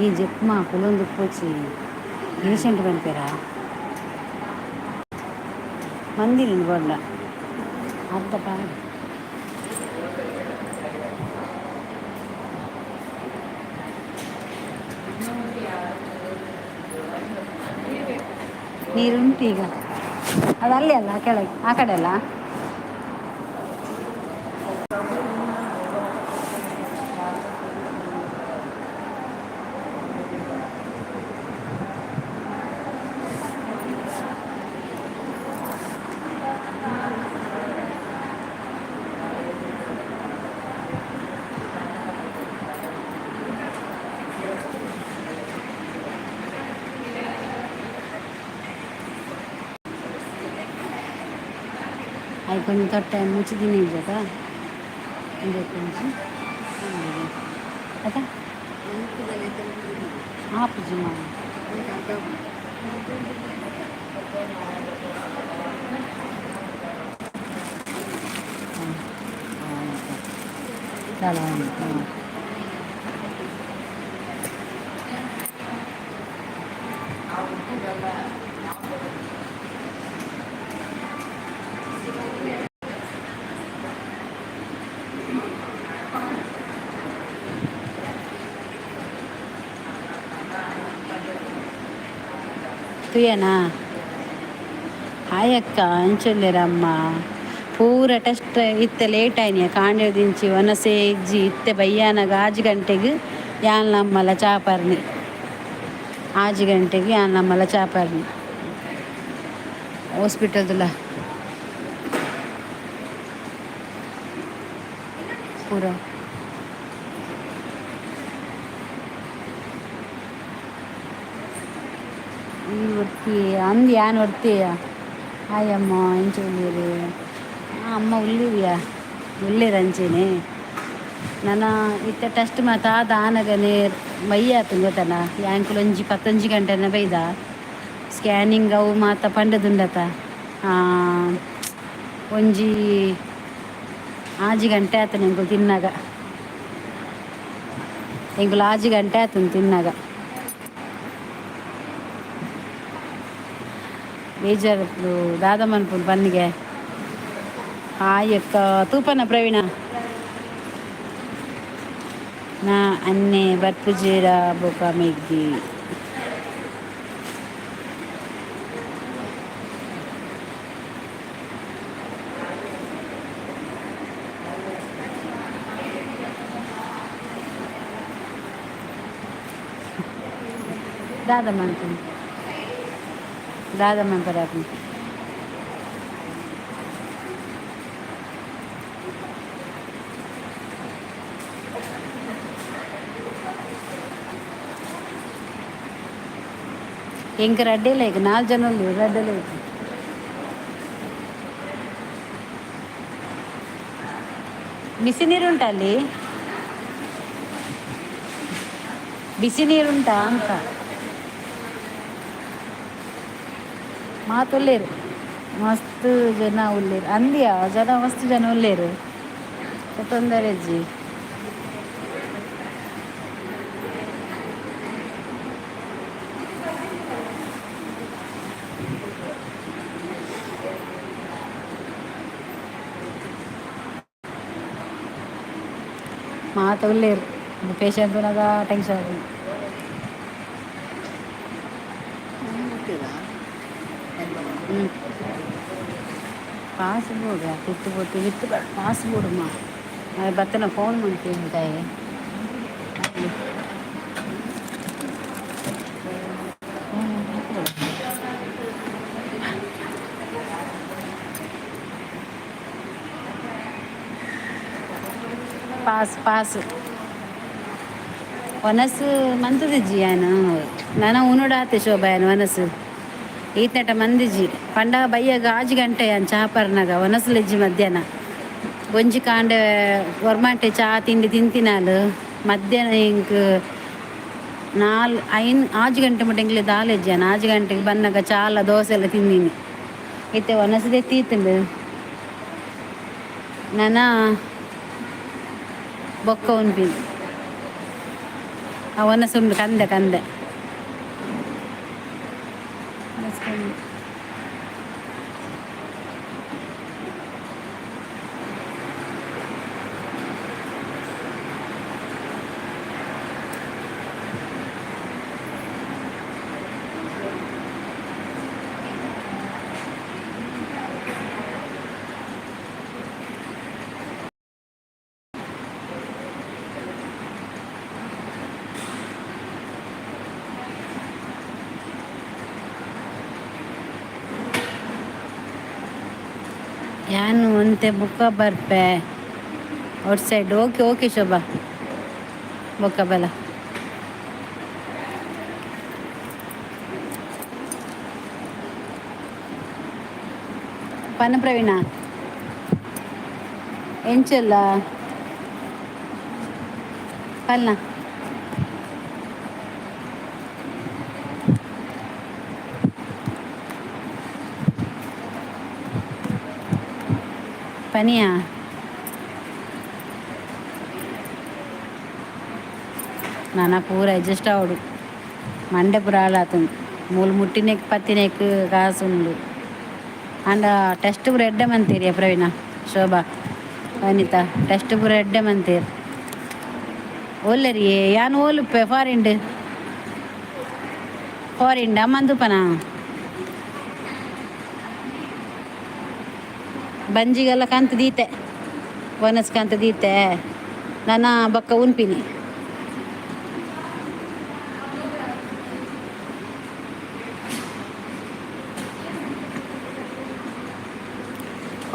ಈ ಜೆಪ್ಮಾ ಕುಲೊಂದು ಪೋಚಿ ಪೇಷಂಟ್ ಪನ್ಪೆರಾ ಮಂದಿರಿನ್ ಬೋಡ್ಲ ಅರ್ಧ ಪಾಡ್. ನೀರುಂಟು ಈಗ. ಅದು ಅಲ್ಲಿ ಅಲ್ಲ, ಕೆಳಗೆ ಆ ಕಡೆ ಅಲ್ಲ. ಆಯ್ಕೊಂದು ತೊಟ್ಟೆ ಮುಚ್ಚಿದ್ದೀನಿ ಇದ್ದಾಕ ಒಂಜಿ ಅದ ಆಪುಜಿ ಮಾ. చాలా. ತುಯನಾ? ಹಾಯ್ ಅಕ್ಕ, ಅಂಚೊಲ್ಲೆರಮ್ಮ? ಪೂರ ಟೆಸ್ಟ್ ಇತ್ತೆ ಲೇಟ್ ಆಯ್ನಿಯ. ಕಾಂಡೆ ದಿಂಚಿ ವನಸೆ ಇಜ್ಜಿ. ಇತ್ತೆ ಬಯ್ಯಾನಗ 6 ಗಂಟೆಗೆ ಯಾನ್ ಅಮ್ಮಲ ಚಾಪರ್ನಿ. 6 ಗಂಟೆಗೆ ಯಾನ್ ಅಮ್ಮಲ ಚಾಪರ್ನಿ ಹಾಸ್ಪಿಟಲ್ದುಲ ಪೂರ. ಈ ಒರ್ತಿ ಅಂದ್ ಯಾನ್ ಒರ್ತಿಯ. ಹಾಯ್ ಅಮ್ಮ, ಎಂಚ ಉಲ್ಲೆರ್? ಅಮ್ಮ ಉಲ್ಲಿರಿಯಾ, ಉಲ್ಲೆರ್ ಅಂಚೆನೆ. ನನ ಇತ್ತೆ ಟೆಸ್ಟ್ ಮಾತ ಆದ್ ಆನಗನೆ ಬಯ್ಯ ಆತು ಗೊತ್ತನ. ಯಾಂಕುಲು ಒಂಜಿ ಪತ್ತೊಂಜಿ ಗಂಟೆನ ಬೈದ. ಸ್ಕ್ಯಾನಿಂಗ್ ಅವು ಮಾತ ಪಂಡದುಂಡತ. ಒಂಜಿ 6 ಗಂಟೆ ಆತನ ಎಂಕುಲು ತಿನ್ನಾಗ. ಎಂಕುಲು 6 ಗಂಟೆ ಆತನ ತಿನ್ನಾಗ. ಬೇಜಾರು. ದಾದ ಮನ್ಪುಂಡು ಪನ್ನಿಗೆ. ಹಾಯ್ ಅಕ್ಕ, ತೂಪನ ಪ್ರವೀಣ ನಾ ಅನ್ನೆ ಬರ್ಪುಜೀರ ಬೊಕ ಮೆಗ್ಗಿ. ದಾದ ಮನ್ಪುಂಡು? ದಾದ ಮನ್ಪರೆ? ಎಂಕ್ ರಡ್ಡೆ ಲೈಕ್ ನಾಲ್ ಜನ ಉಲ್ಲೆರ್, ರಡ್ಡೆ ಲೈಕ್. ಬಿಸಿ ನೀರು ಉಂಟಾ ಅಲ್ಲಿ? ಬಿಸಿ ನೀರುಂಟಾ ಅಂತ. ಮಾತ ಉಲ್ಲೇರು, ಮಸ್ತ್ ಜನ ಉಲ್ಲೇರು ಅಂದ್ಯಾ. ಜನ ಮಸ್ತ್ ಜನ ಉಲ್ಲೇರು, ತೊಂದರೆ ಇಜ್ಜಿ. ಮಾತ ಉಲ್ಲೇರು. ಪೇಷಂಟ್ ತೂನಗ ಟೆನ್ಷನ್ ಆಪುಂಡು. ಹ್ಞೂ, ಪಾಸ್ ಬೋಡು. ತಿತ್ತು ಪೋತು ವಿತ್ ಪಾಸ್ ಬೋಡುಮ. ಬತ್ತನ ಫೋನ್ ಮಂತೇನು ದಾಯೆ? ಪಾಸ್ ಪಾಸ್ ವನಸ್ ಮಂತುದಿಜ್ಜಿ ಯಾನ್. ನನ ಉನುಡಾತೆ ಶೋಭಾ. ಯಾನ್ ವನಸ್ ಈತ್ನೆಟ ಮಂದಿಜಿ ಪಂಡ ಬಯ್ಯಗ 6 ಗಂಟೆ ಯಾನ್ ಚಾ ಪರ್ನಾಗ ವನಸ್ಲಿಜ್ಜಿ. ಮಧ್ಯಾಹ್ನ ಒಂಜಿ ಕಾಂಡೆ ಒರ್ಮಾಂಟೆ ಚಾ ತಿಂಡಿ ತಿಂತಿನಾಲ್. ಮಧ್ಯಾಹ್ನ ಎಂಕ್ ನಾಲ್ ಐನ್ 6 ಗಂಟೆ ಮುಟ್ಟ ಎಂಕ್ಲೆ ದಾಲ ಇಜ್ಜಿ. ಯಾನ್ 6 ಗಂಟೆಗೆ ಬನ್ನಗ ಚಾಲ ದೋಸೆ ಎಲ್ಲ ತಿಂದಿನಿ. ಇತ್ತೆ ವನಸದೆ ತೀತುಂಡು. ನನ ಬೊಕ್ಕ ಉನ್ಪಿನಿ. ಆ ಒನಸುಂಡು ಕಂದೆ ಕಂದೆ. ಒನಸ್ ಕಂದೆ. ಯಾನ್ ಒಂತೆ ಬುಕ್ಕ ಬರ್ಪೆ ಔಟ್ ಸೈಡ್. ಓಕೆ ಓಕೆ ಶೋಭಾ, ಬೊಕ್ಕ ಬಲ. ಪನ ಪ್ರವೀಣ, ಎಂಚಲ್ಲ ಪಲ್ನ? ಪನಿಯಾ? ನಾನ ಪೂರ ಅಡ್ಜಸ್ಟ್ ಆವಡು, ಮಂಡೆ ಪೂರ ಹಾಳಾತುಂಡು. ಮೂಲು ಮುಟ್ಟಿನೆಕ್ ಪತ್ತಿನೆಕ್ ಕಾಸು ಉಂಡು. ಆಂಡ ಟೆಸ್ಟ್ ಪೂರ ಎಡ್ಡೆ ಮಂತೀರಿ ಪ್ರವೀಣ, ಶೋಭಾ, ವನಿತಾ, ಟೆಸ್ಟ್ ಪೂರ ಎಡ್ಡೆ ಮಂತೀರ್. ಓಲ್ಲರಿ ಯಾನ್ ಓಲುಪ್ಪೆ? ಫಾರಿನ್ಡ್, ಫಾರಿನ್ಡ್ ಅಮ್ಮಂದುಪನಾ? ಬಂಜಿಗೆಲ್ಲ ಕಂತು ದೀತೆ, ಒನಸ್ ಕಂತು ದೀತೆ. ನನ್ನ ಬೊಕ್ಕ ಉನ್ಪಿನಿ.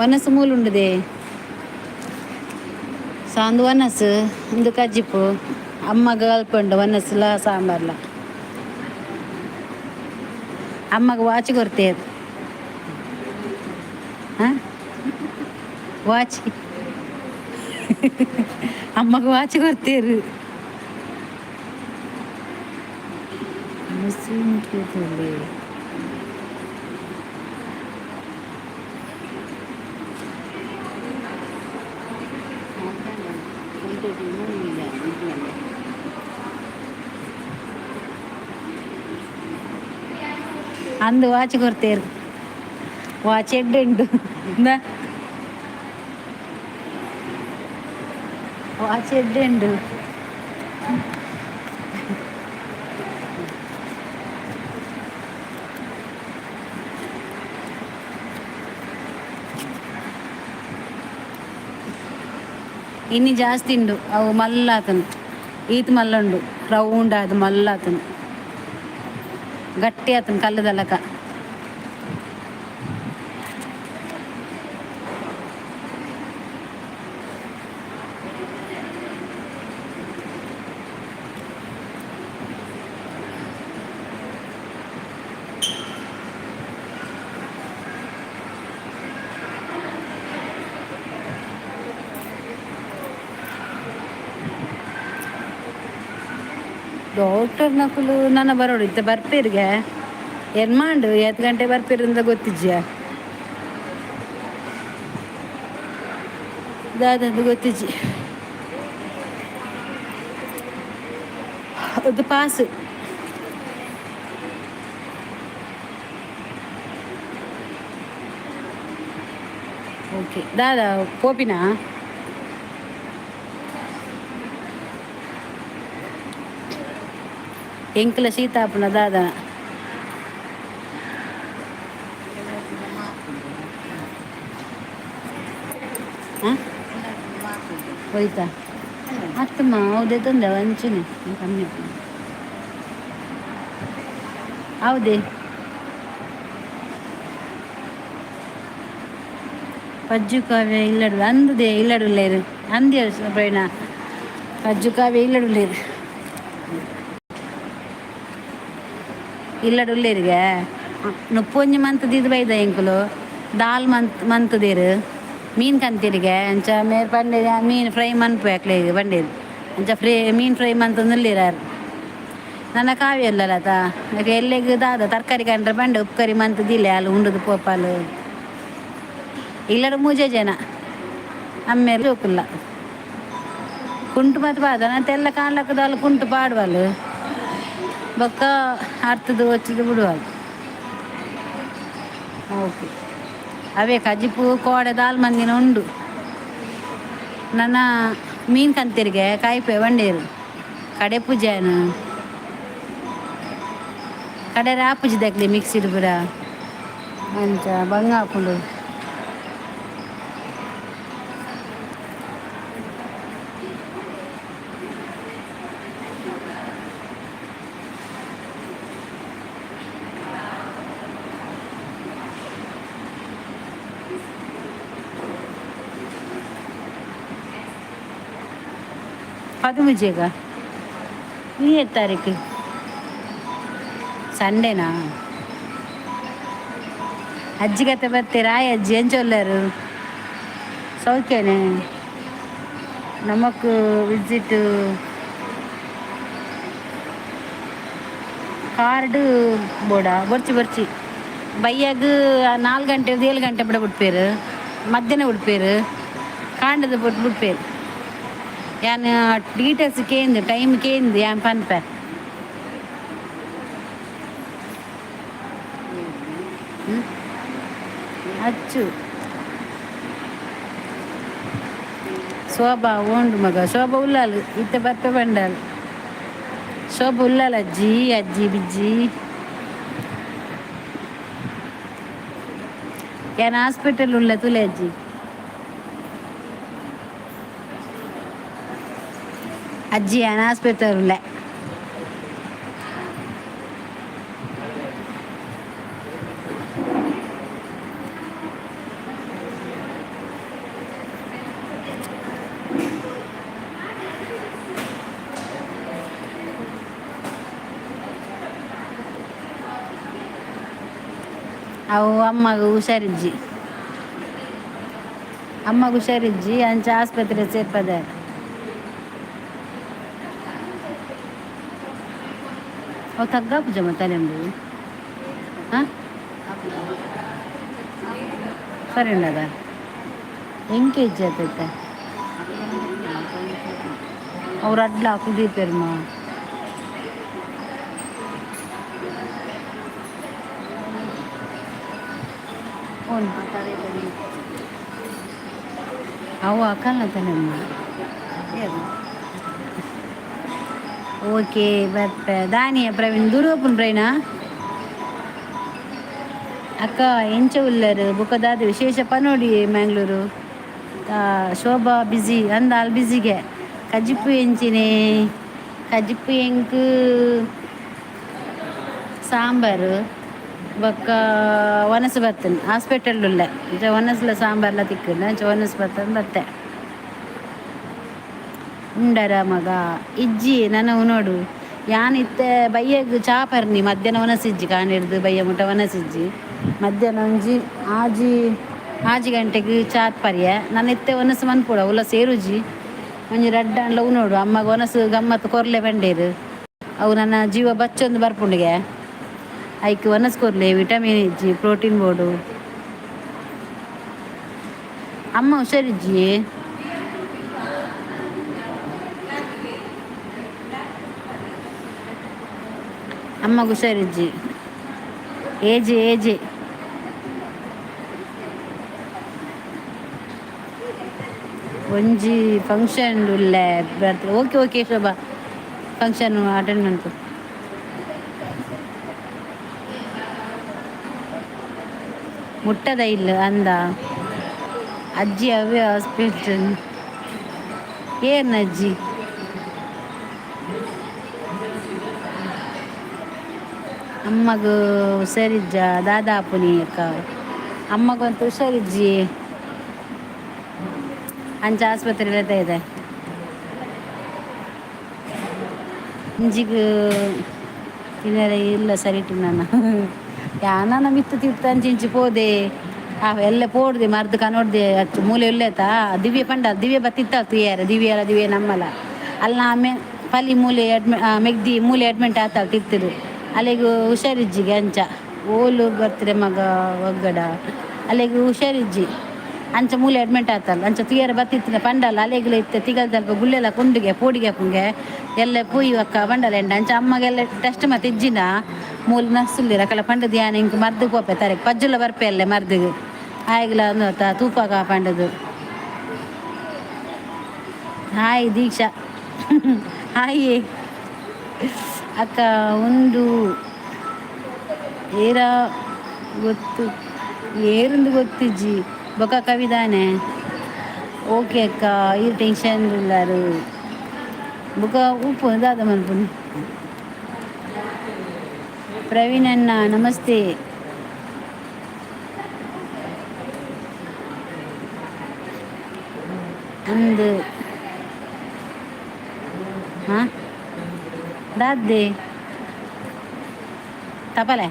ಒನಸ್ ಮೂಲುಂಡುದೆ ಸಾಂದು ಒನಸ್ ಉಂದು ಕಜ್ಜಿಪು. ಅಮ್ಮಗ ಅಲ್ಪುಂಡು ಒನಸ್ಲ ಸಾಂಬಾರ್ಲ. ಅಮ್ಮಗ ವಾಚ್ ಕೊರ್ತೇರು. ಹಾಂ, ವಾಚ್, ಅಮ್ಮಗ ವಾಚ್ ಕೊರ್ತೇರು. ಅಂದು ವಾಚ್ ಕೊರ್ತೇರು. ವಾಚ್ ಎಡ್ಡೆ ಉಂಡು. ಇಂದ, ವಾಚ್ ಎಡ್ಡೆ ಉಂಡು. ಇನ್ನು ಜಾಸ್ತಿ ಉಂಡು. ಅವು ಮಲ್ಲ ಆತನು, ಈತ್ ಮಲ್ಲ ಉಂಡು. ರೌಂಡ್ ಆದ್ ಮಲ್ಲ ಆತನು, ಗಟ್ಟಿ ಆತನು ಕಲ್ಲುದಲಕ. ಡಾಕ್ಟರ್ ನಕುಲು ನನ್ನ ಬರೋಡು ಇತ್ತ ಬರ್ಪೇರಿಗೆ ಎನ್ಮಾಂಡು ಏತ್ ಗಂಟೆ ಬರ್ಪೇರು ಗೊತ್ತಿಜ್ಜ, ದಾದಂದು ಗೊತ್ತಿಜ್ಜಿ. ಅದು ಪಾಸ್. ಓಕೆ ದಾದಾ, ಪೋಪಿನಾ? ಎಂಕ್ಲ ಶೀತ ಆಪುನ ದಾದ? ಹಾಂ, ಹೋಯ್ತಾ? ಅತ್ತಮ್ಮ, ಹೌದೇ ತಂದೆ ಅಂಚನೆ ಕಮ್ಮಿ ಹೌದೇ. ಪಜ್ಜು ಕಾವ್ಯ ಇಲ್ಲಡು ಅಂದುದೆ ಇಲ್ಲಡುಲ್ಲೇರು ಅಂದಿ ಪ್ರವೀಣ. ಪಜ್ಜು ಕಾವ್ಯ ಇಲ್ಲಡುಲ್ಲೇರು, ಇಲ್ಲಡುಲ್ಲೇರಿಗೆ ನುಪ್ಪೊಂಜಿ ಮಂತ್ ದೀದ್ ಬೈದ. ಎಂಕುಲು ದಾಲ್ ಮಂತ್ ಮಂತುದೇರು, ಮೀನು ಕಂತಿರಿಗೆ. ಅಂಚ ಮೇರ್ ಪಂಡೇರು ಮೀನು ಫ್ರೈ ಮನ್ಪು ಅಕ್ಲೆಗ್ ಪಂಡೇರು. ಅಂಚ ಫ್ರೈ ಮೀನು ಫ್ರೈ ಮಂತೊಂದುಲ್ಲೇರು. ನನ್ನ ಕಾವ್ಯ ಅಲ್ಲಲ್ಲ ಎಲ್ಲೆಗ್ ದಾದ ತರಕಾರಿ ಕಂಡ್ರೆ ಪಂಡೆ ಉಪ್ಪುಕರಿ ಮಂತ್ ದಿಲೆ, ಅಲ್ ಉಂಡುದು ಪೋಪಾಲು. ಇಲ್ಲಡ ಮೂಜೆ ಜನ, ಅಮ್ಮೇರ್ ಜೋಕುಲ್ಲ. ಕುಂಟು ಮಾತ ಪಾದ ತೆಲ್ಲ ಕಾಣ್ಲಕ್ಕದಲ್ಲ ಕುಂಟು ಪಾಡುವಲ್ಲ ಬೊಕ್ಕ ಅರ್ತದ ಒಚ್ಚಿದ ಬಿಡುವಲ್. ಓಕೆ, ಅವೇ ಕಜಿಪು ಕೋಡೆ ದಾಲ್ ಮಂದಿನ ಉಂಡು. ನನ್ನ ಮೀನು ಕಂತಿರಿಗೆ ಕಾಯಿಪೆ ಬಂಡೇರು ಕಡೆ ಪೂಜೆನು ಕಡೆ ರಾಪುಜಿ ದಕ್ಲಿ ಮಿಕ್ಸಿಡ್ ಪೂರ ಅಂಚ ಬಂಗ ಹಾಕೊಂಡು. 13ಗ ಈ ತಾರೀಕು ಸಂಡೇನಾ? ಅಜ್ಜಿಗತೆ ಬರ್ತೀರಾ? ಅಜ್ಜಿ ಎಂಚೊಲ್ಲರು ಸೌಖ್ಯನೇ? ನಮಕ್ ವಿಸಿಟ್ ಕಾರ್ಡ್ ಬೋಡ ಬೊರ್ಚಿ ಬೊರ್ಚಿ ಬಯ್ಯಾಗ 4 ಗಂಟೆ 7 ಗಂಟೆ ಬಿಡ ಬಿಡ್ಪೇರು, ಮಧ್ಯಾಹ್ನ ಬಿಡ್ಪೇರು, ಕಾಂಡದ ಬಿಟ್ಟು ಬಿಡ್ಪೇರು. ಯಾನ್ ಡೀಟೇಲ್ಸ್ ಕೇಂದು ಟೈಮ್ ಕೇಂದು ಯಾನ್ ಪನ್ಪೆ. ಅಚ್ಚು ಶೋಭಾ ಓಂಡು ಮಗ ಶೋಭಾ ಉಲ್ಲಾಲು ಇತ್ತೆ ಬರ್ಪೆ ಬಂಡಾಲು. ಶೋಭಾ ಉಲ್ಲಾಲ್ ಅಜ್ಜಿ ಅಜ್ಜಿ ಬಿಜ್ಜಿ. ಯಾನ್ ಹಾಸ್ಪಿಟಲ್ ಉಲ್ಲ ತುಲೆ ಅಜ್ಜಿ. ಅಜ್ಜಿ ಯಾನ್ ಹಾಸ್ಪಿಟಲ್ ಉಲ್ಲ. ಅವು ಅಮ್ಮಗ ಹುಷಾರಿಜ್ಜಿ, ಅಮ್ಮಗ ಹುಷಾರಿಜ್ಜಿ, ಅಂಚ ಆಸ್ಪತ್ರೆ ಸೇರ್ಪದ. ಅವು ತಗ್ಗಾಪುಜ ತಲೆಂಬು. ಹಾಂ, ಸರಿ ಉಂಡದ. ಎಂಕೇಜ್ ಆತೈತೆ ಅವ್ರು ಅಡ್ಲ ಹಾಕುದೀಪೆರ್ಮ. ಅವು ಹಾಕಲ್ಲ ತಾನೆಮ್ಮ. ಓಕೆ, ಬರ್ಪೆ ದಾನಿಯ ಪ್ರವೀಣ್ ದೂರ ಪ್ರವೀಣ. ಅಕ್ಕ ಎಂಚ ಉಲ್ಲರು ಬುಕ್ಕದಾದ ವಿಶೇಷ ಪನೋಡಿ ಮ್ಯಾಂಗ್ಳೂರು. ಶೋಭಾ ಬಿಜಿ ಅಂದಾಲ್ ಬಿಸಿಗೆ. ಕಜಿಪು ಎಂಚಿನೆ? ಕಜಿಪು ಎಂಕ್ ಸಾಂಬಾರು ಬೊಕ್ಕ ಒನಸು ಬರ್ತೇನೆ. ಹಾಸ್ಪಿಟಲ್ ಉಲ್ಲೆ ಒನಸ್ಲ ಸಾಂಬಾರ್ಲ ತಿಕ್ಕುಂಡು, ಅಂಚ ಒನಸು ಬರ್ತೇನೆ ಬತ್ತೆ. ಉಂಡರ ಮಗ? ಇಜ್ಜಿ ನನ ಉನೋಡು. ಯಾನ್ ಇತ್ತೆ ಬಯ್ಯಗ್ ಚಾ ಪರ್ನಿ. ಮಧ್ಯಾಹ್ನ ಒನಸಿಜ್ಜಿ, ಕಾನಿಡ್ದು ಬಯ್ಯ ಮುಟ್ಟ ಒನಸಿಜ್ಜಿ. ಮಧ್ಯಾಹ್ನ ಒಂಜಿ ಆಜಿ ಆಜಿ ಗಂಟೆಗೆ ಚಾ ಪರ್ಯ. ನಾನು ಇತ್ತೆ ಒನಸು ಮನ್ಪುಡ ಉಲ್ಲ ಸೇರುಜಿ. ಒಂಜಿ ರಡ್ಡ್ ಆಂಡ್ಲ ಉನೋಡು. ಅಮ್ಮಗ ಒನಸು ಗಮ್ಮತ್ತು ಕೊರ್ಲೆ ಪಂಡೇರು. ಅವು ನನ್ನ ಜೀವ ಬಚ್ಚೊಂದು ಬರ್ಪುಂಡಿಗೆ. ಐಕ್ ಒನಸ್ ಕೊರ್ಲೆ, ವಿಟಮಿನ್ ಇಜ್ಜಿ, ಪ್ರೋಟೀನ್ ಬೋಡು. ಅಮ್ಮ ಹುಷಾರಿಜ್ಜಿ. ಅಮ್ಮಗ ಹುಷಾರಿಜ್ಜಿ. ಏಜ್ ಏಜ್ ಒಂಜಿ ಫಂಕ್ಷನ್ ಉಲ್ಲೆ. ಓಕೆ ಓಕೆ ಶೋಭಾ, ಫಂಕ್ಷನ್ ಅಟೆಂಡ್ ಮನ್ಪು. ಮುಟ್ಟದ ಇಲ್ಲ ಅಂದ. ಅಜ್ಜಿ ಅವೇ ಹಾಸ್ಪಿಟಲ್ ಏನ್ ಅಜ್ಜಿ? ಅಮ್ಮಗ ಹುಷಾರಿಜ್ಜ? ದಾದಾಪುನಿ ಅಕ್ಕ, ಅಮ್ಮಗಂತೂ ಹುಷಾರಿಜ್ಜಿ, ಅಂಚ ಆಸ್ಪತ್ರೆ ಇದೆ. ಇಂಜಿಗ್ ತಿನ್ನರೆ ಇಲ್ಲ ಸರಿಟು. ನಾನು ಯಾನ ಮಿತ್ತು ತಿರ್ತ ಅಂಚಿ ಇಂಚಿ ಪೋದೆ. ಆ ಎಲ್ಲ ಪೋಡ್ದೆ ಮರ್ದ್ ಕನೋಡ್ದೆ. ಅಚ್ಚು ಮೂಲೆ ಉಲ್ಲೇತಾ ದಿವ್ಯ ಪಂಡ ದಿವ್ಯ ಬತ್ತಿತ್ತ ತುಯ್ಯಾರ ದಿವ್ಯ ಅಲ್ಲ ದಿವ್ಯ ನಮ್ಮಲ್ಲ ಅಲ್ಲ. ಆಮೆ ಪಲಿ ಮೂಲೆ ಅಡ್ಮಿ ಮೆಗ್ದಿ ಮೂಲೆ ಅಡ್ಮಿಂಟ್ ಆತಾಳ ತಿರ್ತಿರು. ಅಲ್ಲಿಗೆ ಹುಷಾರಿಜ್ಜಿಗೆ ಅಂಚ ಓಲು ಬರ್ತಾರೆ ಮಗ ಒಗ್ಗಡ. ಅಲ್ಲಿಗೆ ಹುಷಾರಿಜ್ಜಿ. ಅಂಚ ಮೂಲೆ ಅಡ್ಮಿಟ್ ಆತಲ್ಲ ಅಂಚ ತುಯರ ಬತ್ತಿತ್ತಿನ ಪಂಡಲ್ಲ ಅಲೆಗ್ಲ ಇತ್ತೆ ತಿಗಲ್ ತಲ್ಪ ಗುಳ್ಳೆಲ್ಲ ಕುಂಡುಗೆ ಪೋಡಿಗೆ ಪುಂಗೆ ಎಲ್ಲ ಪೂಯಿ ಅಕ್ಕ ಬಂಡಲ ಎಂಡ ಅಂಚ ಅಮ್ಮಗೆಲ್ಲ ಟೆಸ್ಟ್ ಮತ್ತೆ ಇಜ್ಜಿನ ಮೂಲ ನರ್ಸುಲ್ಲಿರ ಅಕಲ ಪಂಡದ ಯಾನ್ ಇಂಕ್ ಮರ್ದು ಪೋಪೆ ತಾರೆ ಪಜ್ಜುಲ ಬರ್ಪೆ ಅಲ್ಲೇ ಮರ್ದಿಗೆ ಆಯ್ಗ್ಲ ಒಂದು ತೂಪಾಕ ಪಂಡದು. ಹಾಯ್ ದೀಕ್ಷಾ, ಹಾಯ್ ಅಕ್ಕ. ಉಂದು ಏರ ಗೊತ್ತು, ಏರುಂದು ಗೊತ್ತಿಜ್ಜಿ ಬೊಕ ಕವಿದಾನೆ. ಓಕೆ ಅಕ್ಕ, ಈ ಟೆನ್ಷನ್ ಉಲ್ಲಾರು ಬೊಕ ಉಪ್ಪು ದಾದ ಮನ್ಪುನಿ. ಪ್ರವೀಣ್ ಅಣ್ಣ ನಮಸ್ತೆ. ಅಂದು ಹಾ ದಾದ್ದೆ ತಪಲೆ.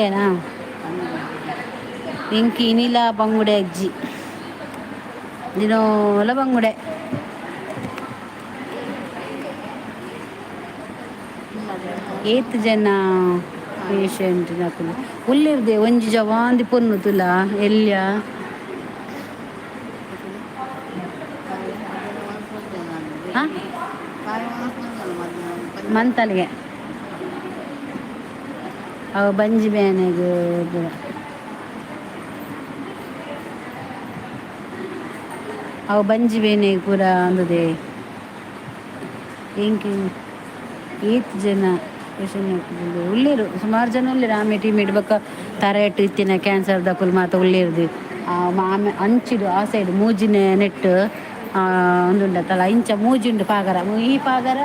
ಏನಾ ಇಂಕಿ ಇನಿಲ ಬಂಗುಡೆ ಅಜ್ಜಿ ದಿನೋಲ ಬಂಗುಡೆ. ಏತ್ ಜನ ಪೇಷಂಟ್ ನಕುಲು ಉಲ್ಲಿರ್ದೆ ಒಂಜಿ ಜವಾಂದಿ ಪೊನ್ನು ತುಲ ಎಲ್ಯ. ಹಾ ಮಂತಲಿಗೆ ಅವು ಬಂಜಿ ಬೇನೆಗ್ ಪೂರ. ಅವು ಬಂಜಿ ಬೇನೆಗ್ ಪೂರ ಅಂದದೆ. ಇಂಕ್ ಏತ್ ಜನ ಪೇಷಂಟ್ ಉಲ್ಲೇರು, ಸುಮಾರು ಜನ ಉಲ್ಲೇರು. ಆಮೆ ಟೀಮಿಡ್ ಬೊಕ್ಕ ತರೆಟ್ ಇತ್ತಿನ ಕ್ಯಾನ್ಸರ್ ದಕುಲು ಮಾತ ಉಲ್ಲೇರ್ದು. ಆಮೆ ಅಂಚಿಡು ಆ ಸೈಡ್ ಮೂಜಿನೆ ನೆಟ್ ಉಂದುಂಡತ್ತಲ್ಲ, ಇಂಚ ಮೂಜಿಂಡು ಪಾಗರ, ಈ ಪಾಗರ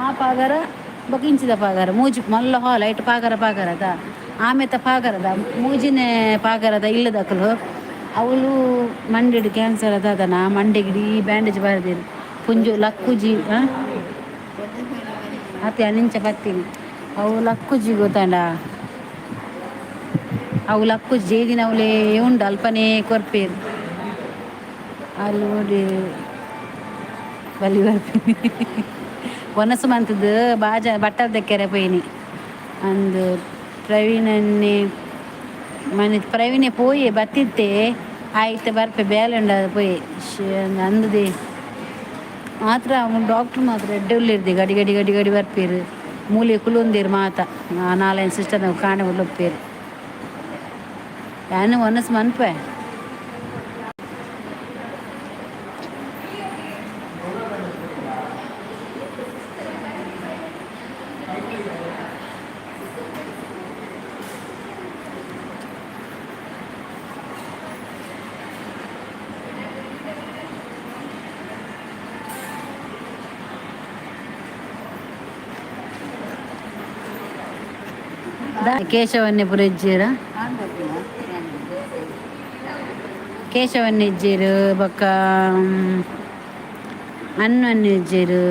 ಆ ಪಾಗರ ಬೊಕ ಇಂಚಿದ ಪಾಗರ, ಮೂಜಿ ಮಲ್ಲ ಹಾಲ್ ಐಟ್ ಪಾಗರ ಪಾಗರದ ಆಮೆತ ಪಾಗರದ ಮೂಜಿನೆ ಪಾಗರದ ಇಲ್ಲದಕುಲು. ಅವಳು ಮಂಡೆಡ್ ಕ್ಯಾನ್ಸರ್ ಅದಾದನ ಮಂಡೆಗೆ ಇಡೀ ಬ್ಯಾಂಡೇಜ್ ಬಾರ್ದೆರ್ ಪುಂಜು ಲಕ್ಕುಜಿ. ಅತ್ತೆ ಅನಿಂಚ ಬತ್ತೀನಿ. ಅವು ಲಕ್ಕುಜಿ ಗೊತ್ತಾಂಡ, ಅವು ಲಕ್ಕುಜಿ ಜೇದಿನ ಅವಲೇ ಉಂಡು, ಅಲ್ಪನೇ ಕೊರ್ಪೇರು ಅಲ್ಲಿ ನೋಡಿ ಬಲಿ ಬರ್ತೀನಿ. ಒನಸು ಮಂತದ್ದು ಬಾಜ ಬಟ್ಟರ್ ದಕ್ಕೆರೆ ಪೋಯಿನಿ ಅಂದು ಪ್ರವೀಣನ್ನೇ ಮನೆ ಪ್ರವೀಣೆ ಪೋಯೆ ಬತ್ತಿತ್ತೆ ಆಯ್ತು ಬರ್ಪೆ ಬೇಲೆ ಉಂಡು ಪೋಯೆ ಅಂದದೆ ಮಾತ್ರ. ಡಾಕ್ಟ್ರ್ ಮಾತ್ರ ಎಡ್ಡೆ ಉಲ್ಲಿರ್ದಿ, ಗಡಿ ಗಡಿ ಗಡಿ ಗಡಿ ಬರ್ಪೇರು. ಮೂಲೆ ಕುಲುಂದಿರು ಮಾತ ನಾಲೈನ್ ಸಿಸ್ಟರ್ ಕಾಣೆ ಉಲ್ಲುಪ್ಪೇರು. ಯಾನು ಒನಸ್ ಮನ್ಪೆ. ಕೇಶವನ್ನೇ ಪುರ ಇಜ್ಜೇರ, ಕೇಶವನ್ನೇ ಇಜ್ಜೇರು ಬೊಕ್ಕ ಅನ್ನು ಇಜ್ಜೇರು.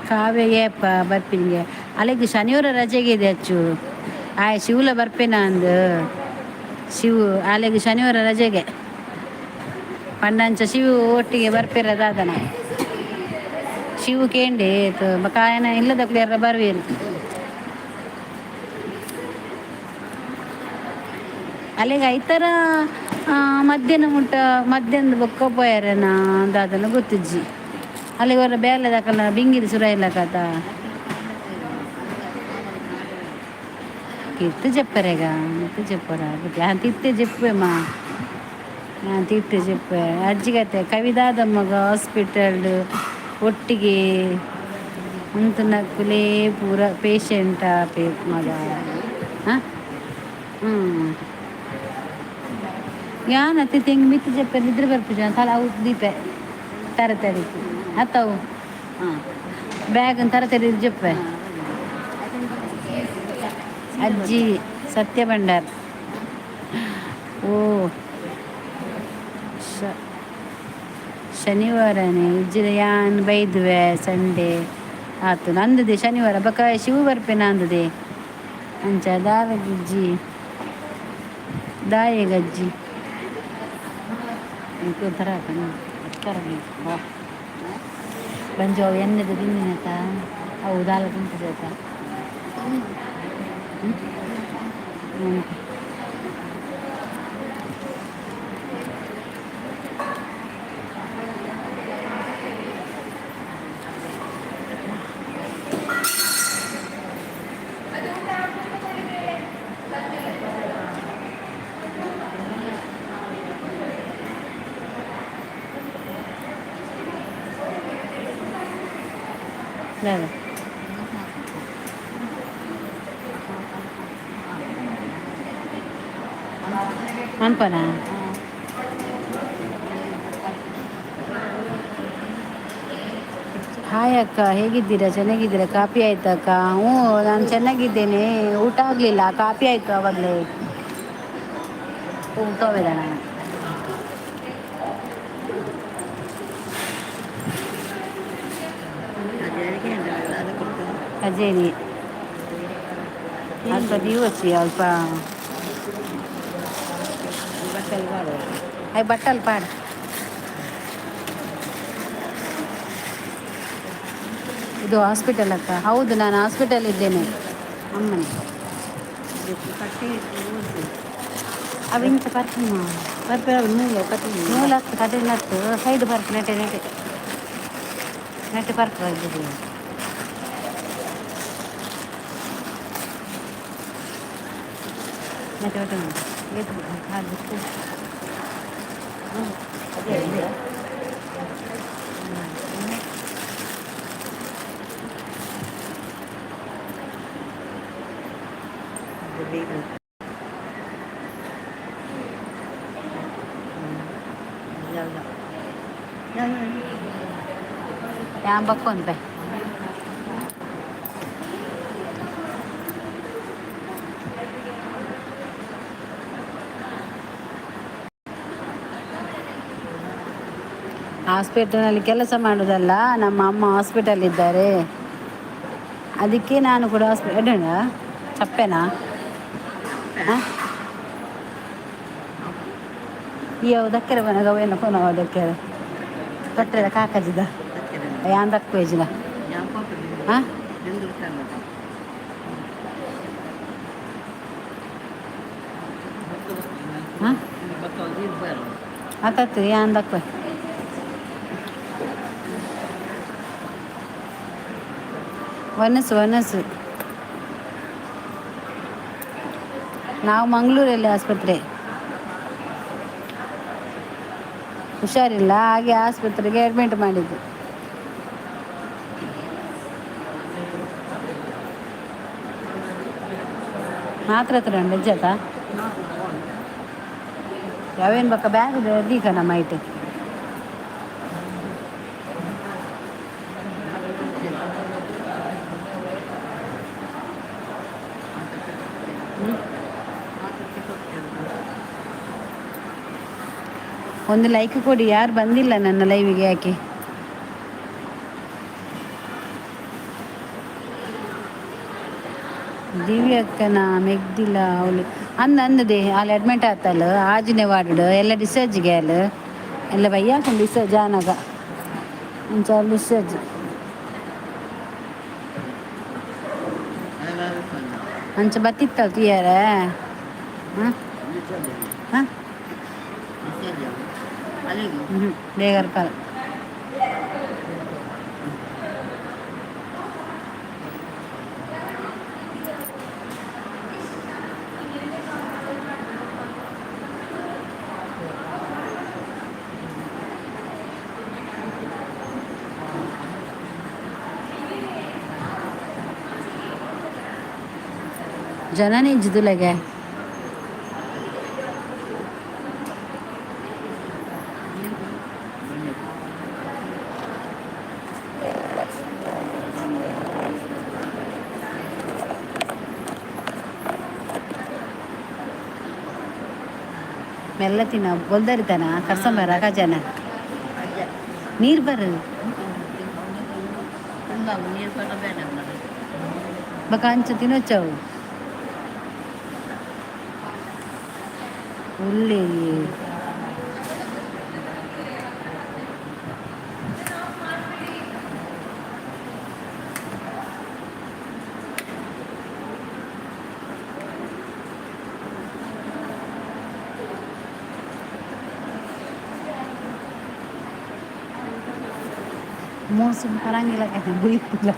ಕಾವ್ಯ ಏಪ ಬರ್ಪಿನಿಗೆ? ಅಲೆಗ್ ಶನಿವಾರ ರಜೆಗೆ ಇದೆ ಅಚ್ಚು. ಆಯ್ ಶಿವಲ ಬರ್ಪೇನ ಅಂದು ಶಿವು ಅಲೆಗ್ ಶನಿವಾರ ರಜೆಗೆ ಪಂಡಂಚ ಶಿವು ಒಟ್ಟಿಗೆ ಬರ್ಪೇರ ದಾದನ ಶಿವು ಕೇಂಡೆ ಬೊಕ ಆಯನ ಇಲ್ಲದಕ್ಲು ಯಾರ ಬರ್ವೇರು. ಅಲ್ಲಿಗೆ ಐತರ ಮಧ್ಯಾಹ್ನ ಮುಟ್ಟ ಮಧ್ಯಾಹ್ನದ ಬೊಕ್ಕ ಪೋಯರೇನ ದಾದನ ಗೊತ್ತಿಜ್ಜಿ. ಅಲ್ಲಿಗೆ ಹೊರ ಬೇಲೆ ದಾಕಲ್ಲ ಬಿಂಗಿರಿ ಸುರ ಇಲ್ಲ ಕತ ಕಿತ್ತು చెప్పారేಗ ಇತ್ತು చెప్పరా ತಿತ್ತೆ చెప్పేమಾ ನಾನು ತಿತ್ತೆ చెప్పೆ ಅಜ್ಜಿಗತೆ ಕವಿದಾದಮ್ಮಗ ಹಾಸ್ಪಿಟಲ್ ಒಟ್ಟಿಗೆ ಉಂತುನಕುಲೇ ಪೂರ ಪೇಷಂಟ್ ಪೇ ಮಗ. ಹಾಂ ಹ್ಞೂ ಯಾನ್ ಅತ್ತೆ ತೆಂಗ್ ಮಿತ್ತು ಜಪ್ಪೆ ನಿದ್ರೆ ಬರ್ಪುಜ ತಲ ಅವು ದೀಪೆ ತರ ತರಿಕು ಅತ್ತವು ಬ್ಯಾಗ್ ತರ ತರಿ ಜಪ್ಪೆ. ಅಜ್ಜಿ ಸತ್ಯ ಭಂಡಾರ್. ಓ ಶನಿವಾರನೇ ಇಜ್ಜಿಡ ಯಾನ್ ಬೈದುವೆ ಸಂಡೇ ಆತು ನಂದುದೆ. ಶನಿವಾರ ಬೊಕ ಶಿವ ಬರ್ಪೇನ ಅಂದದೆ. ಅಂಚ ದಾಲಗಿಜ್ಜಿ ದಾಯೆಗಜ್ಜಿ? ಒಂಥರ ಬಾ ಬಂಜು ಅವು ಎಣ್ಣೆದ ತಿಂದಿನತ ಅವು ದಾಲ ತಿಂತದ. ಹ್ಞೂ. ದಾದ? ಮನ್ಪನಾ? ಹಾಯ್ ಅಕ್ಕ, ಹೇಗಿದ್ದೀರಾ? ಚೆನ್ನಾಗಿದ್ದೀರಾ? ಕಾಫಿ ಆಯ್ತಾ ಅಕ್ಕ? ಹ್ಞೂ, ನಾನು ಚೆನ್ನಾಗಿದ್ದೇನೆ. ಊಟ ಆಗಲಿಲ್ಲ, ಕಾಫಿ ಆಯಿತು ಆವಾಗಲೇ. ಊಟವೇದ ನಾನು. ಕಜೇರಿ ಅಲ್ಪ ದಿವಸಿ ಅಲ್ಪ ಅಯ್ ಬಟ್ಟಲ್ ಪಾಡ್. ಇದು ಹಾಸ್ಪಿಟಲ್ ಅಕ್ಕ. ಹೌದು, ನಾನು ಹಾಸ್ಪಿಟಲ್ ಇದ್ದೇನೆ ಅಮ್ಮನೆ. ಅವು ಇಂಚ ಪರ್ಪುನ ನೂಲು ಹತ್ತು ಕಡೆ ನಟ್ಟು ಸೈಡ್ ಬರ್ಪು ನೆಟೆ ನೆಟೆ ನೆಟೆ ಪರ್ಪು ಇದ್ದಿದ್ದು. ನೆಟೆ ನೆಟೆ ಏತ್ ಕಾಲು. ಯಾನ್ ಬಕ್ಕೊಂತೆ. ಹಾಸ್ಪಿಟಲ್ನಲ್ಲಿ ಕೆಲಸ ಮಾಡೋದಲ್ಲ, ನಮ್ಮ ಅಮ್ಮ ಹಾಸ್ಪಿಟಲ್ ಇದ್ದಾರೆ, ಅದಕ್ಕೆ ನಾನು ಕೂಡ ಹಾಸ್ಪಿಟಲ್. ಚಪ್ಪೆನಾ? ಹಾಂ, ಈ ಅವು ದಕ್ಕೆರೆ ಬನಗ ಅವೇನು ಕೊನವ ದಕ್ಕೆರೆ ತೊಟ್ಟೆದ ಕಾಕಜಿದ ಯಾನ್ ದಕ್ಕು ಹಾಂ. ಹಾಂ, ಆತಾತು ಯಾನ್ ದಕ್ಕು. ವನಸು ವನಸು. ನಾವು ಮಂಗಳೂರಲ್ಲಿ ಆಸ್ಪತ್ರೆ. ಹುಷಾರಿಲ್ಲ, ಹಾಗೆ ಆಸ್ಪತ್ರೆಗೆ ಅಡ್ಮಿಟ್ ಮಾಡಿದ್ದು. ಮಾತ್ರ ಹತ್ರ ಉಂಡು ಯಾವೇನು ಬಕ್ಕ ಬ್ಯಾಗ್ ದೀಕ ನಮ್ಮ ಐಟ್. ಒಂದು ಲೈಕ್ ಕೊಡಿ. ಯಾರು ಬಂದಿಲ್ಲ ನನ್ನ ಲೈವಿಗೆ, ಯಾಕೆ? ದಿವ್ಯಕ್ಕನ ಮೆಗ್ದಿಲ್ಲ ಅವಳು ಅಂದ ಅಂದದೆ. ಅಲ್ಲಿ ಅಡ್ಮಿಟ್ ಆತಲ್ಲ ಆಜನೇ ವಾರ್ಡ್ ಎಲ್ಲ ಡಿಸ್ಚಾರ್ಜ್ಗೆ ಅಲ್ಲ ಎಲ್ಲ ಬಯ್ಯಾಕೊಂಡು ಡಿಸ್ಚಾರ್ಜ್ ಆನಾಗ ಅಂಚ ಡಿಸ್ಚಾರ್ಜ್. ಅಂಚ ಬತ್ತಿತ್ತಲ್ಲ ತುಯ್ಯಾರ. ಹಾಂ ಹಾಂ ಹ್ಞೂ ಬೇಗರ್ಪಲ್ಲ. ಜನನೇ ಇಜ್ಜುದುಲಗೆ. ಮೆಲ್ಲ ತಿನ್ನ ಬೊಲ್ದರಿತಾನ ಕರ್ಸಂಬರ ಕಜನ. ನೀರು ಬರ. ನೀರು ಬೇಡ. ಬಕ ಅಂಚ ತಿನ್ನೊಚ್ಚಾವು ಉಳ್ಳಿ. ಮೋಸು ಪರಂಗಿಲ್ಲ, ಬುಯ್ಪಿಲ್ಲ.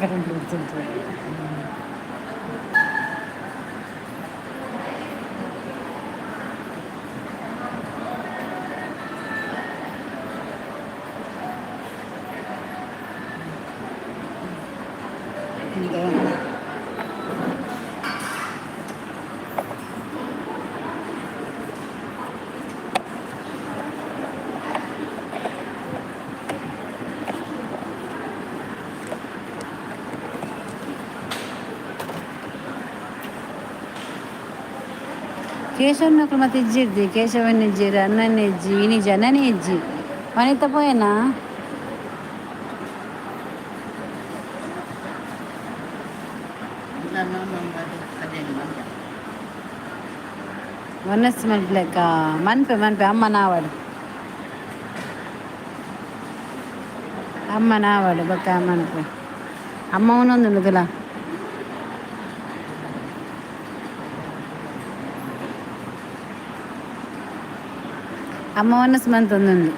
ಕೇಶವನಕ್ಲು ಮತ್ತೆ ಇಜ್ಜಿರ್ದಿ, ಕೇಶವನ ಇಜ್ಜಿರ್, ಅಣ್ಣನ ಇಜ್ಜಿ, ಇನಿ ಜನನೇ ಇಜ್ಜಿ. ವನಿತ ಪೋಯನಾ? ವನಸ್ ಮನ್ಪ್ಲೆಕ್ಕ ಮನ್ಪೆ ಮನ್ಪೆ. ಅಮ್ಮ ನಾವಡು, ಅಮ್ಮ ನಾವಡು ಬೊಕ್ಕ ಮನ್ಪೆ. ಅಮ್ಮ ಒಂದೊಂದು ಅಮ್ಮ ವನಸ್ ಮಂತೊಂದುಂಡು.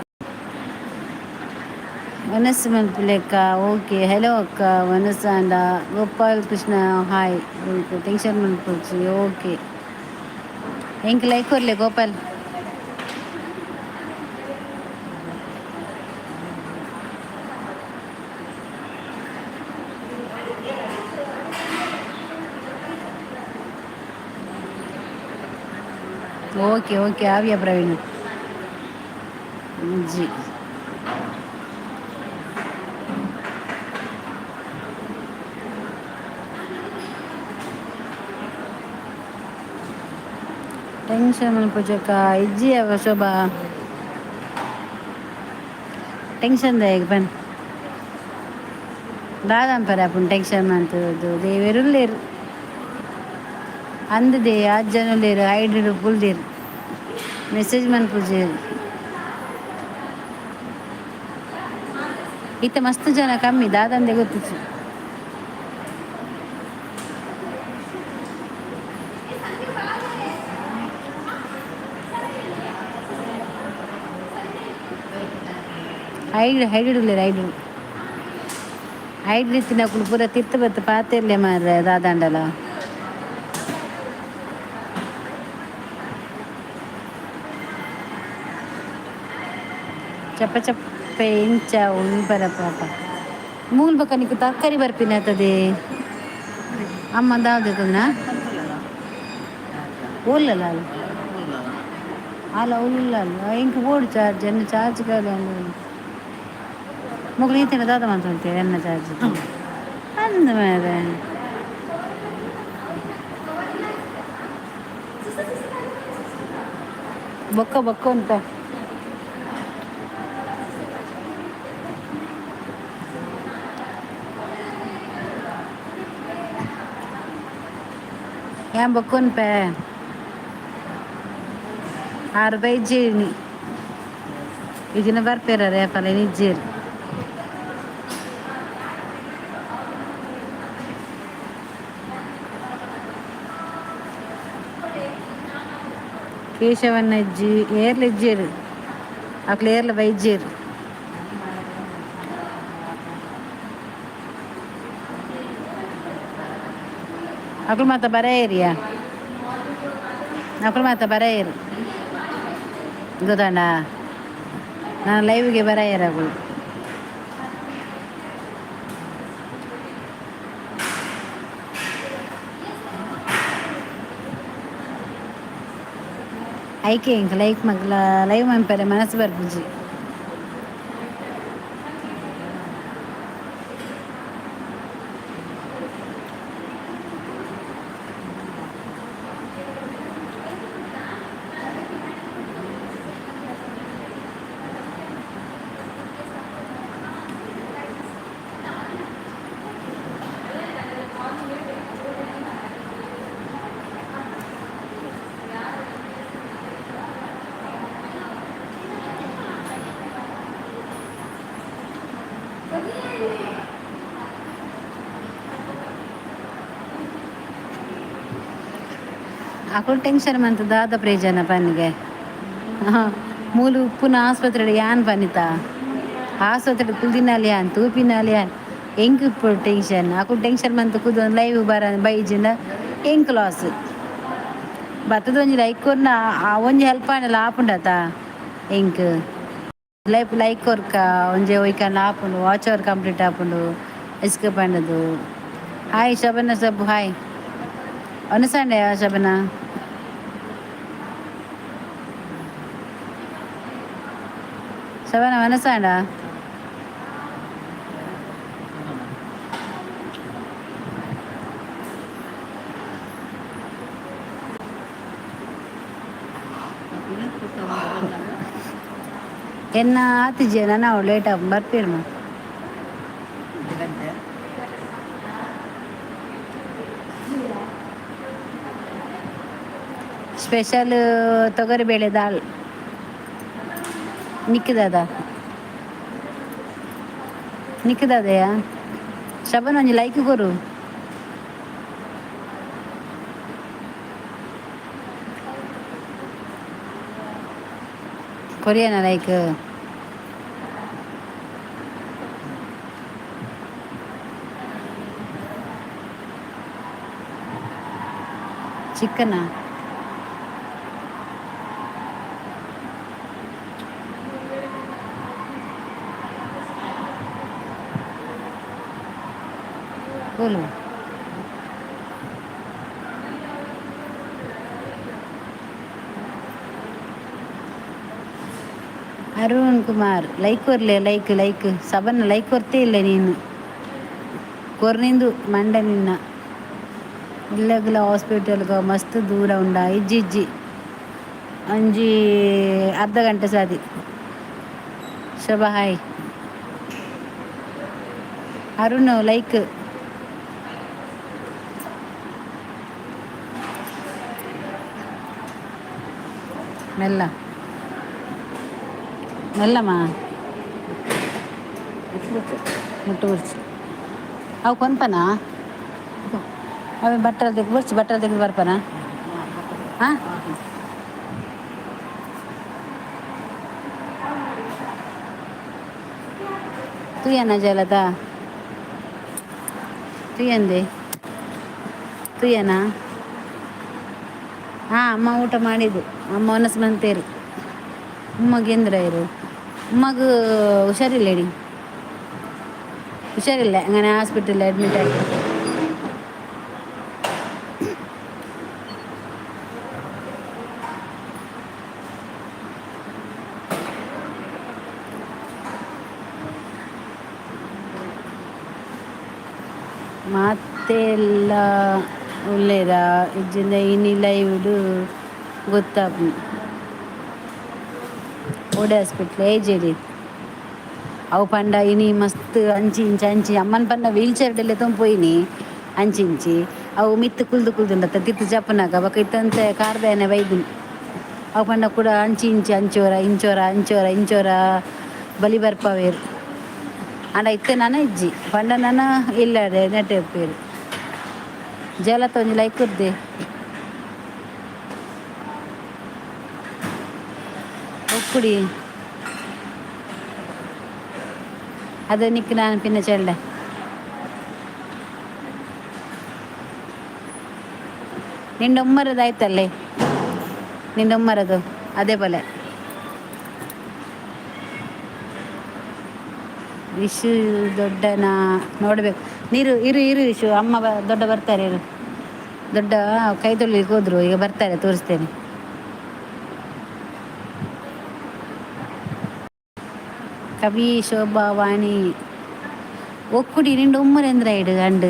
ವನಸ್ ಮನ್ಪುಲೆಕ್ಕ. ಓಕೆ, ಹಲೋ ಅಕ್ಕ, ವನಸ್ ಆಂಡ. ಗೋಪಾಲ್ ಕೃಷ್ಣ ಹಾಯ್. ಟೆನ್ಷನ್ ಮನ್ಪೊಡ್ಚಿ. ಓಕೆ, ಎಂಕ್ ಲೈಕ್ ಕೊರ್ಲೆ ಗೋಪಾಲ್. ಓಕೆ ಓಕೆ, ಆವ್ಯ ಪ್ರವೀಣ್ ಜಿ. ಟೆನ್ಷನ್ ಮನ್ಪುಜಕ್ಕ. ಇಜ್ಜಿ ಅವ ಶೋಭಾ, ಟೆನ್ಷನ್ ದಾಯೆಗ್ ಪನ್? ದಾದಂಪರೆ ಆಪುಂಡು ಟೆನ್ಷನ್ ಮಂತುದು? ದೇವೆರ್ ಉಲ್ಲೆರ್ ಅಂದದೆ. ಆಜ್ ಜನ ಉಲ್ಲೆರ್, ಐಡ್ ಕುಲ್ದೆರ್, ಮೆಸೇಜ್ ಮನ್ಪುಜೆರ್. ಇತ್ತೆ ಮಸ್ತ್ ಜನ ಕಮ್ಮಿ, ದಾದಂದೆ ಗೊತ್ತಿಜ್ಜಿ. ಹೈಡ್ ಹೈಡ್ ಉಲ್ಲೆರ್. ಹೈಡ್ ಹೈಡ್ ಇತ್ತಿನಕುಲು ಪೂರ ತಿರ್ತ್ ಬತ್ತ್ ಪಾತೆರ್ಲೆ ಮಾರ್ರೆ ದಾದಾಂಡಲ. ಚಪ್ಪ ಚಪ್ಪೆ ಇಂಚ ಉನ್ಪರ ಪಾಪ. ಮೂಲ್ ಬೊಕ ನಿಕ್ಕ್ ತರಕಾರಿ ಬರ್ಪಿನ ಆತದೆ. ಅಮ್ಮ ದಾದ ಉಲ್ಲಲ್ಲ ಅಲ್ಲ ಉಲ್ಲಲ್ಲ. ಇಂಕ್ ಬೋಡು ಚಾರ್ಜ್, ಎನ್ನ ಚಾರ್ಜ್ ಕಾಲಿ. ಮೊಗಲು ಈತಿನ ದಾದ ಮಂತೊಂತೆ ಎನ್ನ ಚಾರ್ಜ್ ಅಂದ ಮಾರ್ರೆ. ಬೊಕ್ಕ ಬೊಕ್ಕ ಉಂಟ. ಏನ್ ಬೊಕ್ಕ ಉನ್ಪೆ ಆರು ಬೈಜೇನಿ ಇದಿನ ಬರ್ಪೇರ ರೇಪಲ ನಿಜ್ಜೇರು. ಕೇಶವನ್ನ ಇಜ್ಜಿ, ಏರ್ಲ ಇಜ್ಜೇರು, ಅಕ್ಲು ಏರ್ಲ ಬೈಜೇರು. ಅಕ್ಲು ಮಾತ ಬರ ಏರಿಯಾ, ಅಕ್ಲು ಮಾತ ಬರ ಏರು ಗೊತ್ತಂಡ. ನಾನು ಲೈವ್ಗೆ ಬರ ಅಕುಲು. ಐಕೆ ಇಂಕ ಲೈಕ್ ಮಗ್ಲ ಲೈವ್ ಮನ್ಪರೆ ಮನಸ್ಸು ಬರ್ಪುಜಿ. ಅಕುಲು ಟೆನ್ಷನ್ ಮಂತ್ ದಾದ ಪ್ರಯೋಜನ ಪನ್ನಿಗೆ. ಮೂಲು ಉಪ್ಪುನ ಆಸ್ಪತ್ರೆ ಯಾನ್ ಪನ್ನಿತ ಆಸ್ಪತ್ರೆ ಕುಲ್ದಿನಾಲ್ ಯಾನ್, ತೂಪಿನಾಲ್ ಯಾನ್. ಎಂಕ್ ಇಪ್ಪು ಟೆನ್ಷನ್, ಅಕುಲು ಟೆನ್ಷನ್ ಮಂತ್ ಕುದ್ದು ಲೈವ್ ಬರ ಬೈಜಿಂಡ ಎಂಕ್ ಲಾಸ್. ಬತ್ತದ ಒಂಜಿ ಲೈಕ್ ಕೊರ್ನ ಆ ಒಂಜಿ ಹೆಲ್ಪ್ ಆಂಡಲ ಆಪುಂಡತ ಎಂಕ್. ಲೈಕ್ ಲೈಕ್ ಕೊರ್ಕ ಒಂಜಿ ಒಯ್ಕಂಡ ಆಪುಂಡು, ವಾಚ್ ಅವರ್ ಕಂಪ್ಲೀಟ್ ಆಪುಂಡು. ಇಸ್ಕ ಪಂಡದು. ಹಾಯ್ ಶಬನ ಸಬ್, ಹಾಯ್. ಒನಸಂಡೆ ಶಬನ. ಶಬನ ವನಸಾಂಡ? ಎನ್ನ ಆತಿಜೆ ನಾನು ಲೇಟ್ ಆಪ್ ಬರ್ಪೇರು. ಸ್ಪೆಷಲ್ ತೊಗರಿಬೇಳೆ ದಾಲ್. ನಿಕ್ಕದಾದ ನಿಕ್ಕದಾದಯಾ ಶಬನ್? ಒಂಜಿ ಲೈಕ್ ಕೊರು. ಕೊರಿಯನ ಲೈಕ್? ಚಿಕನಾ? बोलो. ಅರುಣ್ ಕುಮಾರ್ ಲೈಕ್ ಕೊರ್ಲೆ. ಲೈಕ್ ಲೈಕ್ ಸಬನ್ನ ಲೈಕ್ ಕೊರ್ತೇ ಇಲ್ಲ ನೀನು. ಕೊರ್ನಿಂದು ಮಂಡ ನಿನ್ನ. ಇಲ್ಲಗ್ಲ ಹಾಸ್ಪಿಟಲ್ಗೆ ಮಸ್ತ್ ದೂರ ಉಂಡ? ಇಜ್ಜಿ ಇಜ್ಜಿ, ಒಂಜಿ ಅರ್ಧ ಗಂಟೆ ಸಾದಿ. ಶೋಭಾ ಹಾಯ್. ಅರುಣ್ ಲೈಕ್. ಮೆಲ್ಲ ಮೆಲ್ಲಮ್ಮ, ಮುಟ್ಟು ಬಿಡ್ಸಿ. ಅವು ಕೊಂಪನ ಅವೆ ಬಟ್ಟಲ್ ತೆಗ್ದು ಬಿಡ್ಸಿ, ಬಟ್ಟಲ್ ತೆಗೆದು ಬರ್ಪನ. ಹಾಂ, ತುಯನ ಜಲದ ತುಯಂದೆ ತುಯನಾ? ಹಾಂ, ಅಮ್ಮ ಊಟ ಮಾಡಿದ್ದು. ಅಮ್ಮ ಒನಸ್ ಮಂತೇರು. ಉಮ್ಮಗೆ ಇರು. ಉಮ್ಮಗ ಹುಷಾರಿಲ್ಲ ಹೇಳಿ, ಹುಷಾರಿಲ್ಲ, അങ്ങനെ ಹಾಸ್ಪಿಟಲ್ ಅಡ್ಮಿಟ್ ಆಗಿ. ಮಾತೆಲ್ಲ ಉಲ್ಲೇರ ಇಜ್ಜಿಂದ ಇನಿ ಲೈವ್ಡ್ ಗೊತ್ತಾಪುಂಡು. ಓಡೆ ಹಾಸ್ಪಿಟ್ಲ್ ಏಜೆಡಿ ಅವು ಪಂಡ ಇನಿ ಮಸ್ತ್ ಅಂಚಿ ಇಂಚಿ ಅಂಚಿ. ಅಮ್ಮನ ಪಂಡ ವೀಲ್ ಚೇರ್ ಡೆಲ್ಲೆ ಪೋಯಿನಿ ಅಂಚಿ ಇಂಚಿ. ಅವು ಮಿತ್ತು ಕುಲ್ದು ಕುಲ್ದುಂಡತ್ತ, ತಿತ್ತು ಜಪ್ಪುನಾಗ ಬೊಕ ಇತ್ತಂತೆ ಕಾರ್ ಬೇನೆ ಬೈದಿನಿ. ಅವು ಪಂಡ ಕೂಡ ಅಂಚಿ ಇಂಚಿ ಅಂಚೋರ ಇಂಚೋರ ಅಂಚೋರ ಇಂಚೋರ ಬಲಿ ಬರ್ಪವೇರು. ಆಂಡ ಇತ್ತೆ ನನ ಇಜ್ಜಿ ಪಂಡ ನನ ಇಲ್ಲ ನೆಟ್ ಪೇರು ಜಲತ. ಒಂಜಿ ಲೈಕ್ ಕೊರ್ದೆ. ಒಕ್ಕುಡಿ ಅದು ನಿಕ್ ನಾನು ಪಿನ್ನ ಚೆಲ್ಲೆ. ನಿಂಡ ಉಮ್ಮರದು ಆಯ್ತಲ್ಲೇ? ನಿಂಡ ಉಮ್ಮರದು ಅದೇ പോലെ. ವಿಶು ದೊಡ್ಡನ ನೋಡಬೇಕು. ನೀರು ಇರು ಇರು ವಿಶು. ಅಮ್ಮ ದೊಡ್ಡ ಬರ್ತಾರೆ ಇರು. ದೊಡ್ಡ ಕೈ ತೊಳಿಲಿಕ್ಕೆ ಹೋದ್ರು, ಈಗ ಬರ್ತಾರೆ, ತೋರಿಸ್ತೇನೆ. ಕವಿ ಶೋಭಾ ವಾಣಿ ಒಕ್ಕುಡಿ ನಿಂಡು ಉಮ್ಮರೇಂದ್ರ ಇಡು ಅಂಡು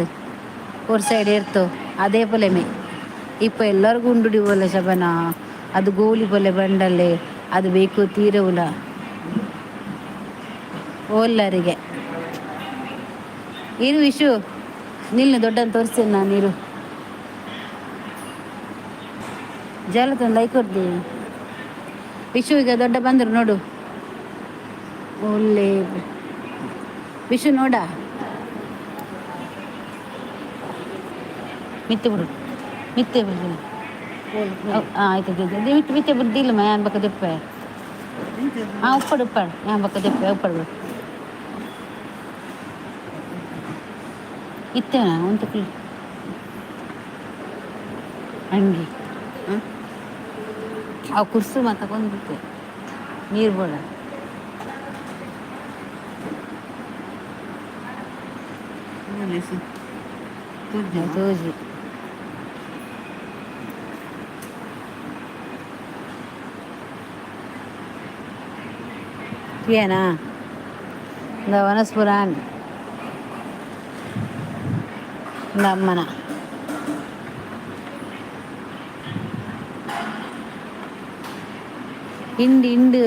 ஒரு ಸೈಡ್ ಇರ್ತು ಅದೇ ಪೊಲೆಮೆ. ಇಪ್ಪ ಎಲ್ಲರಿಗೂ ಉಂಡುಡಿ ಬೋಲೆ ಶಬನ. ಅದು ಗೋಲಿ ಪೊಲೆ ಬಂಡಲೆ ಅದು ಬೇಕು ತೀರವುಲ ಓಲ್ಲರಿಗೆ. ಇರು ವಿಶು, ನಿಲ್ಲು, ದೊಡ್ಡನ್ ತೋರಿಸ್ತೇನೆ ನಾನು, ಇರು. ಜಲ ತಂದು ಲೈಕ್ ಕೊಡ್ದಿ ವಿಶು. ಈಗ ದೊಡ್ಡ ಬಂದರು ನೋಡು. ಒಳ್ಳೆ ವಿಶು ನೋಡ. ಮಿತ್ತು ಬಿಡು, ಮಿತ್ತೆ ಬಿಡು. ಆಯ್ತು. ಮಿತ್ತೆ ಮಿತ್ತೆ ಬುದ್ಧಿ ಇಲ್ಲ, ಯಾನ್ ಬಕ್ಕ ದಿಪ್ಪೆ. ಹಾಂ, ಉಪ್ಪಡು ಉಪ್ಪಡು, ಯಾನ್ ಬಕ್ಕ ದಿಪ್ಪೆ, ಉಪ್ಪಡು ಇತ್ತೇನಾ ಒಂದು ಅಂಗಿ. ಆ ಕುರ್ಸು ಮಾತ ಕೊಂದಿತ್ತೆ, ನೀರು ಬೋಡ. ತೋಜಿ. ತುಯನಾ ಇಂದ ವನಸ್ಪುರಾನ್ ಇಂದ ಅಮ್ಮನ. ಇಂಡು ಇಂಡು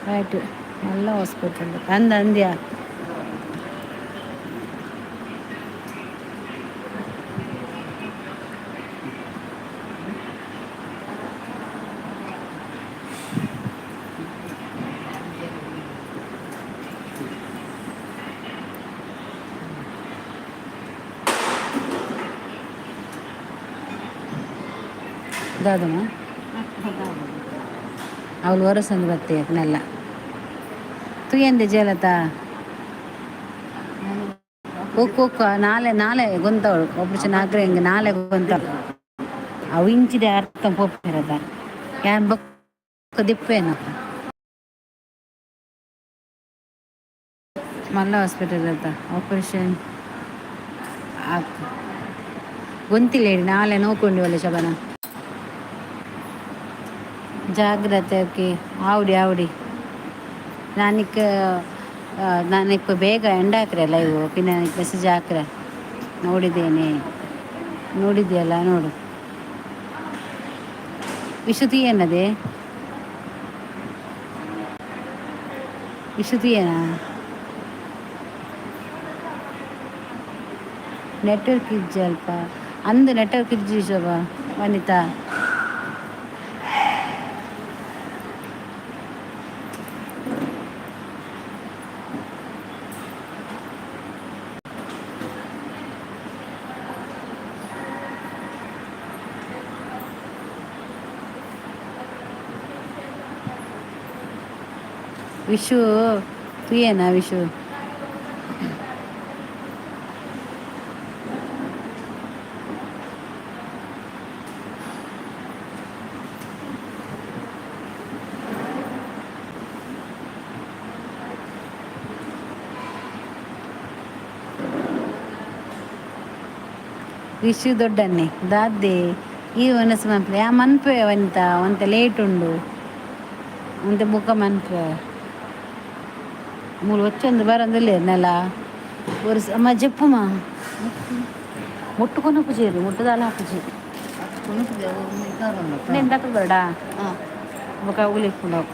ರೈಟ್, നല്ല ഹോസ്പിറ്റൽ ಅಂದ ಅಂದ್ಯಾ. ದಾದಮ್ಮ, ಅವಳು ವರಸಂದು ಬತ್ತೆ ನೆಲ್ಲ ತುಯಂದೆ ಜಲತ ಉಕ್ಕು ಉಕ್ಕು ನಾಳೆ ನಾಳೆ ಗೊಂತವಳು ಒಬ್ಬರು ನಾಗ್ರೆ ಹಿಂಗೆ ನಾಳೆ ಗೊಂತವಳು. ಅವು ಇಂಚಿದೆ ಅರ್ಥ ಪೋಪಿರದ ಯಾನ್ ಬೊಕ್ಕ ದಿಪ್ಪೇನಪ್ಪ. ಮಲ್ಲ ಹಾಸ್ಪಿಟಲ್ ಅಂತ ಆಪರೇಷನ್ ಆಕ್ ಗೊಂತಿಲ್ಲ ಹೇಳಿ. ನಾಳೆ ನೋಕೊಂಡು ಒಳ್ಳೆ ಶಬನ. ಜಾಗ್ರತೆ. ಓಕೆ, ಆವಡಿ ಆವಡಿ. ನಾನಿಕ್ ನಾನಿಪ್ಪ ಬೇಗ ಎಂಡ್ ಹಾಕ್ರೆ ಲೈವ್, ಪಿನ್ನ ಮೆಸೇಜ್ ಹಾಕ್ರೆ. ನೋಡಿದ್ದೇನೆ, ನೋಡಿದ್ಯಲ್ಲ, ನೋಡು. ವಿಶುತಿ ಏನದೆ? ವಿಶುತಿಯೇನಾ? ನೆಟ್ವರ್ಕ್ ಇಜ್ಜಿ ಅಲ್ಪ ಅಂದು, ನೆಟ್ವರ್ಕ್ ಇಜ್ಜಿ ಶೋಭಾ ವನಿತಾ. ವಿಶು ತುಯೇನಾ ವಿಶು? ವಿಶು ದೊಡ್ಡನ್ನೇ ದಾದ್ದೆ ಈ ಒನಸ್ ಮನ್ಪೆ. ಆ ಮನ್ಪೆ వంತ ಒಂತೆ ಲೇಟ್ ಉಂಡು, ಒಂತೆ ಬುಕ್ಕ ಮನ್ಪೆ. ಮೂಲು వచ్చೊಂದು ಬರಂದಿಲ್ಲ ನೆಲ ಒರ್ಸ್. ಅಮ್ಮ ಜಪ್ಪುಮ ಮುಟ್ಟು ಕೊನಪುಜೇರು, ಮುಟ್ಟುದಾಲ ಹಾಪುಜಿ. నేను దక్క బరడా ఒక ఉలిప్పుండవు.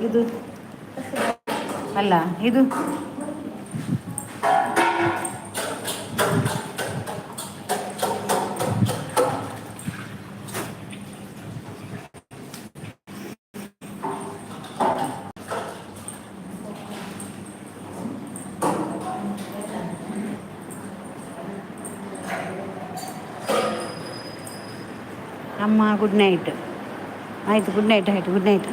ಇದು ಅಲ್ಲ ಇದು. ಅಮ್ಮ ಗುಡ್ ನೈಟ್. ಆಯಿತು, ಗುಡ್ ನೈಟ್. ಆಯಿತು, ಗುಡ್ ನೈಟ್.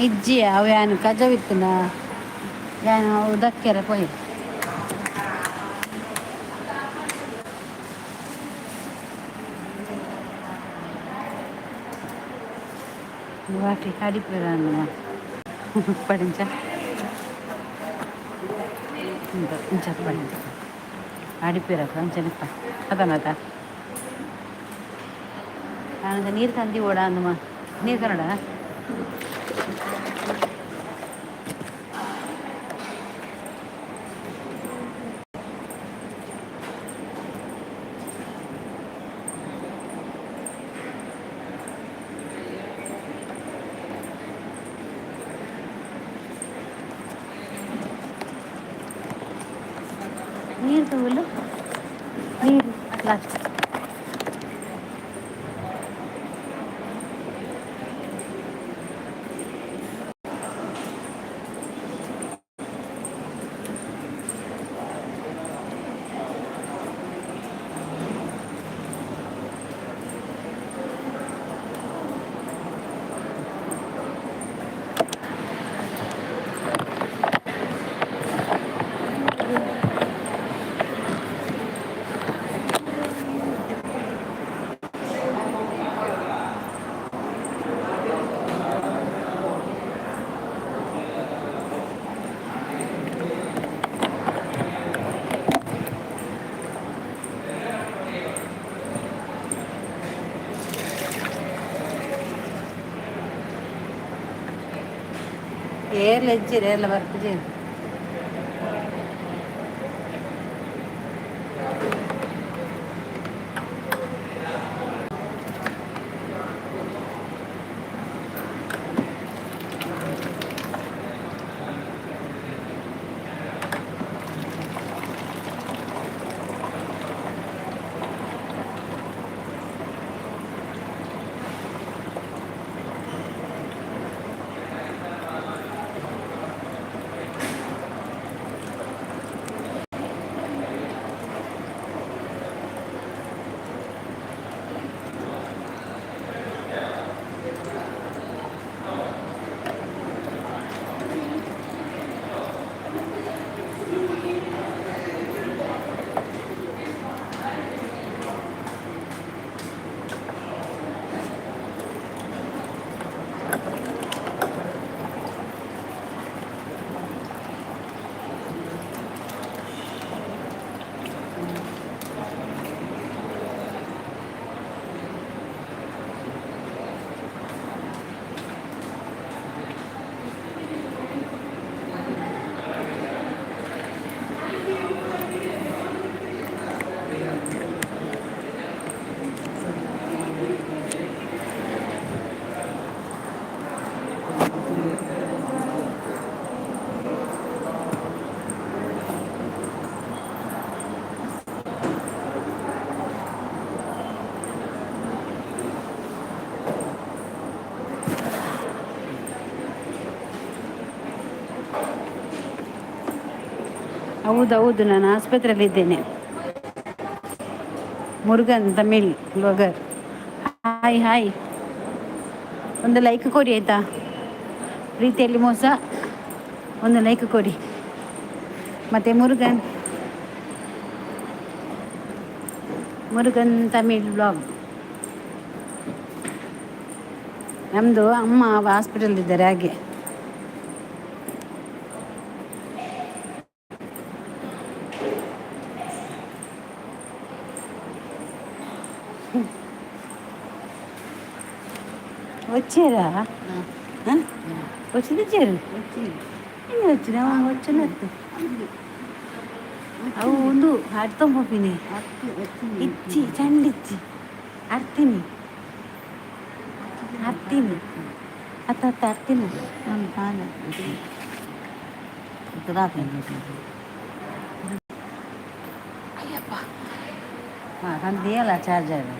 ಇಜ್ಜಿ ಅವು ಯಾನ್ ಕಜವಿತ್ತುಂಡ ಯಾನ್ ಅವು ದಕ್ಕೆರೆ ಪೋಯಿ. ವಾಟಿ ಅಡಿಪುರ ಪడింಚ ಇಂಚ ಪಡಿ ಅಡಿಪಿರ ಅಂಚನೆಪ್ಪ ಅದನದ ನಾನು ನೀರು ತಂದಿ ಓಡ ಅಂದಮ್ಮ ನೀರು ಕನ್ನಡ. ನೀರು ತಗೊಳ್ಳು, ನೀರು ಲಾಸ್ಟ್. ಏರ್ಲ ಇಜ್ಜಿರ ಏರ್ಲ ಬರ್ಪುಜಿ. ಹೌದೌದು, ನಾನು ಆಸ್ಪತ್ರೆಯಲ್ಲಿದ್ದೇನೆ. Murugan Tamil blogger, hi hi. ಒಂದು ಲೈಕ್ ಕೊಡಿ ಆಯಿತಾ? ಪ್ರೀತಿಯಲ್ಲಿ ಮೋಸ, ಒಂದು ಲೈಕ್ ಕೊಡಿ. ಮತ್ತು ಮುರುಗನ್ ಮುರುಗನ್ ತಮಿಳ್ ಬ್ಲಾಗ್. ನಮ್ಮದು ಅಮ್ಮ ಹಾಸ್ಪಿಟಲ್ ಇದ್ದಾರೆ ಹಾಗೆ. వచ్చారా? వచ్చి తెచ్చారు వచ్చిన వచ్చినట్టు ಅವು ಒಂದು ಅರ್ಥಂಪಿನಿ ಇಚ್ಚಿ ಚಂಡಿಚ್ಚಿ ಅರ್ತಿನಿ ಅರ್ತಿನಿ ಅತ್ತ ಅತ್ತ ಅರ್ತಿನಿ. ಅಯ್ಯಪ್ಪ, ಹಾಂ ತಂದಿಯಲ್ಲ ಚಾರ್ಜರ್.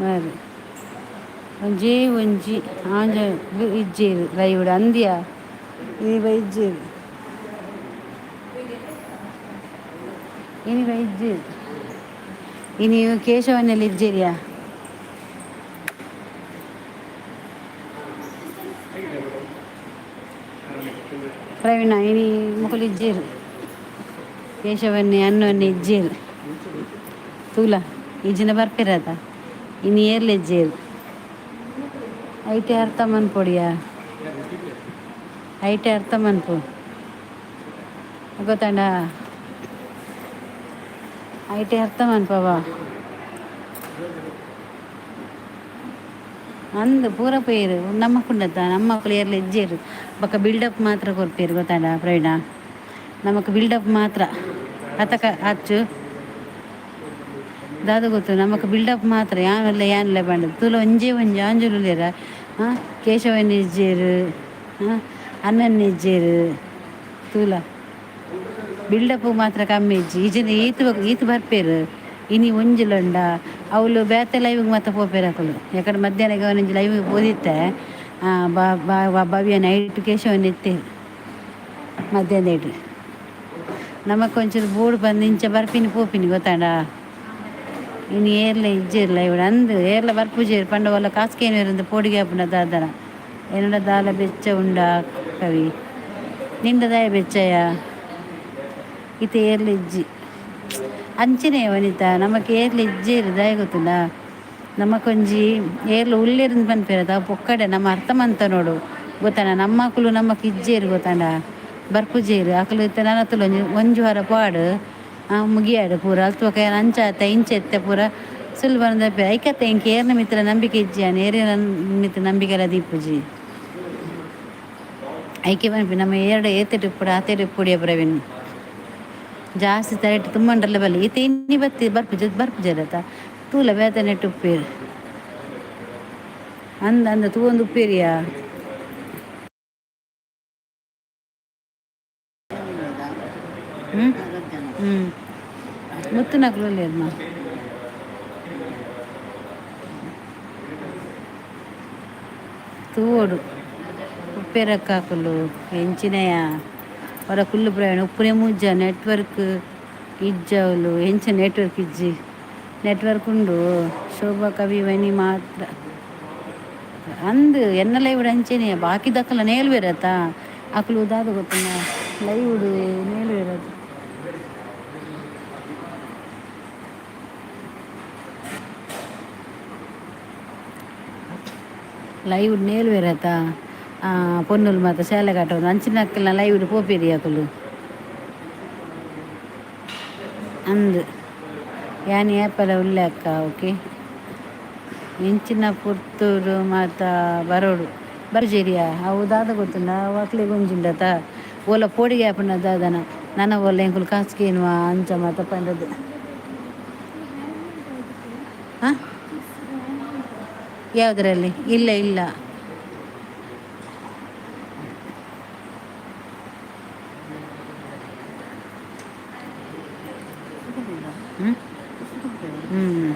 ಬಾರಿ ಒಂಜೇ ಒಂಜಿ ಆಂಜ ಇಜ್ಜೇರು ಲೈವ್ ಅಂದ್ಯ ಇನಿ ಬೈಜ್ಜೇರು ಇನಿ ಬೈಜ್ಜೇರು ಇನಿ ಕೇಶವನಲ್ಲಿ ಇಜ್ಜೇರಿಯಾ. ಪ್ರವೀಣ ಇನಿ ಮುಕುಲು ಇಜ್ಜೇರು ಕೇಶವನ್ನೇ ಅನ್ನವನ್ನೇ ಇಜ್ಜೇರು ತೂಲ ಇಜ್ಜಿನ ಬರ್ಪಿರದ ಇನಿ ಏರ್ಲೆ ಇಜ್ಜೇರು ಐಟೆ ಅರ್ಥ ಮನ್ಪೊಡಿಯಾ ಐಟೆ ಅರ್ಥ ಮನ್ಪು ಗೊತ್ತಾಂಡ ಐಟೆ ಅರ್ಥ ಮನ್ಪವ ಅಂದ್ ಪೂರ ಪೇರು ನಮ್ಮಕ್ಕುಂಡತ್ತ ನಮ್ಮಕ್ಕಳು ಏರ್ಲ ಇಜ್ಜೇರು ಬೊಕ್ಕ ಬಿಲ್ಡಪ್ ಮಾತ್ರ ಕೊರ್ಪೇರು ಗೊತ್ತಾಂಡ ಪ್ರವೀಣ ನಮಕ್ ಬಿಲ್ಡಪ್ ಮಾತ್ರ ಅತಕ ಅಚ್ಚು ದಾದ ಗೊತ್ತು ನಮಕ್ ಬಿಲ್ಡಪ್ ಮಾತ್ರ ಯಾನೆಲ್ಲ ಯಾನೆಲ್ಲ ಬಂಡ ತೂಲ ಒಂಜೇ ಒಂಜಿ ಆಂಜುಲುಲ್ಲೆರ ಕೇಶವನ್ ಇಜ್ಜೇರು ಅಣ್ಣನ್ ಇಜ್ಜೇರು ತೂಲ ಬಿಲ್ಡಪ್ ಮಾತ್ರ ಕಮ್ಮಿ ಇಜ್ಜಿ ಈಜಿನ ಈತ್ ಈತ್ ಬರ್ಪೇರು ಇನಿ ಒಂಜಿಲಂಡ ಅವ್ಲು ಬೇತೆ ಲೈವ್ಗೆ ಮಾತ್ರ ಪೋಪೇರು ಅಕುಲು ಯಾಕಂದ್ರೆ ಮಧ್ಯಾಹ್ನ ಒಂಜಿ ಲೈವ್ಗೆ ಪೋದಿತ್ತೆ ಬಾ ಭವ್ಯ ನೈಟ್ ಕೇಶವನ್ ಇತ್ತೇರು ಮಧ್ಯಾಹ್ನ ನೈಟ್ ನಮಕ್ ಒಂಚೂರು ಬೋಡು ಬಂದು ಇಂಚ ಬರ್ಪಿನಿ ಪೋಪಿನಿ ಗೊತ್ತಾಂಡ ಇನ್ನು ಏರ್ಲ ಇಜ್ಜೇರ್ಲ ಇವಳು ಅಂದು ಏರ್ಲ ಬರ್ಪುಜೇರು ಪಂಡ ಒಲ್ಲ ಕಾಸ್ಕೇನು ಪೋಡಿಗೆ ಆಪುಂಡ ದಾದನ ಎನ್ನಡ ದಾಲ ಬೆಚ್ಚ ಉಂಡ ಕವಿ ನಿಂಡ ದಾಯ ಬೆಚ್ಚಯ ಇತ್ತೆ ಏರ್ಲ ಇಜ್ಜಿ ಅಂಚನೆ ವನಿತಾ ನಮಕ್ ಏರ್ಲ ಇಜ್ಜೇರು ದಾಯ ಗೊತ್ತುಂಡ ನಮಕೊಂಜಿ ಏರ್ಲ ಉಲ್ಲೇರಿಂದ ಪನ್ಪೇರದ ಪೊಕ್ಕಡೆ ನಮ್ಮ ಅರ್ಥ ಮಂತ ನೋಡು ಗೊತ್ತಾಂಡ ನಮ್ಮಕುಲು ನಮಕ್ ಇಜ್ಜೇರು ಗೊತ್ತಾಂಡ ಬರ್ಪುಜೇರು ಅಕುಲು ಇತ್ತೆ ನನತುಲು ಒಂಜಿ ಒಂಜಿ ವಾರ ಪಾಡು ಮುಗಿಯಾಡು ಪೂರ ಅಲ್ತು ಅಂಚ ಆತ ಇಂಚ ಎತ್ತೆ ಪೂರ ಸುಲ್ಬ ಐಕತ್ತೆ ಇಂಕ ಏರ್ನ ಮಿತ್ರ ನಂಬಿಕೆ ಇಜ್ಜಿ ಏರಿನ ಮಿತ್ರ ನಂಬಿಕೆ ಎಲ್ಲ ದೀಪುಜಿ ಐಕೆ ಪನ್ಪಿ ನಮ್ಮ ಎರಡು ಏತೆಟ್ ಇಪ್ಪುಡು ಆತೆಟ್ ಇಪ್ಪುಡಿಯ ಪ್ರವೀಣ್ ಜಾಸ್ತಿ ತರೆಟ್ ತುಂಬಂಡ್ರಲ್ಲ ಬಲ್ಲಿ ಈತ ಇನ್ನಿ ಬತ್ತಿ ಬರ್ಪುಜ ಬರ್ಪುಜರತ ತೂಲ ಬೇತೆ ನೆಟ್ಟು ಉಪ್ಪೇರು ಅಂದ ಅಂದ ತೂವೊಂದು ಉಪ್ಪೇರಿಯಾ. ಹ್ಞೂ ಹ್ಞೂ ಮುತ್ತುನಕುಲು ಉಲ್ಲೆರ್ಮ ತೂವೊಡು ಉಪ್ಪೇರಕ್ಕಾಕುಲು ಎಂಚಿನಯ ಹೊರ ಕುಲ್ಲು ಪ್ರಯಾಣ ಉಪ್ಪುನೆ ಮೂಜ ನೆಟ್ವರ್ಕ್ ಇಜ್ಜವಲು ಎಂಚ ನೆಟ್ವರ್ಕ್ ಇಜ್ಜಿ ನೆಟ್ವರ್ಕ್ ಉಂಡು ಶೋಭಾ ಕವಿ ವನಿ ಮಾತ್ರ ಅಂದ್ ಎನ್ನ ಲೈವ್ ಅಂಚೆನೆ ಬಾಕಿ ದಕ್ಕಲ ನೇಲ್ವೇರತ್ತ ಅಕುಲು ದಾದ ಗೊತ್ತುಂಡ ಲೈವ್ ನೇಲ್ವೇರತ್ತ ಲೈವ್ ನೇಲ್ವೇರತ್ತ ಪೊನ್ನುಲು ಮಾತ ಶಾಲೆ ಕಟ್ಟೋದು ಅಂಚಿನಕ್ಕಲ್ನ ಲೈವ್ ಪೋಪೇರಿ ಅಕುಲು ಅಂದ್ ಯಾನ್ ಏಪಲ ಉಲ್ಲೆ ಅಕ್ಕ ಓಕೆ ಎಂಚಿನ ಪುರ್ತೂರು ಮಾತ ಬರೋಡು ಬರ್ಜೇರಿಯಾ ಅವು ದಾದ ಗೊತ್ತುಂಡ ಅವು ಅಕ್ಲೆಗ್ ಒಂಜಿ ಉಂಡತ ಓಲ ಪೋಡಿಗೆ ಆಪುಂಡ ದಾದನ ನನ ಓಲ ಎಂಕುಲು ಕಾಸ್ಕೇನುವ ಅಂಚ ಮಾತ ಪಂಡದು ಹಾಂ ಯಾವುದರಲ್ಲಿ ಇಲ್ಲ ಇಲ್ಲ ಹ್ಞೂ ಹ್ಞೂ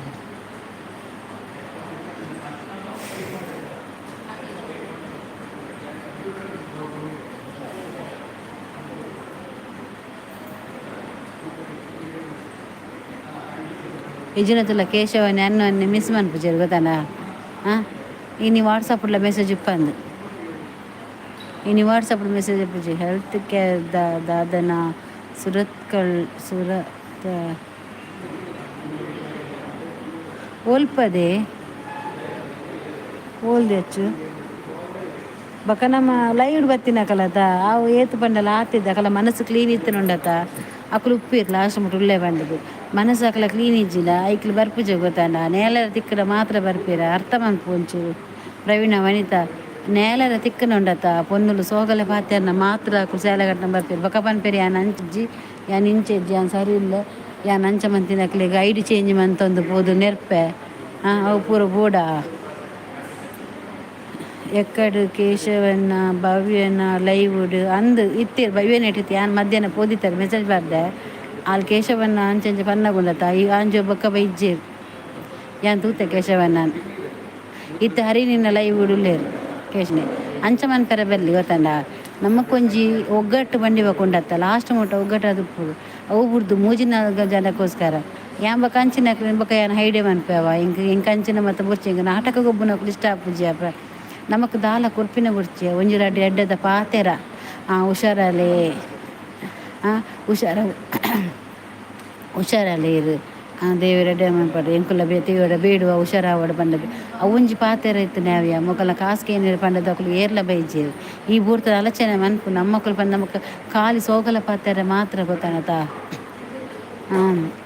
ಇಜ್ಜಿನತುಲ್ಲ ಕೇಶವನೆ ಅನ್ನವನ್ನೇ ಮಿಸ್ ಮನ್ಪುಜೆರ್ ಗೊತ್ತಲ್ಲ ಹಾಂ ಇನಿ ವಾಟ್ಸಪ್ಲ ಮೆಸೇಜ್ ಇಪ್ಪಂದು ಇನಿ ವಾಟ್ಸಪ್ ಮೆಸೇಜ್ ಇಪ್ಪುಜಿ ಹೆಲ್ತ್ ಕೇರ್ ದಾದನ ಸುರತ್ಕಲ್ ಸುರತ್ ಒಲ್ಪದೆ ಓಲ್ದೆಚ್ಚು ಬೊಕ ನಮ್ಮ ಲೈವ್ ಬತ್ತಿನಕಲತ ಅವು ಏತ್ ಪಂಡಲ ಆತಿದ್ದ ಅಕಲ ಮನಸ್ಸು ಕ್ಲೀನ್ ಇತ್ತುಂಡತ ಅಕುಲು ಉಪ್ಪಿರ್ ಲಾಸ್ಟ್ ಮುಟ್ಟು ಉಲ್ಲೆ ಪಂಡದು ಮನಸ್ಸು ಅಕಲ ಕ್ಲೀನ್ ಇಜ್ಜಿಲ್ಲ ಐಕ್ಲು ಬರ್ಪುಜ ಗೊತ್ತಾಂಡ ನೇಲರ ತಿಕ್ಕಡ ಮಾತ್ರ ಬರ್ಪೀರ ಅರ್ಥ ಮನ್ಪು ಒಂಚೂರು ಪ್ರವೀಣ ವನಿತಾ ನೇಲರ ತಿಕ್ಕನ ಉಂಡತ ಪೊನ್ನುಲು ಸೋಗಲೆ ಪಾತೆರ್ನ ಮಾತ್ರ ಅಕುಲು ಸೇಲೆಗಟ್ಟನ ಬರ್ಪೇರು ಬೊಕ ಪನ್ಪೆರ್ ಯಾನ್ ಅಂಚಿಜ್ಜಿ ಯಾನ್ ಇಂಚೆಜ್ಜಿ ಯಾನ್ ಸರಿ ಇಲ್ಲ ಯಾನ್ ಅಂಚ ಮಂತಿನ ಅಕ್ಲೆಗ್ ಐಡಿ ಚೇಂಜ್ ಮಂತೊಂದು ಪೋದು ನೆರ್ಪೆ ಅವು ಪೂರ ಬೋಡ ಎಕ್ಕಡು ಕೇಶವನ ಭವ್ಯನ ಲೈವುಡ್ ಅಂದ್ ಇತ್ತೆರ್ ಭವ್ಯನ ಇಟ್ಟಿತ್ತು ಯಾನ್ ಮಧ್ಯಾಹ್ನ ಪೋದಿತ್ತಾರೆ ಮೆಸೇಜ್ ಬರ್ದೆ ಆಲ್ ಕೇಶವನ್ನ ಅಂಚಂಚ ಪನ್ನಗುಂಡತ ಈ ಆಂಜೋ ಬೊಕ್ಕ ಬೈಜ್ಜೇರ್ ಯಾನ್ ತೂತೆ ಕೇಶವಣ್ಣನ್. ಇತ್ತೆ ಹರಿ ನಿನ್ನ ಲೈವ್ ಉಲ್ಲೇರು ಕೇಶನೆ. ಅಂಚ ಮನ್ಪೆರೆ ಬಲ್ಲಿ ಗೊತ್ತಂಡ. ನಮಕ್ಕೊಂಜಿ ಒಗ್ಗಟ್ಟು ಬಂಡಿ ಬಕೊಂಡತ್ತ ಲಾಸ್ಟ್ ಮುಟ್ಟ ಒಗ್ಗಟ್ಟು ಅದು ಅವು ಬುಡ್ದು ಮೂಜಿ ನಾಲ್ಕು ಜನಕ್ಕೋಸ್ಕರ. ಯಾನ್ ಬೊಕ ಅಂಚಿನಕ್ಲು ಬೊಕ ಯಾನ್ ಹೈಡೆ ಮನ್ಪೆವ ಎಂಕ್ ಎಂಕ್ ಅಂಚಿನ ಮತ್ತ ಬೊರ್ಚಿ. ಎಂಕ್ ನಾಟಕ ಗೊಬ್ಬುನಕುಲು ಇಷ್ಟ ಆಪುಜಿ ಅಪ್ಪ. ನಮಕ್ ದಾಲ ಕೊರ್ಪಿನ ಬೊರ್ಚಿ. ಒಂಜಿ ರಡ್ಡ್ ಎಡ್ಡೆದ ಪಾತೆರ. ಆ ಹುಷಾರಲೆ, ಹುಷಾರ ಹುಷಾರಲೆ ಇರು, ದೇವೆರ್ ಎಡ್ಡೆ ಮನ್ಪಡ್, ಎಂಕುಲ ದೇವೆರ್ಡ ಬೇಡುವ ಹುಷಾರಾವಡ್ ಪಂಡುದು. ಅವು ಒಂಜಿ ಪಾತೆರ ಇತ್ತಿನ ಅವ್ಯ ಮೊಕಲ್ನ ಕಾಸ್ ಕೇನೆರ್ ಪಂಡುದು ಅಕುಲು ಏರ್ಲ ಬೈಜೆರ್. ಈ ಬೂರ್ತದ ಆಲೋಚನೆ ಮನ್ಪು ನಮ್ಮಕುಲು ಪಂಡ ನಮಕ್ ಖಾಲಿ ಸೋಗಲ ಪಾತೆರ ಮಾತ್ರ ಗೊತ್ತಾನತ.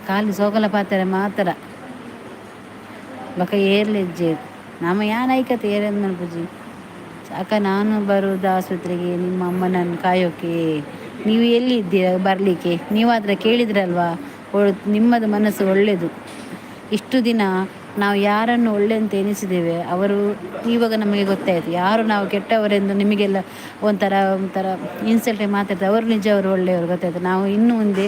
ಖಾಲಿ ಸೋಗಲ ಪಾತೆರ ಮಾತ್ರ. ಬೊಕ ಏರ್ಲ ಇಜ್ಜೆರ್. ನಮ ಯಾನ್ ಐಕತ್ ಏರೆಂದ್ ಮನ್ಪುಜಿ. ಅಕ್ಕ ನಾನು ಬರುವುದು ಆಸ್ಪತ್ರೆಗೆ ನಿಮ್ಮ ಅಮ್ಮನನ್ನು ಕಾಯೋಕೆ. ನೀವು ಎಲ್ಲಿ ಇದ್ದೀರಾ ಬರಲಿಕ್ಕೆ? ನೀವಾದರೆ ಕೇಳಿದ್ರಲ್ವಾ? ನಿಮ್ಮದು ಮನಸ್ಸು ಒಳ್ಳೆಯದು. ಇಷ್ಟು ದಿನ ನಾವು ಯಾರನ್ನು ಒಳ್ಳೆ ಅಂತ ಎನಿಸಿದ್ದೇವೆ ಅವರು ಇವಾಗ ನಮಗೆ ಗೊತ್ತಾಯಿತು. ಯಾರು ನಾವು ಕೆಟ್ಟವರೆಂದು ನಿಮಗೆಲ್ಲ ಒಂಥರ ಒಂಥರ ಇನ್ಸಲ್ಟ್ ಮಾತಾಡ್ತಾರೆ, ಅವರು ನಿಜ ಅವರು ಒಳ್ಳೆಯವರು ಗೊತ್ತಾಯಿತು. ನಾವು ಇನ್ನು ಮುಂದೆ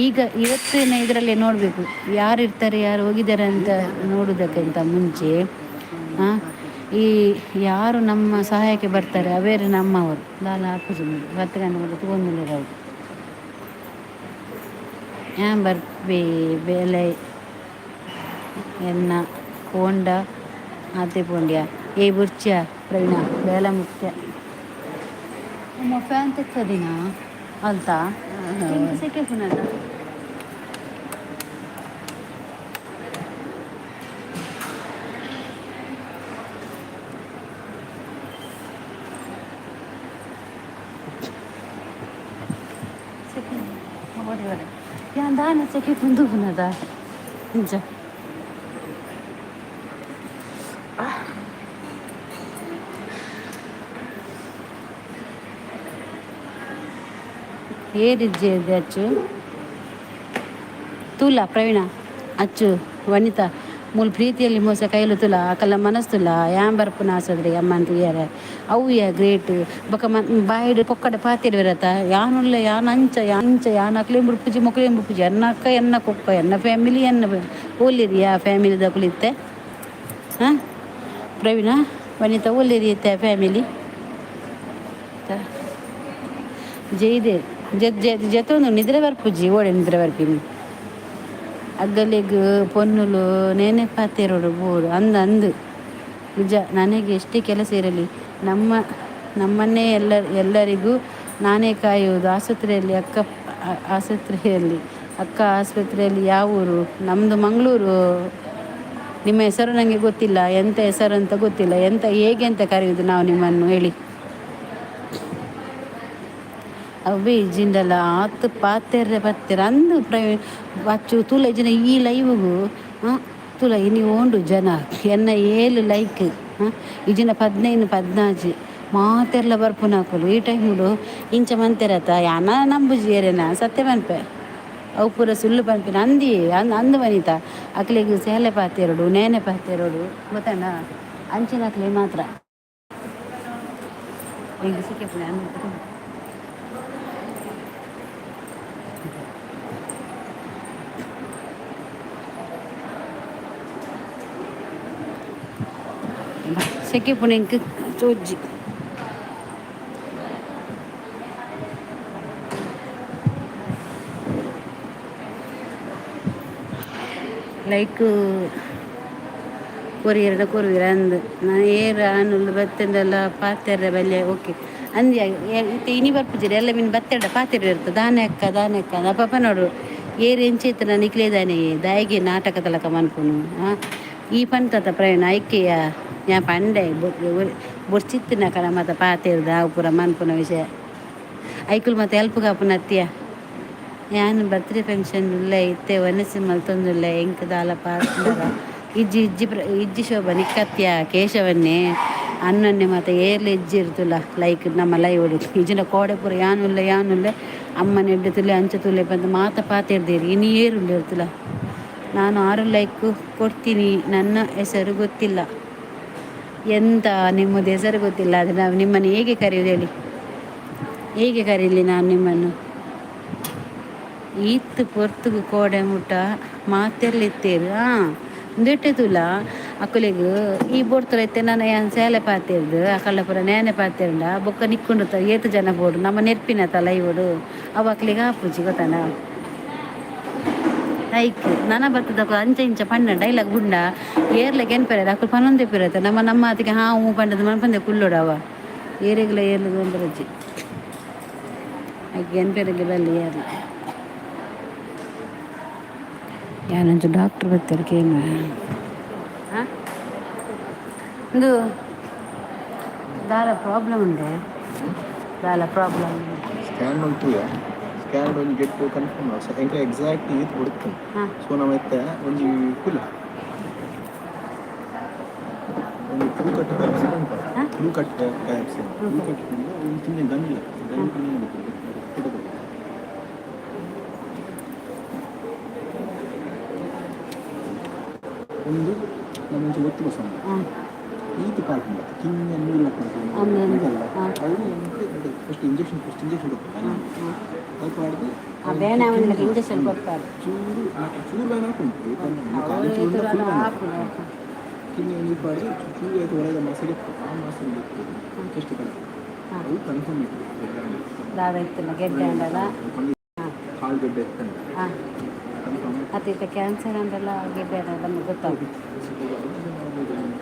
ಈಗ ಇವತ್ತಿನ ಇದರಲ್ಲಿ ನೋಡಬೇಕು ಯಾರು ಇರ್ತಾರೆ ಯಾರು ಹೋಗಿದ್ದಾರೆ ಅಂತ ನೋಡುವುದಕ್ಕಿಂತ ಮುಂಚೆ ಈ ಯಾರು ನಮ್ಮ ಸಹಾಯಕ್ಕೆ ಬರ್ತಾರೆ ಅವರೇ ನಮ್ಮವರು. ದಾಲ ಹಾಕುಜಿ 10 ಗಂಟೆ ಮುಟ್ಟ ತೂವೊಂದುಲ್ಲೆರ್ ಅವು. ಯಾನ್ ಬರ್ಪೆ ಬೇಲೆ ಎನ್ನ ಪೋಂಡ ಆತೆ ಪೋಂಡ್ಯ. ಏ ಬುರ್ಚ್ಯ ಪ್ರವೀಣ ಬೇಲೆ ಮುಖ್ಯ. ಅಮ್ಮ ಫ್ಯಾನ್ ತೆಕ್ಕದಿನ ಅಲ್ತಾ ಎಂಕ್ ಸೆಕೆ ಪುನದ. ಯಾನ್ ದಾನೆ ಸೆಕೆ ಪುಂದು ಪುನದ ಇಂಚ. ಏರಿಜ್ಜೆ ಅಚ್ಚು ತೂಲ ಪ್ರವೀಣ ಅಚ್ಚು ವನಿತಾ ಮೂಲು ಪ್ರೀತಿಯಲ್ಲಿ ಮೋಸ ಕೈಲು ತುಲ ಅಕಲ್ನ ಮನಸ್ಸು ತುಲ ಯಾನ್ ಬರ್ಪುನ ಆಸದ್ರೆ ಅಮ್ಮನ್ ತೂಯರೆ ಅವು ಯಾ ಗ್ರೇಟ್. ಬೊಕ ಬಾಯಿಡ್ ಪೊಕ್ಕಡೆ ಪಾತೆರುವೆರತ ಯಾನುಲ್ಲ ಯಾನ್ ಅಂಚ ಅಂಚ ಯಾನ್ ಅಕ್ಲೆನ್ ಬುಡ್ಪುಜಿ ಮೊಕ್ಲೆನ್ ಬುಡ್ಪುಜಿ ಎನ್ನ ಅಕ್ಕ ಎನ್ನ ಕೊಕ್ಕ ಎನ್ನ ಫ್ಯಾಮಿಲಿ ಎನ್ನ ಓಲಿರಿ ಆ ಫ್ಯಾಮಿಲಿದಕುಲು ಇತ್ತೆ. ಹಾಂ ಪ್ರವೀಣ ವನಿತಾ ಓಲೇರಿ ಇತ್ತೆ ಫ್ಯಾಮಿಲಿ. ಜೈದೇವ್ ಜೆತ್ತೊಂದು ನಿದ್ರೆ ಬರ್ಪುಜಿ ಓಡೆ ನಿದ್ರೆ ಬರ್ಪಿನಿ. ಅಗ್ಗಲೆಗ್ ಪೊನ್ನುಲು ನೇನೆ ಪಾತೆರೊಡು ಬೋಡು ಅಂದ್ ಅಂದ್ ನಿಜ. ನನಗೆ ಎಷ್ಟೇ ಕೆಲಸ ಇರಲಿ ನಮ್ಮ ನಮ್ಮನ್ನೇ ಎಲ್ಲರಿಗೂ ನಾನೇ ಕಾಯುವುದು ಆಸ್ಪತ್ರೆಯಲ್ಲಿ ಅಕ್ಕ. ಆಸ್ಪತ್ರೆಯಲ್ಲಿ ಅಕ್ಕ ಆಸ್ಪತ್ರೆಯಲ್ಲಿ ಯಾವ ಊರು? ನಮ್ಮದು ಮಂಗಳೂರು. ನಿಮ್ಮ ಹೆಸರು ನನಗೆ ಗೊತ್ತಿಲ್ಲ, ಎಂಥ ಹೆಸರು ಅಂತ ಗೊತ್ತಿಲ್ಲ, ಎಂತ ಹೇಗೆ ಅಂತ ಕರೆಯುವುದು ನಾವು ನಿಮ್ಮನ್ನು ಹೇಳಿ? ಅವೇ ಇಜ್ಜಿಂಡಲ ಆತ್ ಪಾತೆರ್ರೆ ಪತ್ತೆರ್ ಅಂದ್ ಪ್ರವೀಣ್ ಅಚ್ಚು ತೂಲ ಇಜ್ಜಿಂಡ ಈ ಲೈವ್ಗು ತೂಲ ಇನಿ ಓಂಡು ಜನ ಎನ್ನ 7 ಲೈಕ್ ಇಜ್ಜಿಂಡ 15 14 ಮಾತೆರ್ಲ ಬರ್ಪುನಕುಲು ಈ ಟೈಮುಡು ಇಂಚ ಮಂತೆರತ ಯಾನ ನಂಬುಜಿ ಏರೆನ ಸತ್ಯ ಪನ್ಪೆ. ಅವು ಪೂರ ಸುಳ್ಳು ಪನ್ಪಿನ ಅಂದಿ ಅಂದ್ ಅಂದ್ ವನಿತಾ. ಅಕ್ಲೆಗ್ ಸೇಲೆ ಪಾತೆರೊಡು ನೇನೆ ಪಾತೆರೊಡು ಗೊತ್ತಂಡ ಅಂಚಿನಕ್ಲೆ ಮಾತ್ರ. ಎಂಕ್ ಸಿಕ್ಕೆಪುಂಡು. ಸೆಕೆ ಎಂಕ್ ತೋಜಿ. ಲೈಕ್ ಕೊರಿಯರ್ಡ ಕೊರುವೆರ್ ಅಂದ್ ನಾ ಏರ್ ಆನುಲು ಬತ್ತುಂಡಲ ಪಾತೆರ್ರೆ ಬಲ್ಯ ಓಕೆ ಅಂದ್ಯ. ಇತ್ತೆ ಇನಿ ಬರ್ಪುಜೆರ್ ಎಲ್ಲ ಮಿನ್ ಬತ್ತೆರ್ಡ ಪಾತೆರ್ವೆರ್ ದಾನೆ ಅಕ್ಕ ದಾನೆ ಅಕ್ಕ ಅಪಪ ನೋಡು ಏರ್ ಎಂಚ ಇತ್ತುಂಡ ನಿಕ್ಲೆ ದಾನೆ ದಾಯೆಗ್ ನಾಟಕದ ಲೆಕ ಮನ್ಪುನು. ಈ ಪಂತತ ಪ್ರಯಾಣ ಐಕೆಯ ಯಾನ್ ಪಂಡೆ ಬೊರ್ಚಿತ್ತಿನ ಕಡ ಮಾತ ಪಾತೆರ್ದ ಅವು ಪೂರ ಮನ್ಪುನ ವಿಷಯ. ಐಕುಲು ಮಾತ ಎಲ್ಪ್ ಕಾಪುನತ್ತಿಯ. ಯಾನ್ ಬರ್ತ್ಡೇ ಫಂಕ್ಷನ್ ಉಲ್ಲೆ ಇತ್ತೆ ವನಸ್ ಮಲ್ತೊಂದುಲ್ಲೆ ಎಂಕ್ ದಾಲ ಪಾತೆರ ಇಜ್ಜಿ ಇಜ್ಜಿ ಇಜ್ಜಿ ಶೋಭಾ ನಿಕ್ಕತ್ಯ ಕೇಶವನ್ನೇ ಅಣ್ಣನ್ನೇ ಮಾತ ಏರ್ಲ ಇಜ್ಜಿ ಇರ್ತುಲ್ಲ ಲೈಕ್ ನಮ್ಮ ಲೈವ್ ಇಜ್ಜಿಂಡ ಕೋಡೆ ಪೂರ ಯಾನುಲ್ಲೆ ಯಾನುಲ್ಲೆ ಅಮ್ಮನ ಎಡ್ಡೆ ತುಲೆ ಅಂಚ ತುಲೆ ಪಂದ್ ಮಾತ ಪಾತೆರ್ದೇರ್ ಇನಿ ಏರುಲ್ಲೆ ಇರ್ತುಲ್ಲ. ನಾನು 6 ಲೈಕ್ ಕೊಡ್ತೀನಿ, ನನ್ನ ಹೆಸರು ಗೊತ್ತಿಲ್ಲ. ಎಂತ ನಿಮ್ಮದು ಹೆಸರು ಗೊತ್ತಿಲ್ಲ ಆದರೆ ನಾವು ನಿಮ್ಮನ್ನು ಹೇಗೆ ಕರೆಯುವುದು ಹೇಳಿ? ಹೇಗೆ ಕರೀಲಿ ನಾನು ನಿಮ್ಮನ್ನು? ಈತ್ ಪೊರ್ತುಗು ಕೋಡೆ ಮುಟ್ಟ ಮಾತೆರ್ಲ ಇತ್ತೇರು. ಹಾಂ ಉಂದೆಟ್ಟೆ ತೂಲ ಅಕುಲೆಗ್ ಈ ಬೋಡ್ತುಲ ಇತ್ತೆ ನನ ಯಾನ್ ಸೇಲೆ ಪಾತೆರ್ದ್ ಅಕಲ್ನ ಪೂರ ನೇನೆ ಪಾತೆರ್ಂಡ ಬೊಕ್ಕ ನಿಕ್ಕುಂಡು ಏತ್ ಜನ ಬೋಡು ನಮ್ಮ ನೆರ್ಪಿನ ತಲ ಇವೊಡು ಅವು ಅಕ್ಲೆಗ್ ಆಪುಜಿ ಗೊತ್ತನ. ಐಕ್ ನನ ಬತ್ತದಕು ಅಂಚ ಇಂಚ ಪಂಡ ಡೈಲಾಗ್ ಬುಂಡ ಏರ್ಲ ಗೆನ್ಪೆರೆ ಅಕುಲು ಪನೊಂದೆ ಪಿರತ ನಮ್ಮ ನಮ್ಮ ಆತಿಗೆ ಹಾ ಹೂ ಪಂಡದು ಮನ್ಪಂದೆ ಕುಲ್ಲೋಡವ ಏರೆಗ್ಲ ಏರ್ಲ ತೊಂದರಜ್ಜಿ ಐಕ್ ಗೆನ್ಪೆರೆಗೆ ಬಲ್ಲಿ ಏರ್ಲ. ಯಾನೊಂಜಿ ಡಾಕ್ಟರ್ ಬತ್ತೆರ್ ಕೇನುವೆ. ಹಾಂ, ಇಂದು ದಾಲ ಪ್ರಾಬ್ಲಮ್ ಉಂಡೆ? ದಾಲ ಪ್ರಾಬ್ಲಮ್? ಸ್ಕ್ಯಾನ್ ಮಲ್ತುವೆ, ಸ್ಕ್ಯಾನ್ ಒಂಜಿ ಗೆಟ್ ಕನ್ಫರ್ಮ್ ಎಂಕ್ಲೆ ಎಕ್ಸಾಕ್ಟ್ ಈತ್ ಬುಡ್ತು. ಸೊ ನಮ್ಮ ಇತ್ತೆ ಒಂಜಿ ಕುಲ್ಲ ಒಂದು ಕ್ಲೂ ಕಟ್ biopsy. Clue cut biopsy, clue cut ಒಂದು ಕಿಂಜ ಗಂಜಿ ಗಂಜಿ ಕಿಂಜ. ಒಂದು ನಮ್ಮ ಒಂಚಿ ಒತ್ತು ಬಸ ಈತ್ ಪಾರ್ಟ್ ಉಂಟು ಕಿಂಜ ನೀರು ಅಂದ್. ಅಲ್ಲ. ಅವು ಫಸ್ಟ್ ಇಂಜೆಕ್ಷನ್, ಫಸ್ಟ್ ಇಂಜೆಕ್ಷನ್ ಕೊಡ್ತಾರೆ. ಅದು ಪಾಡ್ದು ಬೇನೆ ಆವಂದಿಲಕ ಇಂಜೆಕ್ಷನ್ ಕೊರ್ಪಾರು. ಚೂರು ಚೂರು ಬೇನೆ ಹಾಕುಂಟು, ಕಾಲು ಚೂರು ಫುಲ್ ಬೇನೆ. ಕಿನ್ನಿ ಒಂಜಿ ಪಾಡ್ದು ಚೂರು ಆಯ್ತು. ಒಳಗೆ ಮಸಗೆ ಆ ಮಸಲ್ ಟೆಸ್ಟ್ ಕಡೆ ಅವು ಕನ್ಫರ್ಮ್ ಇತ್ತು. ದಾದ ಇತ್ತಿಲ್ಲ ಗೆಡ್ಡೆ ಅಂಡಲ. ಕಾಲು ಗೆಡ್ಡೆ ಇತ್ತಂಡ. ಕನ್ಫರ್ಮ್. ಅತ್ತೆ ಇತ್ತೆ ಕ್ಯಾನ್ಸರ್ ಅಂಡಲ ಗೆಡ್ಡೆ ಅಂಡಲ ನಮಗೆ ಗೊತ್ತಾಗುತ್ತೆ.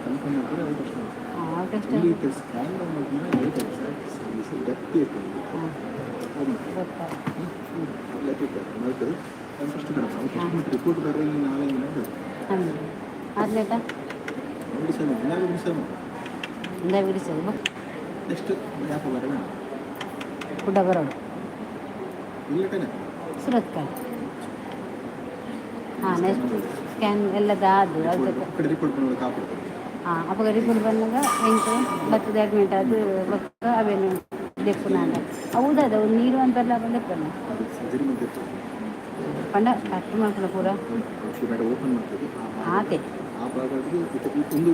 ಕನ್ಫರ್ಮ್ ಮಾಡಿದ್ರೆ ಅದು ಟೆಸ್ಟ್. ಆ ಟೆಸ್ಟ್. ಇಲ್ಲಿ ಸ್ಕ್ಯಾನ್ ಮಾಡಿದ್ರೆ ಎಕ್ಸಾಕ್ಟ್ ಡೆಪ್ತ್ ಇರ್ತದೆ. ಗೊತ್ತಾಗುತ್ತೆ. ಫಸ್ಟ್ ಟೆಸ್ಟ್ ರಿಪೋರ್ಟ್ ಬರ್ರೆ ಈ ನಾಳೆ ದಿನ. ಅಂದ್ ಆದ್ನೇಟ. ಬಿಡಿಸೋಣ, ಇಂದಾಗ ಬಿಡಿಸೋಣ. ಇಂದ ಬಿಡಿಸೋದು. ನೆಕ್ಸ್ಟ್ ಯಾಕೆ ಬರೋಣ? ಕುಡ ಬರೋಡು. ಇಲ್ಲಟನೆ. ಸುರತ್ಕಲ್. ಹಾಂ, ನೆಕ್ಸ್ಟ್ ಸ್ಕ್ಯಾನ್ ಎಲ್ಲದ ಅದು ಅದಕ್ಕೆ. ಕಡೆ ರಿಪೋರ್ಟ್ ಬಂದಾಗ ಕಾಪಾಡ್ತಾರೆ. ಹಾಂ, ಅವಾಗ ರಿಪೋರ್ಟ್ ಬಂದಾಗ ಎಂಕ್ ಬತ್ತದ ಅಡ್ಮಿಟ್ ಅದು ಬೊಕ್ಕ ಅವೇನು ದೆಪ್ಪುನಾಂಡ ಹೌದದ ಒಂದು ನೀರು ಅಂತೆಲ್ಲ ಬಂದೆಪ್ಪನ. ಅದು ಸರ್ಜರಿ ಮಾಡ್ತಿರ್ತಾರೆ. ಪಂಡ ಕಟ್ ಮಲ್ಪುನ ಪೂರ. ಓಪನ್ ಮಾಡ್ತದೆ. ಆತೆ. ಆ ಭಾಗಕ್ಕೆ ಒಂದು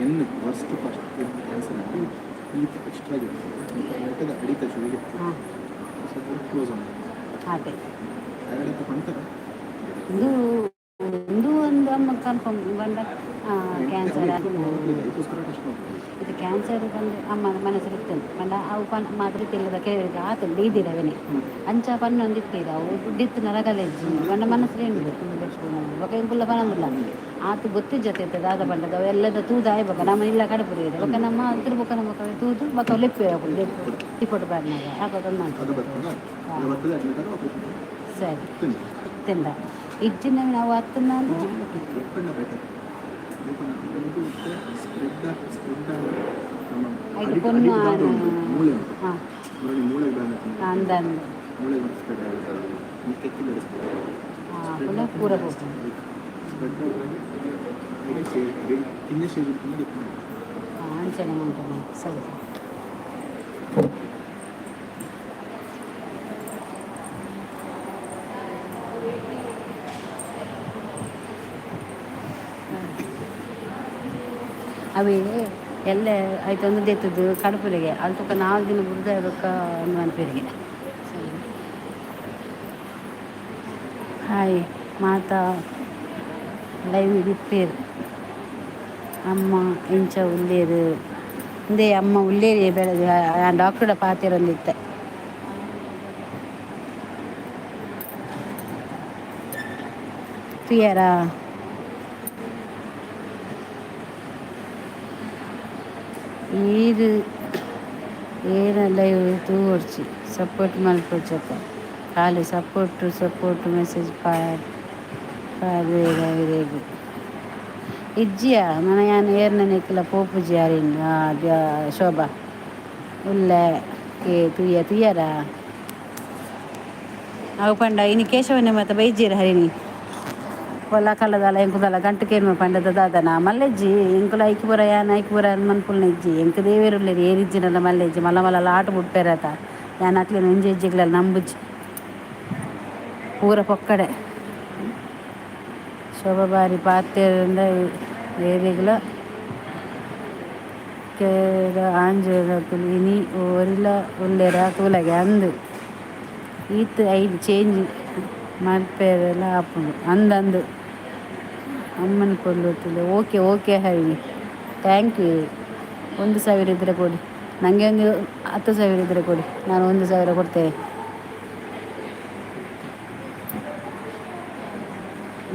ಎನ್ worst first cancer ಈ ಎಕ್ಸ್ಟ್ರಾ ಇರ್ತದೆ ಅಡಿತ ಚುಳಿಗೆ. ಸ್ವಲ್ಪ ಕ್ಲೋಸ್ ಆಗುತ್ತೆ. ಆತೆ. ಅಡಿತ ಪಂತಾರೆ. ಇಂದು ಇಂದು ಒಂದು ಅಮ್ಮ ಕನ್ಫರ್ಮ್ ಬಂದ ಕ್ಯಾನ್ಸರ್. ಅದಕ್ಕೋಸ್ಕರ ಟೆಸ್ಟ್ ಮಾಡ್ತಾರೆ. ಇದು ಕ್ಯಾನ್ಸರ್ ಬಂದು ಅಮ್ಮನ ಮನಸ್ಸು ಇತ್ತು ಪಂಡ ಅವು ಪನ್ ಮಾತ್ರ ಇತ್ತಿಲ್ಲದ ಕೆಲವರಿಗೆ ಆತುಂಡು ದೀದಿರವೆನೆ ಅಂಚ ಪನ್ನೊಂದಿತ್ತೀರ ಅವು ದುಡ್ಡಿತ್ತು ನರಗಲೆಜ್ಜಿ ಪಂಡ ಮನಸ್ಸು ಉಂಡು ಬೊಕ ಎಂಕುಲ್ಲ ಪನೊಂದುಲ್ಲ ಆತು ಗೊತ್ತಿಜ್ಜತೆ ಇತ್ತದ ದಾದ ಪಂಡದ ಅವು ಎಲ್ಲದ ತೂದು ಆಯ್ ಬೊಕ ನಮ್ಮ ಇಲ್ಲ ಕಡಪುರಿ ಬೊಕ ನಮ್ಮ ಅದ್ರ ಬೊಕ ನಮ್ಮ ತೂದು ಬೊಕ ಲೆಪ್ಪು ಅಕುಲು ಲೆಪ್ಪು ರಿಪೋರ್ಟ್ ಬರ್ನಾಗ ಹಾಕೋದು ಮಾಡ್ತಾರೆ. ಅದು ಬರ್ತದ, ಅದು ಬರ್ತದೆ, ಅಡ್ಮಿಟ್ ಆಪರೇಷನ್. ಸರಿ ತಿಂದ ಇಜ್ಜಿನ ನಾವು ಹತ್ತುನ. ಲೆಪ್ಪಣ್ಣ ಬೆಟರ್ ಸ್ಪ್ರೆಡ್ ಸ್ಪ್ರೆಡ್ ನಮ್ಮ ಐದು ಪೊನ್ನು. ಮೂಳೆ ಉಂಟು. ನೋಡಿ, ಮೂಳೆಗೆ ಬ್ಯಾನ್. ಅಂದ ಅಂದ. ಮೂಳೆಗೆ ಸ್ಪ್ರೆಡ್ ಆಗುತ್ತೆ, ಈ ಕೆತ್ತಿ ಬೆಳೆಸ್ತದೆ. ಹಾಂ, ಪುನಃ ಪೂರ ಹೋಗ್ತದೆ. ಸ್ಪ್ರೆಡ್ ಕಿಂಜ ಸ್ಟೇಜ್ ಇರ್ತದೆ. ಹಾಂ, ಅಂಚನೆ ಮಾಡ್ತೇನೆ. ಸರಿ ಸರಿ. ಅವೇ ಎಲ್ಲ ಆಯ್ತು ಒಂದು ದೆತ್ತದು ಕಡುಪುಲಿಗೆ ಅಲ್ತೊಕ 4 ದಿನ ಬುಡ್ದು ಬೊಕ್ಕ ಒಂದು ಮನ್ಪೆರಿಗೆ. ಸರಿ. ಹಾಯ್ ಮಾತಾ ಲೈವ್ ಇಪ್ಪೇರು ಅಮ್ಮ ಇಂಚ ಉಲ್ಲೇರು ಇಂದೇ ಅಮ್ಮ ಉಲ್ಲೇರಿ ಬೆಳೆದು ಡಾಕ್ಟರ್ ಪಾತೆರೊಂದಿತ್ತೆ. ತೂಯರಾ? ಈರ್ ಏನ ಲೈವ್ ತೂವೊಡ್ಚಿ ಸಪೋರ್ಟ್ ಮಲ್ಪೊಡ್ಚಪ್ಪ ಖಾಲಿ support support message ಪಾಡ್ವೇರ ಇರೆಗ್ ಇಜ್ಜಿಯ ನನ ಯಾನ್ ಏರ್ನ ನಿಕ್ಲ ಪೋಪುಜಿ ಅರಿನ್ ಶೋಭಾ ಉಲ್ಲೆ ಕೆ ತೂಯ ತೂಯರಾ? ಅವು ಪಂಡ ಇನಿ ಕೇಶವನೇ ಮಾತ ಬೈಜೀರ್ ಹರಿಣಿ ಒಲ್ಲ ಕಲ್ಲದಾಲ ಎಂಕುದಲ ಗಂಟು ಕೇನ್ಮ ಪಂಡದ ದಾದನ ಮಲ್ಲೆಜ್ಜಿ ಎಂಕುಲ ಐಕ್ ಪೂರ ಯಾನ್ ಐಕ್ ಪೂರ ಮನ್ಪುಲ್ನ ಇಜ್ಜಿ. ಎಂಕ್ ದೇವೆರುಲ್ಲೆರ್ ಏರಿಜ್ಜಿನಲ್ಲ ಮಲ್ಲೆಜ್ಜಿ ಮಲ್ಲ ಮಲ್ಲ ಆಟ ಬುಡ್ಪೆರತ ಯಾನ್ ಅಕ್ಲೆನ ಒಂಜಿ ಹೆಜ್ಜೆಗ್ಲಲ್ಲ ನಂಬುಜಿ ಪೂರ ಪೊಕ್ಕಡೆ. ಶೋಭಾ ಬಾರಿ ಪಾತೆರಂಡ ಏರೆಗ್ಲ ಕೇರ ಆಂಜೋವುನಕುಲು ಇನಿ ಒರಿಲ ಉಲ್ಲೆರ ತೂಲಗೆ ಅಂದ್ ಈತ್ ಐನ್ ಚೇಂಜ್ ಮಲ್ಪೆರೆಲ ಆಪುಂಡು ಅಂದಂದು. ಅಮ್ಮನ ಕೊಲ್ಲುತ್ತಿಲ್ಲ. Okay okay Hari, thank you. 1000 ಇದ್ದರೆ ಕೊಡಿ ನನಗೆ, ಒಂದು 10,000 ಇದ್ದರೆ ಕೊಡಿ, ನಾನು 1000 ಕೊಡ್ತೇನೆ.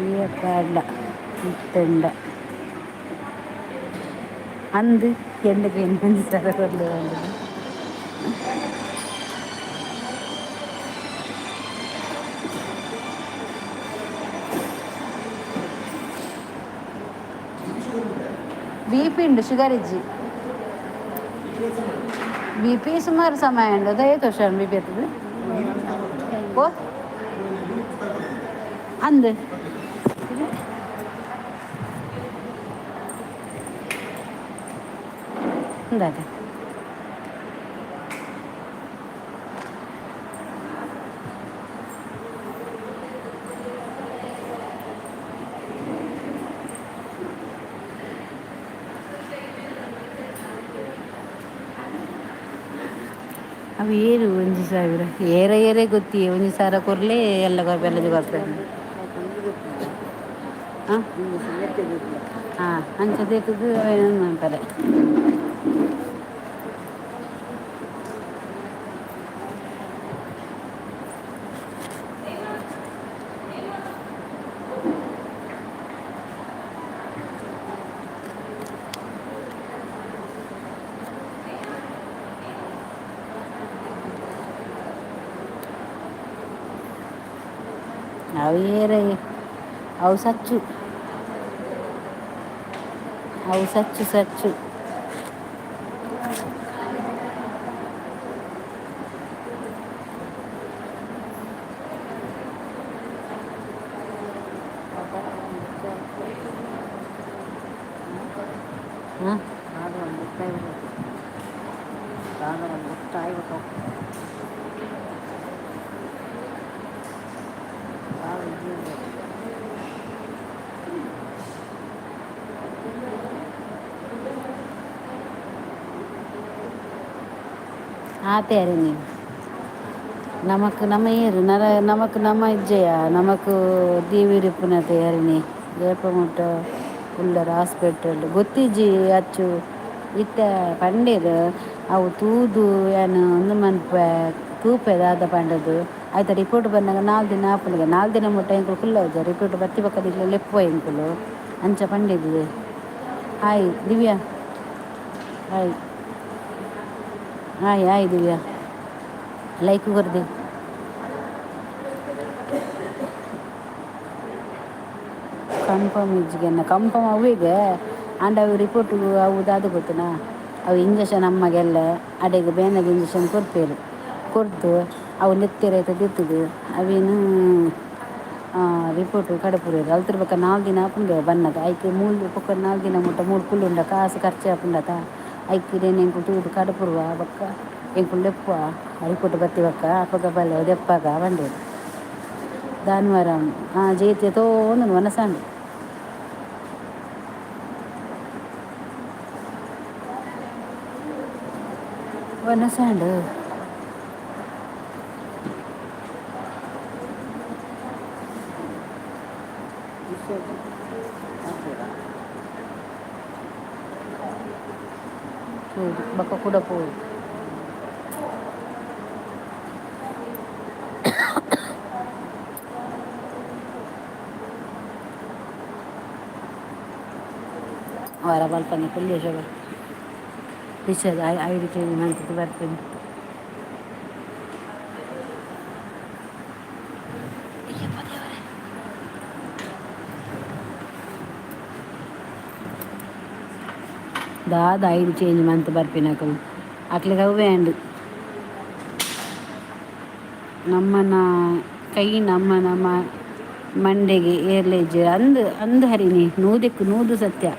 ಈ ಇತ್ತಂಡ ಅಂದು ಎಂಡಕ್ಕೆ 1000 ಕೊಡಲಿ. ಬಿ ಪಿ ಉಂಡು, ಶುಗರ್ ಇಜ್ಜಿ. ಬಿ ಪಿ ಸುಮಾರು ಸಮಯ ಉಂಡು. ಅದೇ ವರ್ಷ ಬಿ ಪಿ ಇರ್ತದೆ. ಓ ಅಂದು ಅಂದಾದೆ. ಅವು ಏರು 1000 ಏರ ಏರೇ ಗೊತ್ತಿ 1000 ಕೊರ್ಲೆ ಎಲ್ಲ ಕೊರ್ಪೆ, ಎಲ್ಲ ಕೊರ್ಪೆ. ಹಾಂ ಹಾಂ, ಅಂಚ ದೇಕದು ಅಂತಾರೆ. ಅವು ಏರ ಅವು ಸಚ್ಚು, ಅವು ಸಚ್ಚು ಸಚ್ಚು. ಹಾಂ ಆತೆ ನೀವು ನಮಕ್ ನಮ್ಮ ಏರು ನರ ನಮಕ್ ನಮ್ಮ ಇಜ್ಜೆಯ ನಮಕ್ ದೀವಿರಿಪುನತೆ ಹರಿಣಿ ಜಯಪ ಮುಟ್ಟ ಉಲ್ಲರ್ ಹಾಸ್ಪಿಟಲ್ ಗೊತ್ತಿಜ್ಜಿ ಅಚ್ಚು ಇತ್ತ ಪಂಡೇರ್. ಅವು ತೂದು ಏನು ಒಂದು ಮನ್ಪೆ ತೂಪೆ ದಾದ ಪಂಡದು ಆಯ್ತಾ. ರಿಪೋರ್ಟ್ ಬಂದಾಗ 4 ದಿನ ಆಪುನಿಗೆ, 4 ದಿನ ಮುಟ್ಟ ಎಂಕುಲು ಕುಲ್ಲವುಜ. ರಿಪೋರ್ಟ್ ಬತ್ತಿ ಪಕ್ಕದ ಲೆಪ್ಪುವ ಎಂಕುಲು ಅಂಚ ಪಂಡಿದ್ವಿ. Hi Divya, hi hi hi Divya, like ಕೊರ್ದೆ. Confirm ಇಜ್ಜಿಗೆನ್ನ confirm ಅವಿಗೆ and ಅವು ರಿಪೋರ್ಟ್ ಅವು ದಾದ ಗೊತ್ತನಾ. ಅವು ಇಂಜೆಕ್ಷನ್ ಅಮ್ಮಗೆಲ್ಲ ಅಡೆಗೆ ಬೇನದ ಇಂಜೆಕ್ಷನ್ ಕೊರ್ಪೇರು. ಕೊರ್ದು ಅವು ನೆತ್ತೆರ್ ಐತದ ಅವೇನು ರಿಪೋರ್ಟ್ ಕಡಪುರೇರು. ಅಲ್ತಿರ್ಬೇಕ 4 ದಿನ ಆಪುಂಡು ಬನ್ನಗ. ಐಕ್ ಮೂಲು ಬೊಕ್ಕ 4 ದಿನ ಮುಟ್ಟ ಮೂಲು ಕುಲ್ಲುಂಡ ಕಾಸು ಖರ್ಚು ಆಪುಂಡತ. ಐಕ್ ಇದೇನು ಎಂಕುಲು ತೂದು ಕಡಪುರುವ ಬೊಕ್ಕ ಎಂಕುಲು ಲೆಪ್ಪುವ ರಿಪೋರ್ಟ್ ಬತ್ತಿ ಬೊಕ್ಕ ಅಪಗ ಬಲ್ಲೆ ದೆಪ್ಪಾಗ ಪಂಡೇರು. ದಾನ್ವಾರ ಜೇತಿಯ ತೋಂದು ವನಸಾಂಡು ವನಸಾಂಡು. ಹೌದು ಬೊಕ್ಕ ಕುಡ ಪೋವು. ವಾರ ಮಲ್ಪಂದೆ ಕುಲ್ಯ Shobha recharge I D change ಮಂತುದು ಬರ್ಪೇನೆ. Ayyappa ದೇವರೇ. ದಾದ ಐಡಿ ಚೇಂಜ್ ಮಂತ್ ಬರ್ಪಿನಕುಲು ಅಕ್ಲೆಗ್ ಅವ್ವೇ ಅಂಡ್. ನಮ್ಮನ ಕೈ ನಮ್ಮನ ಮಂಡೆಗೆ ಏರ್ಲೇಜ್ ಅಂದು ಅಂದು ಹರಿನಿ ನೂದೆಕ್ಕು ನೂದು ಸತ್ಯ.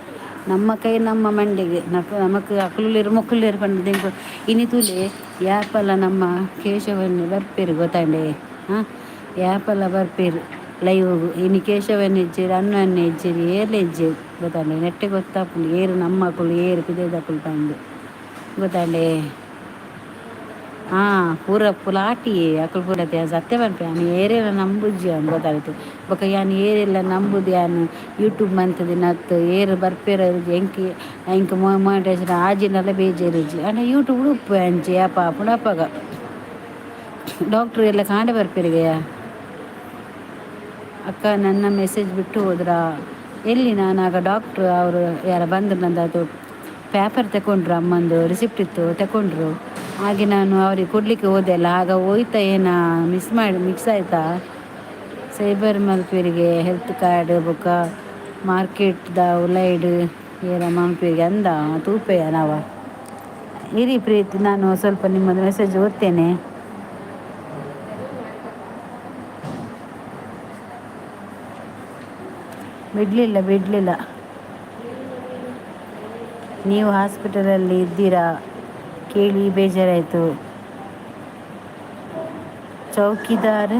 ನಮ್ಮ ಕೈ ನಮ್ಮ ಮಂಡೆಗೆ ನಮಕ್ ಅಕುಲುಲ್ಲೆರ್ ಮೊಕುಲ್ಲೆರ್ ಪಂಡ ಎಂಕು ಇನಿ ತೂಲೆ ಯಾಪಲ ನಮ್ಮ ಕೇಶವನ್ನೇ ಬರ್ಪೇರು ಗೊತ್ತಾಂಡೆ. ಹಾಂ, ಯಾಪಲ ಬರ್ಪೇರು ಲೈವ್. ಇನಿ ಕೇಶವನ್ ಇಜ್ಜೆರ್, ಅಣ್ಣನ್ನೇ ಇಜ್ಜೆರ್, ಏರ್ಲ ಇಜ್ಜೆರ್ ಗೊತ್ತಾಂಡೆ. ನೆಟ್ಟೆ ಗೊತ್ತಾಪುಂಡು ಏರು ನಮ್ಮಕುಲು ಏರು ಪಿದಯ್ದಕುಲು ಪಂದ್ ಗೊತ್ತಾಂಡೆ. ಹಾಂ, ಪೂರ ಪುಲಾಟಿ ಅಕುಲು ಪೂರ ಸತ್ಯ ಪನ್ಪೆ. ಯಾನ್ ಏರೆಲ ನಂಬುಜಿ ಅಂದ್ ಗೊತ್ತಾಯ್ತು. ಬೊಕ ಯಾನ್ ಏರೆಲ್ಲ ನಂಬುದು, ಯಾನ್ ಯೂಟ್ಯೂಬ್ ಮಂತುದಿನತ್ ಏರ್ ಬರ್ಪೆರ್ ಎಂಕ್ ಎಂಕ್ ಮೊನಿಟೈಸೇಷನ್ ಆಜಿಂಡಲ ಬೇಜಾರಿಜ್ಜಿ. ಆಂಡ ಯೂಟ್ಯೂಬ್ ಉಪ್ಪು ಅಂಚೆ ಯಾಪ ಆಪುಂಡು ಅಪಗ. ಡಾಕ್ಟ್ರ್ ಎಲ್ಲ ಕಾಂಡೆ ಬರ್ಪೆರ್ಗೆಯ. ಅಕ್ಕ, ನನ್ನ ಮೆಸೇಜ್ ಬಿಟ್ಟು ಹೋದ್ರಾ? ಎಲ್ಲಿ? ನಾನು ಆಗ ಡಾಕ್ಟ್ರು ಅವರು ಯಾರ ಬಂದರು, ನಂದು ಅದು ಪೇಪರ್ ತಗೊಂಡ್ರು, ಅಮ್ಮಂದು ರಿಸಿಪ್ಟ್ ಇತ್ತು, ತಗೊಂಡ್ರು. ಹಾಗೆ ನಾನು ಅವ್ರಿಗೆ ಕೊಡಲಿಕ್ಕೆ ಹೋದೆ ಅಲ್ಲ, ಆಗ ಹೋಯ್ತಾ ಏನ ಮಿಸ್ ಮಾಡಿ ಮಿಕ್ಸ್ ಆಯ್ತಾ? ಸೈಬರ್ ಮಲ್ಪೇರಿಗೆ ಹೆಲ್ತ್ ಕಾರ್ಡ್ ಬೊಕ್ಕ ಮಾರ್ಕೆಟ್ದ ಉಲೈಡ್ ಏರ ಮಲ್ಪೇರಿಗೆ ಅಂದ ತೂಪೆಯ ನಾವ. ಇರಿ ಪ್ರೀತಿ, ನಾನು ಸ್ವಲ್ಪ ನಿಮ್ಮದು ಮೆಸೇಜ್ ಓದ್ತೇನೆ. ಬಿಡಲಿಲ್ಲ, ಬಿಡಲಿಲ್ಲ. ನೀವು ಹಾಸ್ಪಿಟಲಲ್ಲಿ ಇದ್ದೀರಾ ಕೇಳಿ ಬೇಜಾರಾಯಿತು. ಚೌಕಿದಾರ್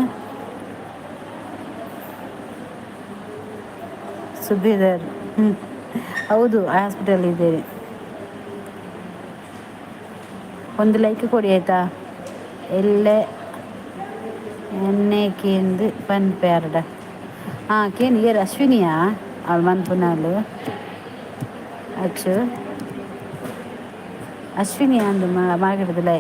ಸುಬೇದಾರ್. ಹ್ಞೂ, ಹೌದು, ಹಾಸ್ಪಿಟಲ್ ಇದ್ದೇನೆ. ಒಂದು ಲೈಕ್ ಕೊಡಿ, ಆಯಿತಾ? ಎಲ್ಲೆ ಎನ್ನೇಕೆಂದು ಪನ್ಪೆರ್ಡ. ಹಾಂ, ಕೇನ್ ಏರ್ ಅಶ್ವಿನಿಯಾ ಅವಳು ಮನ್ಪುನಾಲ್ ಅಚ್ಚು ಅಶ್ವಿನಿ ಅಂದು ಮಾರ್ಕೆಟ್ದ.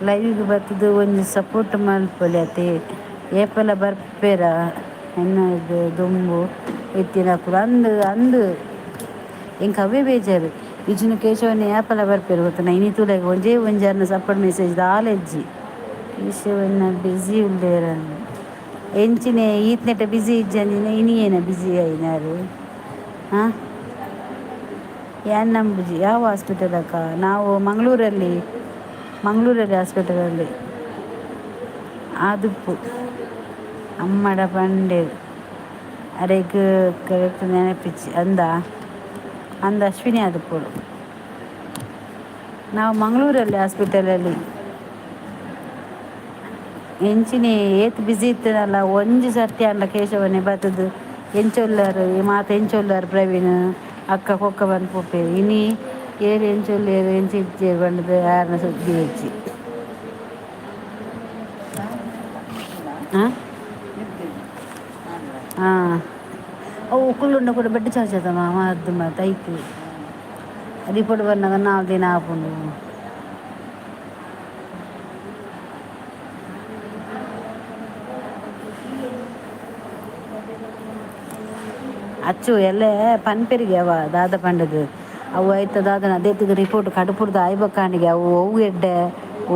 ಲೈವ್ಗೆ ಬತ್ತದು ಒಂಜಿ ಸಪೋರ್ಟ್ ಮಲ್ಪೊಲಿ ಅತೆ. ಏಪಲ ಬರ್ಪೆರ ಎನ್ನದು ದುಂಬು ಇತ್ತಿನಕುಲು ಅಂದ್ ಅಂದ್ ಎಂಕ್ ಅವೇ ಬೇಜಾರು. ಇಜ್ಜಿಂಡ ಕೇಶವನೆ ಏಪಲ ಬರ್ಪೆರ್ ಗೊತ್ತುನ. ಇನಿ ತೂಲೆ, ಒಂಜೇ ಒಂಜಿ ಅರ್ನ ಸಪೋರ್ಟ್ ಮೆಸೇಜ್ ದಾಲ ಇಜ್ಜಿ. ಕೇಶವಣ್ಣ ಬ್ಯುಸಿ ಉಲ್ಲೇರ ಎಂಚಿನೆ? ಈತ್ನೆಟ ಬ್ಯುಸಿ ಇಜ್ಜಂದಿನ, ಇನಿ ಏನ ಬ್ಯುಸಿ ಆಯಿನಾರು? ಹಾಂ, ಯಾನ್ ನಂಬುಜಿ. ಯಾವ ಹಾಸ್ಪಿಟಲ್ ಅಕ್ಕ? ನಾವು ಮಂಗಳೂರಲ್ಲಿ, ಮಂಗಳೂರಲ್ಲಿ ಹಾಸ್ಪಿಟಲಲ್ಲಿ ಆದುಪ್ಪು. ಅಮ್ಮಡ ಪಂಡೇರ್ ಅರೆಗ್ ಕರೆಕ್ಟ್ ನೆನಪಿಜ್ಜಿ ಅಂದ. ಅಂದ, ಅಶ್ವಿನಿ ಆದುಪ್ಪೊಡು. ನಾವು ಮಂಗಳೂರಲ್ಲಿ ಹಾಸ್ಪಿಟಲಲ್ಲಿ. ಎಂಚಿನೆ ಏತ್ ಬ್ಯುಸಿ ಇತ್ತದಲ್ಲ, ಒಂಜಿ ಸರ್ತಿ ಆಂಡ ಕೇಶವನೇ ಬತ್ತದು ಎಂಚೊಲ್ಲಾರು ಈ ಮಾತ, ಎಂಚೊಲ್ಲಾರು ಪ್ರವೀಣ್ ಅಕ್ಕ ಕೊಕ್ಕ ಬಂದು ಪೋಪೆರ್. ಇನಿ ಏರ್ ಎಂಚೊಲ್ಲೇರು, ಎಂಚ ಇಜ್ಜೆರ್ ಪಂಡ್ದ್ ಯಾರ್ನ ಸುದ್ದಿ ಇಜ್ಜಿ. ಹಾಂ ಹಾಂ, ಅವು ಕುಲ್ಲುಂಡ ಕೂಡ ಬೆಡ್ ಚಾರ್ಜ್ ಮಾಮ. ಅದು ಮಾತ ಐಕ್ ರಿಪೋರ್ಟ್ ಬನ್ನಗ 4 ದಿನ ಆಪುಂಡು. ಅಚ್ಚು ಎಲ್ಲೆ ಪನ್ಪೆರಿಗೆ ಅವ ದಾದ ಪಂಡದು ಅವು ಐತ ದಾದನ ಅದೇತಿದ ರಿಪೋರ್ಟ್ ಕಡುಪುಡ್ದು ಆಯ್ಬಕ್ಕಾಣಿಗೆ. ಅವು ಒವು ಎಡ್ಡೆ,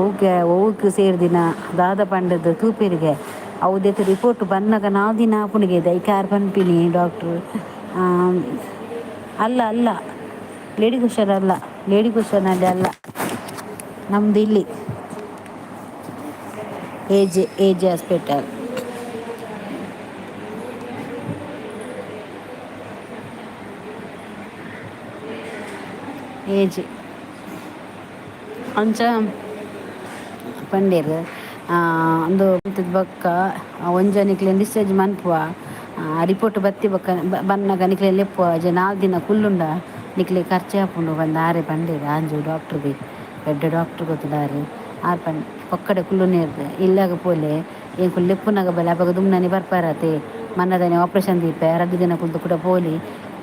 ಒವ್ಕೆ ಒವ್ಕ್ ಸೇರ್ದಿನ ದಾದ ಪಂಡದು ತೂಪೆರಿಗೆ. ಅವು ದೆತ್ತ್ ರಿಪೋರ್ಟ್ ಬನ್ನಗ 4 ದಿನ ಆಪುಂಡಿಗೆ. ICAR ಪನ್ಪಿನಿ doctor. ಅಲ್ಲ ಅಲ್ಲ, ಲೇಡಿ ಕ್ವಶನ್ ಅಲ್ಲ, ಲೇಡಿ ಕ್ವಶನಲ್ಲಿ ಅಲ್ಲ, ನಮ್ದು ಇಲ್ಲಿ A J A J hospital. AJ ಅಂಚ ಪಂಡೆರ್ ಅಂದು ಬೊಕ್ಕ ಒಂಜ ನಿಕ್ಲೆನ್ ಡಿಸ್ಚಾರ್ಜ್ ಮನ್ಪುವ, ರಿಪೋರ್ಟ್ ಬತ್ತಿ ಬೊಕ್ಕ ಬನ್ನಗ ನಿಕ್ಲೆನ್ ಲೆಪ್ಪುವ. ಅಜ 4 ದಿನ ಕುಲ್ಲುಂಡ ನಿಕ್ಲೆ ಖರ್ಚು ಆಪುಂಡು ಪಂದ್ ಆರೆ ಪಂಡೆರ್. ಆಂಜು ಡಾಕ್ಟ್ರ್ ಬಿ ಎಡ್ಡೆ ಡಾಕ್ಟ್ರ್ ಗೊತ್ತುಂಡಾರ್. ಆರ್ ಪಂಡ್ ಪೊಕ್ಕಡೆ ಕುಲ್ಲುನೇರ್ದ್ ಇಲ್ಲಾಗ ಪೋಲೆ, ಎಂಕುಲು ಲೆಪ್ಪುನಗ ಬಲೆ, ಅಪಗ ದುಮ್ನನಿ ಬರ್ಪಾರತೆ. ಮನ್ನದನೆ ಆಪರೇಷನ್ ದೀಪೆ, 2 ದಿನ ಕುಲ್ದು ಕೂಡ ಪೋಲಿ.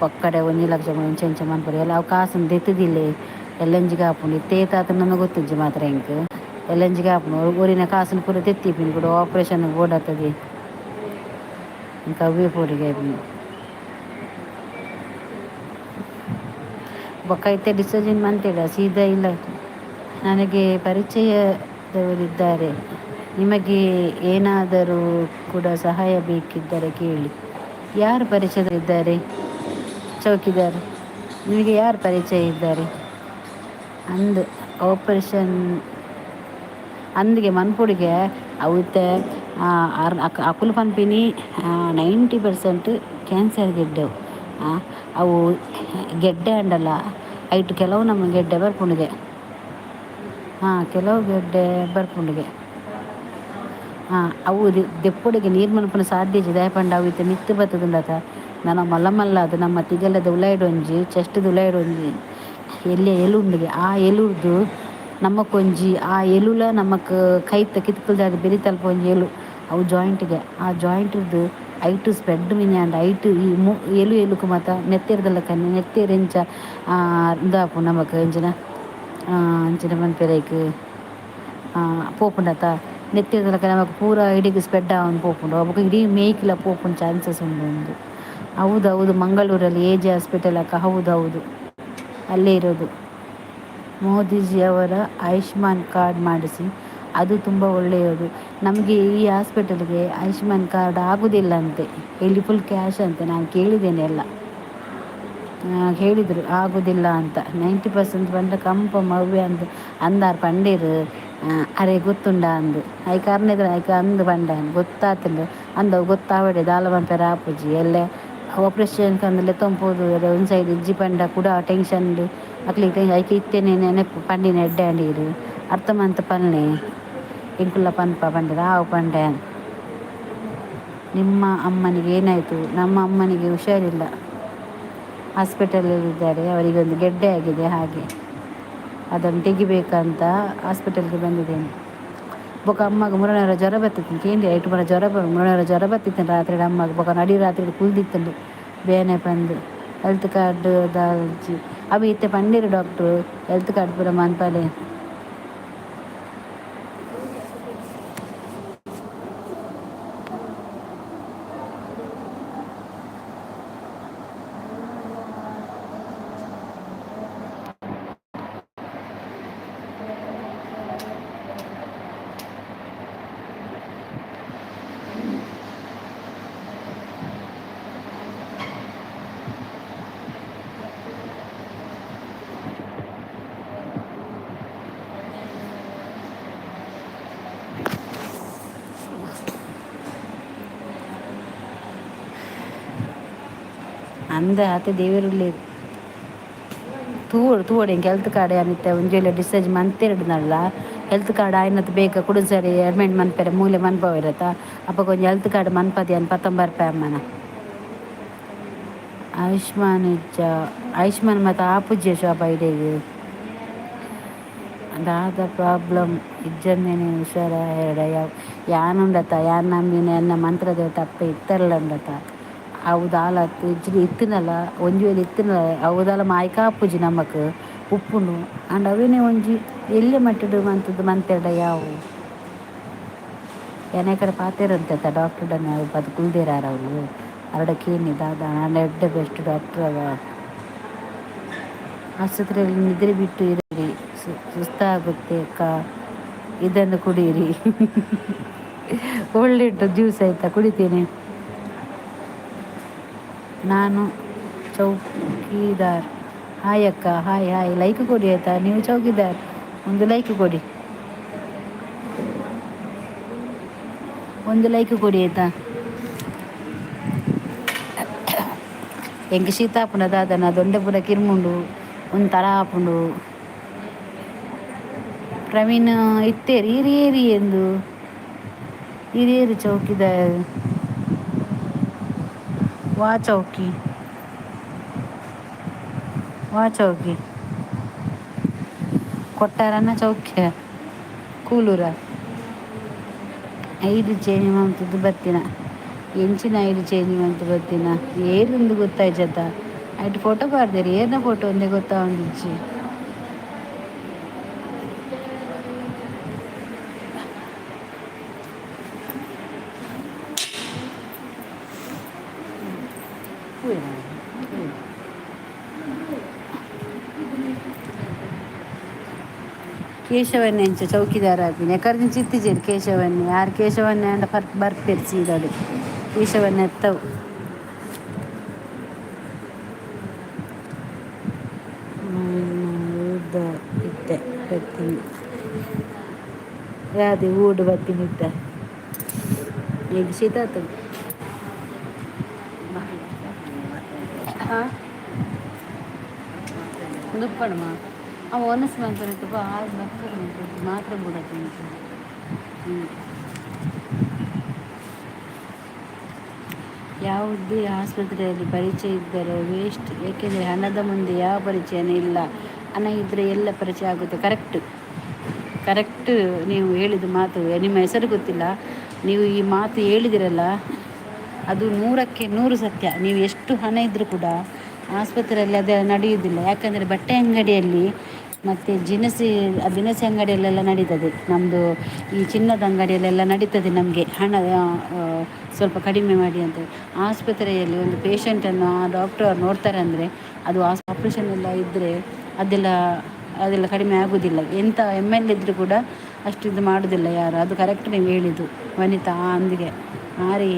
ಪೊಕ್ಕಡೆ 1 ಲಕ್ಷ ಇಂಚ ಇಂಚ ಮನ್ಪುರು ಎಲ್ಲ. ಅವು ಕಾಸುನ್ ದೆತ್ತುದಿಲ್ಲೆ ಎಲ್ಲಂಜಿಗೆ ಆಪುಂಡು. ಇತ್ತೆ ಏತಾತುಂಡು ಗೊತ್ತುಜ್ಜಿ ಮಾತ್ರ ಎಂಕ್. ಎಲ್ಲಂಜಿಗೆ ಆಪುಂಡು. ಒರಿನ ಕಾಸುನು ಪೂರ ತೆತ್ತಿಪಿನಿ ಕೂಡ ಆಪರೇಷನ್ ಬೋಡಾತದೆ. ಎಂಕ್ ಅವ್ವೇ ಪೋಡಿಗೆ ಆಪುಂಡು. ಬೊಕ್ಕ ಇತ್ತೆ ಡಿಸ್ಚಾರ್ಜ್ ಮಂತೆಡ ಸೀದಾ ಇಲ್ಲ. ನನಗೆ ಪರಿಚಯದವರಿದ್ದಾರೆ, ನಿಮಗೆ ಏನಾದರೂ ಕೂಡ ಸಹಾಯ ಬೇಕಿದ್ದರೆ ಕೇಳಿ. ಯಾರು ಪರಿಚಯದವರಿದ್ದಾರೆ ಚೌಕಿದಾರ್? ನಿಮಗೆ ಯಾರು ಪರಿಚಯ ಇದ್ದಾರೆ? ಅಂದ್ ಆಪರೇಷನ್ ಅಂದ್ಗೆ ಮನ್ಪುಡಿಗೆ. ಅವು ಇತ್ತೆ ಅಕುಲು ಪನ್ಪಿನಿ 90% ಕ್ಯಾನ್ಸರ್ ಗೆಡ್ಡೆವು. ಅವು ಗೆಡ್ಡೆ ಅಂಡಲ ಐಟ್ ಕೆಲವು ನಮ್ಮ ಗೆಡ್ಡೆ ಬರ್ಪುಂಡುಗೆ. ಹಾಂ, ಕೆಲವು ಗೆಡ್ಡೆ ಬರ್ಪುಂಡುಗೆ. ಹಾಂ, ಅವು ದೆಪ್ಪುಡಿಗೆ ನೀರು ಮನ್ಪುನ ಸಾಧ್ಯ ಇಜ್ಜಿ. ದಾಯೆ ಪಂಡ ಅವು ಇತ್ತೆ ಮಿತ್ತ್ ಬತ್ತುದುಂಡತ. ನನ ಮಲ್ಲ ಮಲ್ಲ ಅದು ನಮ್ಮ ತಿಗಲೆದ ಉಲೈಡೊಂಜಿ ಚೆಸ್ಟ್ದ ಉಲೈಡೊಂಜಿ ಎಲ್ಯ ಎಲು ಉಂಡುಗೆ ಆ ಎಲುರ್ದು ನಮಕೊಂಜಿ ಆ ಎಲುಲ ನಮಕ್ ಕೈತ ಕಿತ್ಕುಲ್ದಾದ ಬೆರಿತಲ್ಪ ಒಂಜಿ ಎಲು ಅವು ಜಾಯಿಂಟ್ಗೆ ಆ ಜಾಯಿಂಟ್ದು ಐಟು ಸ್ಪ್ರೆಡ್ ಮಿನಿ ಆಂಡ ಐಟು ಈ ಮು ಎಲು ಎಲುಕು ಮಾತ ನೆತ್ತೆರ್ದ ಲೆಕ್ಕನೆ ನೆತ್ತೆರ್ ಎಂಚ ಇಂದಾಪು ನಮಕ್ ಎಂಚಿನ ಅಂಚಿನ ಪನ್ಪೆರ್ ಐಕ್ ಪೋಪುಂಡತ ನೆತ್ತೆರ್ದ ಲೆಕ್ಕ ನಮಕ್ ಪೂರ ಇಡೀಕ್ ಸ್ಪ್ರೆಡ್ ಆವೊಂದು ಪೋಪುಂಡು ಬೊಕ ಇಡೀ ಮೇಯ್ಕ್ಲ ಪೋಪುನ ಚಾನ್ಸಸ್ ಉಂಡು ಉಂದು. ಹೌದು ಹೌದು, ಮಂಗಳೂರಲ್ಲಿ A J hospital ಅಕ್ಕ. ಹೌದು ಹೌದು, ಅಲ್ಲೇ ಇರೋದು. ಮೋದಿಜಿಯವರ ಆಯುಷ್ಮಾನ್ ಕಾರ್ಡ್ ಮಾಡಿಸಿ, ಅದು ತುಂಬ ಒಳ್ಳೆಯದು. ನಮಗೆ ಈ ಹಾಸ್ಪಿಟಲ್ಗೆ ಆಯುಷ್ಮಾನ್ ಕಾರ್ಡ್ ಆಗುವುದಿಲ್ಲ ಅಂತೆ, ಇಲ್ಲಿ ಫುಲ್ ಕ್ಯಾಶ್ ಅಂತೆ. ನಾನು ಕೇಳಿದ್ದೇನೆ ಎಲ್ಲ, ಹೇಳಿದರು ಆಗುವುದಿಲ್ಲ ಅಂತ. 90% ಪಂಡ ಕಂಪ ಮವ್ವೆ ಅಂದ್ ಅಂದಾರ್ ಪಂಡೇರು. ಅರೆ ಗೊತ್ತುಂಡ ಅಂದು ಐಕ್ ಅರ್ನೆದ್ರ ಐಕ್ ಅಂದು ಪಂಡ ಗೊತ್ತಾತಂಡು ಅಂದವು ಗೊತ್ತಾವಡೆ ದಾಲ ಪನ್ಪೆರ ಆಪುಜಿ. ಎಲ್ಲೆ ಆಪ್ರೇಷನ್ ಕಂದು ಲೆತ್ತೊಂಪೋದು ಒಂದು ಸೈಡ್ ಇಜ್ಜಿ ಪಂಡ ಕೂಡ ಟೆನ್ಷನ್ ಅಕ್ಲೆಗ್ ಟೆನ್ಷನ್. ಐಕ್ ಇತ್ತೆನೆ ನೆನಪು ಪಂಡಿನ ಎಡ್ಡೆ ಆಂಡೀರು ಅರ್ಥ ಮಂತ್ ಪನ್ಲೆ ಎಂಕುಲ್ಲ ಪನ್ಪ ಪಂಡೆರ್ ಆವು ಪಂಡೆ. ನಿಮ್ಮ ಅಮ್ಮನಿಗೆ ಏನಾಯಿತು? ನಮ್ಮ ಅಮ್ಮನಿಗೆ ಹುಷಾರಿಲ್ಲ, ಹಾಸ್ಪಿಟಲಲ್ಲಿದ್ದಾರೆ. ಅವರಿಗೆ ಒಂದು ಗೆಡ್ಡೆ ಆಗಿದೆ, ಹಾಗೆ ಅದನ್ನು ತೆಗಿಬೇಕಂತ ಹಾಸ್ಪಿಟಲ್ಗೆ ಬಂದಿದ್ದೇನೆ. ಬೊಕ ಅಮ್ಮಗ ಮುರಣರ ಜ್ವರ ಬತ್ತಿತ್ತು ಕೇಂದ್ರ ಐಟು ಮರ ಜ್ವರ ಮುರಣರ ಜ್ವರ ಬತ್ತಿತ್ತು ರಾತ್ರಿ ಅಮ್ಮಗ. ಬೊಕ ನಡಿ ರಾತ್ರಿ ಕುಲ್ದಿತ್ತಂಡು ಬೇನೆ ಪಂದು. ಹೆಲ್ತ್ ಕಾರ್ಡ್ ದಾಲ್ಜಿ ಅವು ಇತ್ತೆ ಪಂಡೀರು doctor, health card ಪೂರ ಮನ್ಪಾಲೆ. ಅಂದ ಆತೆ ದೇವೆರುಲ್ಲೆರ್ ತೂವೊಡು ತೂವೊಡು ಎಂಕ್ ಹೆಲ್ತ್ ಕಾರ್ಡ್ ಯಾನಿತ್ತೆ ಒಂಜಿ ಡಿಸ್ಚಾರ್ಜ್ ಮಂತೆರ್ಡ್ನಲ್ಲ ಹೆಲ್ತ್ ಕಾರ್ಡ್ ಆಯ್ನತ್ ಬೇಗ ಕುಡ ಸರಿ ಅಡ್ಮಿಟ್ ಮನ್ಪೆರೆ ಮೂಲೆ ಮನ್ಪವೆರತ ಅಪಗ ಒಂಜಿ ಹೆಲ್ತ್ ಕಾರ್ಡ್ ಮನ್ಪದಿ ಯಾನ್ ಪತ್ತೊಂಬರ್ಪೆ ಅಮ್ಮನ. ಆಯುಷ್ಮಾನ್ ಇಜ್ಜ? ಆಯುಷ್ಮಾನ್ ಮಾತ ಆಪುಜಿ ಶೋಭಾ ಇಡೆಗ್. ದಾದ ಪ್ರಾಬ್ಲಮ್ ಇಜ್ಜಂದೆನೆ ಹುಷಾರಾಯೆರ್ಡ ಯಾನುಂಡತ ಯಾನ್ ನಂಬಿನ ಎನ್ನ ಮಂತ್ರದೇವತೆ ಅಪ್ಪೆ ಇತ್ತರ್ಲಂಡತ ಅವು ದಾಲ ಇಜ್ಜಿ ಇತ್ತಿನಲ್ಲ ಒಂಜಿ ವೇಳೆ ಇತ್ತಿನಲ್ಲ ಅವು ದಾಲ ಮಾಯ್ಕ ಆಪುಜಿ ನಮಕ್ ಉಪ್ಪುಂಡು. ಆಂಡ ಅವೇನೇ ಒಂಜಿ ಎಲ್ಯ ಮಟ್ಟಡ್ ಮಂತುದು ಮಂತೆರ್ಡ ಯಾವು ಯಾನ್ ಕಡೆ ಪಾತೆರಂತೆ ಡಾಕ್ಟರ್ಡನೆ ಅಲ್ಪ ಕುಲ್ದೇರಾರ ಅವ್ಲು ಅರಡ ಕೇನಿ ದಾದ ಆಂಡ ಎಡ್ಡೆ ಬೆಸ್ಟ್ ಡಾಕ್ಟರ್ ಅವ. ಆಸ್ಪತ್ರೆಯಲ್ಲಿ ನಿದ್ರೆ ಬಿಟ್ಟು ಇರಲಿ, ಸುಸ್ತಾಗುತ್ತೆ ಅಕ್ಕ, ಇದನ್ನು ಕುಡಿಯಿರಿ. ಒಳ್ಳೆ ಉಂಟು ಜ್ಯೂಸ್ ಆಯಿತಾ, ಕುಡಿತೇನೆ. ನಾನು ಚೌಕಿದಾರ್. ಹಾಯ್ ಅಕ್ಕ, ಹಾಯ್ ಹಾಯ್. ಲೈಕ್ ಕೊಡಿ ಆಯಿತಾ? ನೀವು ಚೌಕಿದಾರ್, ಒಂದು ಲೈಕ್ ಕೊಡಿ, ಒಂದು ಲೈಕ್ ಕೊಡಿ ಆಯಿತಾ? ಎಂಕ್ ಶೀತ ಆಪುಂಡ ದಾದನ ದೊಂಡೆ ಪೂರ ಕಿರ್ಮುಂಡು ಒಂಥರ ಆಪುಂಡು. ಪ್ರವೀಣ್ ಇತ್ತೇರಿ ಏರಿ ಎಂದು ಹಿರಿಯರು ಚೌಕಿದಾರ್ ವಾ ಚೌಕಿ ವಾ ಚೌಕಿ ಕೊಟ್ಟಾರನ ಚೌಕ್ಯ ಕೂಲೂರ ಐದು ಚೇಂಜ್ ಮಂತದ್ದು ಬತ್ತಿನ ಎಂಚಿನ ಐದು ಚೇಂಜ್ ಮಂತ್ ಬತ್ತಿನ ಏರುಂದು ಗೊತ್ತಾಯ್ಚತ ಐಟ್ ಫೋಟೋ ಪಾಡ್ದೇರಿ ಏರ್ನ ಫೋಟೋ ಒಂದೇ ಗೊತ್ತಾವೊಂದಿಜ್ಜಿ. ಕೇಶವನ್ನೇ ಎಂಚ ಚೌಕಿದಾರ ಆಪಿನ ಎಕರ್ದಿಂಚ ಇತ್ತಿಜೆರ್ ಕೇಶವನ್ನೇ ಆರ್ ಕೇಶವನ್ನೇ ಆಂಡ ಪರ್ ಬರ್ಪೆರ್ ಸೀದಾಡ್ ಕೇಶವನ್ನೇ ಅತ್ತವು. ಇತ್ತೆ ಬತ್ತೀನಿ ರಾಧೆ ಊಡು ಬತ್ತೀನಿ ಇತ್ತ ಈಗ ಶೀತ ಆತುಂಡು. ದುಪ್ಪಣಮ ಅವ ಒನಸ್ ಮನ್ಪುನೆಟ್ ಆರ್ ಬರ್ತದೆ ಮಾತ್ರ ಬುಡತ್ತೆ. ಹ್ಞೂ. ಯಾವುದೇ ಆಸ್ಪತ್ರೆಯಲ್ಲಿ ಪರಿಚಯ ಇದ್ದರೆ ವೇಸ್ಟ್. ಏಕೆಂದರೆ ಹಣದ ಮುಂದೆ ಯಾವ ಪರಿಚಯನೂ ಇಲ್ಲ. ಹಣ ಇದ್ದರೆ ಎಲ್ಲ ಪರಿಚಯ ಆಗುತ್ತೆ. ಕರೆಕ್ಟ್ ಕರೆಕ್ಟ್ ನೀವು ಹೇಳಿದ ಮಾತು. ನಿಮ್ಮ ಹೆಸರು ಗೊತ್ತಿಲ್ಲ, ನೀವು ಈ ಮಾತು ಹೇಳಿದಿರಲ್ಲ, ಅದು 100ಕ್ಕೆ 100 ಸತ್ಯ. ನೀವು ಎಷ್ಟು ಹಣ ಇದ್ದರೂ ಕೂಡ ಆಸ್ಪತ್ರೆಯಲ್ಲಿ ಅದೆಲ್ಲ ನಡೆಯುವುದಿಲ್ಲ. ಯಾಕಂದರೆ ಬಟ್ಟೆ ಅಂಗಡಿಯಲ್ಲಿ ಮತ್ತು ದಿನಸಿ ದಿನಸಿ ಅಂಗಡಿಯಲ್ಲೆಲ್ಲ ನಡೀತದೆ. ನಮ್ಮದು ಈ ಚಿನ್ನದ ಅಂಗಡಿಯಲ್ಲೆಲ್ಲ ನಡೀತದೆ ನಮಗೆ ಹಣ ಸ್ವಲ್ಪ ಕಡಿಮೆ ಮಾಡಿ ಅಂತ. ಆಸ್ಪತ್ರೆಯಲ್ಲಿ ಒಂದು ಪೇಷಂಟನ್ನು ಆ ಡಾಕ್ಟರ್ ನೋಡ್ತಾರೆ ಅಂದರೆ ಅದು ಆಪ್ರೇಷನ್ ಎಲ್ಲ ಇದ್ದರೆ ಅದೆಲ್ಲ ಅದೆಲ್ಲ ಕಡಿಮೆ ಆಗೋದಿಲ್ಲ. ಎಂಥ ಎಮ್ ಎಲ್ ಇದ್ದರೂ ಕೂಡ ಅಷ್ಟು ಇದು ಮಾಡೋದಿಲ್ಲ ಯಾರು. ಅದು ಕರೆಕ್ಟ್ ನೀವು ಹೇಳಿದ್ದು ವನಿತಾ ಅಂದಿಗೆ. ಹಾಂ ರೀ.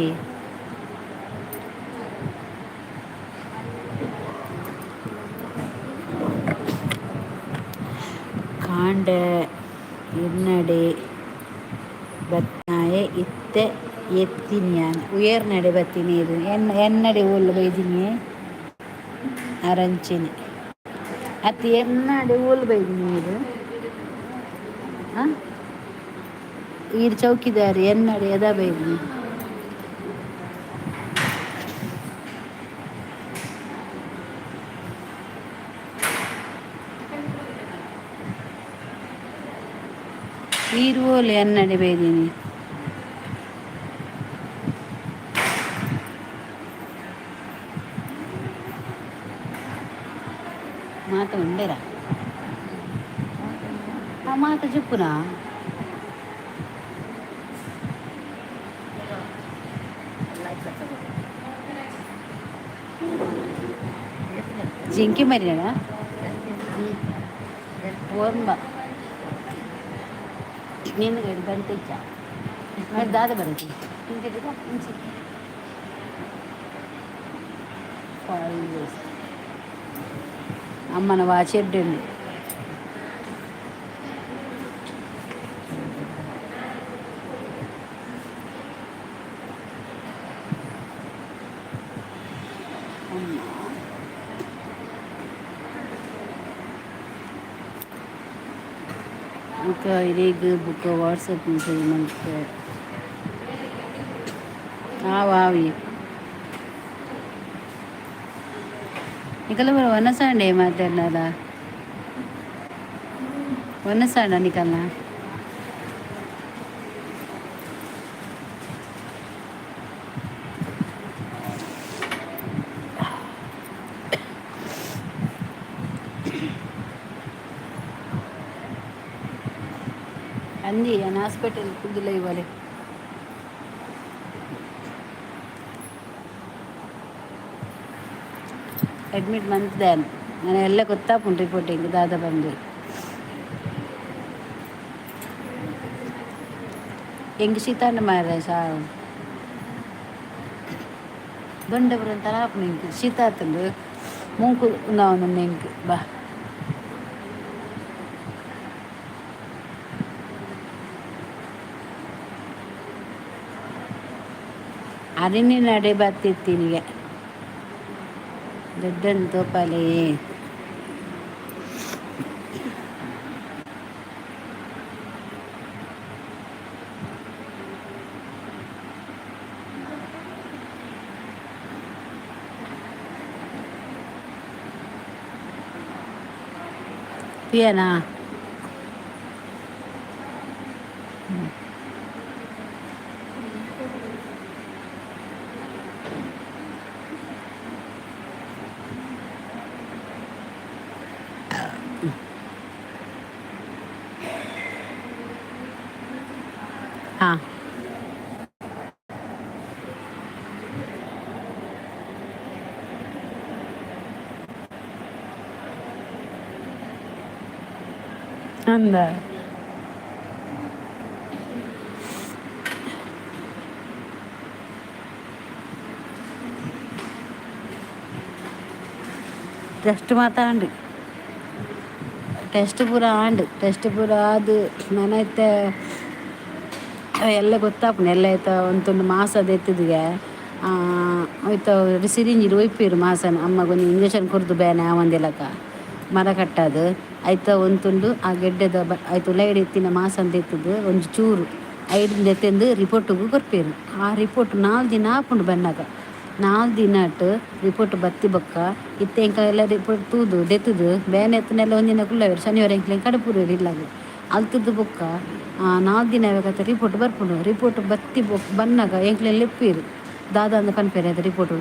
ಕಾಂಡೆ ಎನ್ನಡೆ ಬತ್ನಾಯೆ ಇತ್ತೆ ಎತ್ತಿನಿಯಾನ್ ಉಯರ್ನಡೆ ಬತ್ತೀನಿ ಇದು ಎನ್ ಎನ್ನಡೆ ಓಲು ಬೈದಿನಿ ಅರಂಚಿನಿ ಅತ್ತಿ ಎನ್ನಡೆ ಓಲು ಬೈದಿನಿ ಇದು. ಹಾಂ, ಈರ್ ಚೌಕಿದಾರಿ ಎನ್ನಡೆ ಎದ ಬೈದಿನಿ. ಈರ್ ಓಲು ಎನ್ನಡೆ ಬೈದಿನಿ. ಮಾತ ಉಂಡೆರ ಆ ಮಾತ ಚುಪ್ಪುನಾ. ಜಿಂಕಿ ಮರಿಯಣ ಓರ್ಂಬ ನಿನ್ನ ಗಡಿ ಬಂತಿಚ್ಚ మరి దాద ಬರುತ್ತೆ. ಅಮ್ಮನ ವಾಚೆಡ್ಡು. ಬುಕ್ಕ ಇರೇಗ್ ಬುಕ್ಕ ವಾಟ್ಸಪ್ ಮೆಸೇಜ್ ಮಲ್ಪೆ ಆವ್ ಆವಿ. ನಿಕಲ ಬರ ವನಸಾಂಡೆ ಮಾತಾಡ್ನಾರ ವನಸಾಂಡ ನಿಕಲ್ನ. ಅಂದಿ ನಾನು ಹಾಸ್ಪಿಟಲ್ ಕುದ್ದಿಲ್ಲ ಇವಾಲೆ. ಅಡ್ಮಿಟ್ ಮಂತ್ದೆ ನಾನು ಎಲ್ಲ ಗೊತ್ತಾಪುಂಟು ರಿಪೋರ್ಟಿಂಗ್ ದಾದ ಬಂದು ಎಂಗ್ ಶೀತಾಂಡ ಮಾರ ಸಾವು ದೊಂಡೆ ಬರ ತರಾಪುನ ಎಂಕ್ ಶೀತ ಆತುಂಡು ಮೂಂಕು ಉಂದಾವೊಂದುಂಡು ಎಂಕ್ ಬಾ. ಅರಿನಿ ನಡೆ ಬತ್ತಿತ್ತಿನಿಗೆ ದೊಡ್ಡನ್ ತೋಪಾಲೆ. ಪಿಯನಾ? ಹಾಂ, ಅಂದ ಟೆಸ್ಟ್ ಮಾತಾಂಡು ಟೆಸ್ಟ್ ಪೂರ ಆಂಡ್ ಟೆಸ್ಟ್ ಪೂರ ಅದು ನನ ಇತ್ತೆ ಎಲ್ಲ ಗೊತ್ತಾಪುಂಡು. ಎಲ್ಲ ಐತ ಒಂತೊಂದು ಮಾಸದ ಎತ್ತುದಿಗೆ ಐತ ಸಿರಿಂಜಿ ಒಯ್ಪೇರು ಮಾಸನ. ಅಮ್ಮಗೊಂದು ಇಂಜೆಕ್ಷನ್ ಕೊರ್ದು ಬೇನೆ ಆವಂದಿಲಕ ಮರ ಕಟ್ಟಾದು ಐತ ಒಂತುಂಡು. ಆ ಗೆಡ್ಡೆದ ಬ ಐತ ಉಲೈಡ್ ಇತ್ತಿನ ಮಾಸಂದ ಎತ್ತುದು ಒಂಜಿ ಚೂರು ಐಡ್ದ್ ಎತ್ತೆಂದು ರಿಪೋರ್ಟಿಗು ಕೊರ್ಪೇರು. ಆ ರಿಪೋರ್ಟ್ 4 ದಿನ ಆಪುಂಡು ಬನ್ನಾಗ. ನಾಲ್ ದಿನಟ್ ರಿಪೋರ್ಟ್ ಬತ್ತಿ ಬೊಕ್ಕ ಇತ್ತೆ ಎಂಕ ಎಲ್ಲ ರಿಪೋರ್ಟ್ ತೂದು ದೆತ್ತುದು ಬೇನೆ ಎತ್ತನೆಲ್ಲ ಒಂದಿನ ಕುಲ್ಲವೆರ್ ಶನಿವಾರ ಎಂಕ್ಲೆಗ್ ಕಡಪುರುವೆರ್ ಇಲ್ಲಗ್ ಅಲ್ತುದು ಬೊಕ್ಕ ನಾಲ್ ದಿನ ಆವಕತ್ತ ರಿಪೋರ್ಟ್ ಬರ್ಪುಂಡು ರಿಪೋರ್ಟ್ ಬತ್ತಿ ಬೊಕ್ಕ ಬನ್ನಗ ಎಂಕ್ಲೆನ್ ಲೆಪ್ಪುವೆರ್ ದಾದ ಅಂದ್ ಪನ್ಪೆರ್ ಐತ ರಿಪೋರ್ಟ್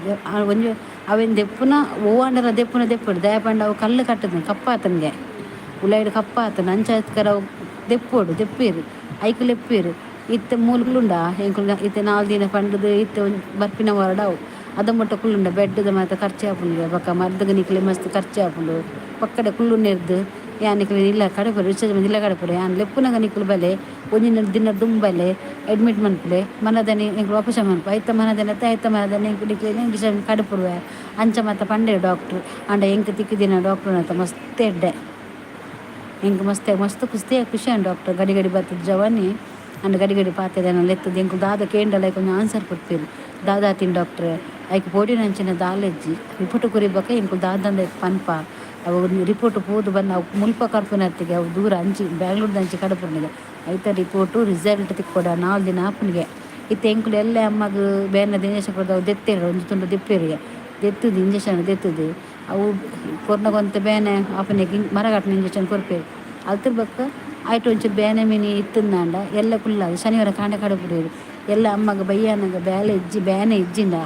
ಒಂಜಿ ಅವೆನ್ ದೆಪ್ಪುನ ಒವ್ವಾಂಡಲ ದೆಪ್ಪುನ ದೆಪ್ಪೊಡು ದಾಯೆ ಪಂಡ ಅವು ಕಲ್ಲು ಕಟ್ಟುದು ಕಪ್ಪಾತನ್ಗೆ ಉಲಯಿಡ್ ಕಪ್ಪಾತುಂಡು ಅಂಚ ಅವು ದೆಪ್ಪೊಡು ದೆಪ್ಪುವೆರ್ ಐಕ್ ಲೆಪ್ಪುವೆರ್ ಇತ್ತೆ ಮೂಲು ಕುಲ್ಲುಂಡ ಎಂಕುಲು ಇತ್ತೆ ನಾಲ್ ದಿನ ಪಂಡುದು ಇತ್ತೆ ಒಂಜಿ ಬರ್ಪಿನ ವಾರಡ್ ಅವು ಅದ ಮುಟ್ಟ ಕುಲ್ಲುಂಡ ಬೆಡ್ದ ಮಾತ ಖರ್ಚು ಆಪುಂಡು ಬೊಕ್ಕ ಮರ್ದ್ಗ್ ನಿಕ್ಲೆ ಮಸ್ತ್ ಖರ್ಚು ಆಪುಂಡು ಪಕ್ಕಡೆ ಕುಲ್ಲುನೆರ್ದ್ ಯಾನ್ ನಿಕ್ಲೆ ಇಲ್ಲ ಕಡಪುರೆ ರಿಚಾರ್ಜ್ ಇಲ್ಲ ಕಡಪುರೆ ಯಾನ್ ಲೆಪ್ಪುನಗ ನಿಕುಲು ಬಲೆ ಒಂಜಿ ದಿನ ದುಂಬಲೆ ಅಡ್ಮಿಟ್ ಮನ್ಪುಲೆ ಮನದನಿ ಎಂಕುಲು ಆಪರೇಷನ್ ಮನ್ಪು ಐತ ಮನದನಿ ಅತ್ತ ಐತ ಮನದನಿ ಎಂಕ್ ನಿಕ್ಲೆನ್ ಡಿಸ್ಚಾರ್ಜ್ ಕಡಪುರುವೆ ಅಂಚ ಮಾತ ಪಂಡೆರ್ ಡಾಕ್ಟ್ರ್ ಆಂಡ ಎಂಕ್ ತಿಕ್ಕಿದಿನ ಡಾಕ್ಟ್ರ್ ಮಾತ ಮಸ್ತ್ ಎಡ್ಡೆ ಎಂಕ್ ಮಸ್ತ್ ಮಸ್ತ್ ಖುಷಿ ಖುಷಿ ಆಂಡ್ ಡಾಕ್ಟರ್ ಗಡಿ ಗಡಿ ಬತ್ತುದು ಜವಾನಿ ಅಂಡ ಗಡಿ ಗಡಿ ಪಾತೆರೆನ ಲೆತ್ತುದು ಎಂಕುಲು ದಾದ ಕೇಂಡಲ ಐಕ್ ಒಂಜಿ ಆನ್ಸರ್ ಕೊರ್ಪೆರ್ ದಾದ ಆತಿನ ಡಾಕ್ಟ್ರೆ ಐಕ್ ಪೋಡಿನಂಚಿನ ದಾಲ ಇಜ್ಜಿ ರಿಪೋರ್ಟ್ ಕೊರಿಬೊಕ ಎಂಕುಲು ದಾದಂದ ಪನ್ಪ ಅವು ರಿಪೋರ್ಟ್ ಪೋದು ಬನ್ನ ಅವು ಮುಲ್ಪ ಕರ್ಪುನತ್ತಿಗೆ ಅವು ದೂರ ಅಂಚಿ ಬ್ಯಾಂಗ್ಳೂರ್ದ ಅಂಚಿ ಕಡಪುನಿಗೆ ಐತ ರಿಪೋರ್ಟು ರಿಸಲ್ಟ್ ತಿಕ್ಕೊಡ ನಾಲ್ ದಿನ ಆಪುನಿಗೆ ಇತ್ತೆ ಎಂಕುಲು ಎಲ್ಲೆ ಅಮ್ಮಗ್ ಬೇನೆದ ಇಂಜೆಕ್ಷನ್ ಕೊರ್ದು ಅವು ದೆತ್ತೆರ್ ಒಂಜಿ ತುಂಡು ದೆಪ್ಪೆರಿಗೆ ದೆತ್ತುದು ಇಂಜೆಕ್ಷನ್ ದೆತ್ತುದು ಅವು ಕೊರ್ನಗ ಒಂತೆ ಬೇನೆ ಆಪುನೆಗ್ ಮರಗಟ್ಟುನ ಇಂಜೆಕ್ಷನ್ ಕೊರ್ಪೆರ್ ಅಲ್ತ್ ಬೊಕ್ಕ ಐಟ್ ಒಂಚೂರು ಬೇನೆ ಮಿನಿ ಇತ್ತುಂದಾಂಡ ಎಲ್ಲ ಕುಲ್ಲಾದ್ ಶನಿವಾರ ಕಾಂಡೆ ಕಡಪುಡುವೆರ್ ಎಲ್ಲ ಅಮ್ಮಗ್ ಬಯ್ಯಾನಗ ಬೇಲೆ ಇಜ್ಜಿ ಬೇನೆ ಇಜ್ಜಿಂಡ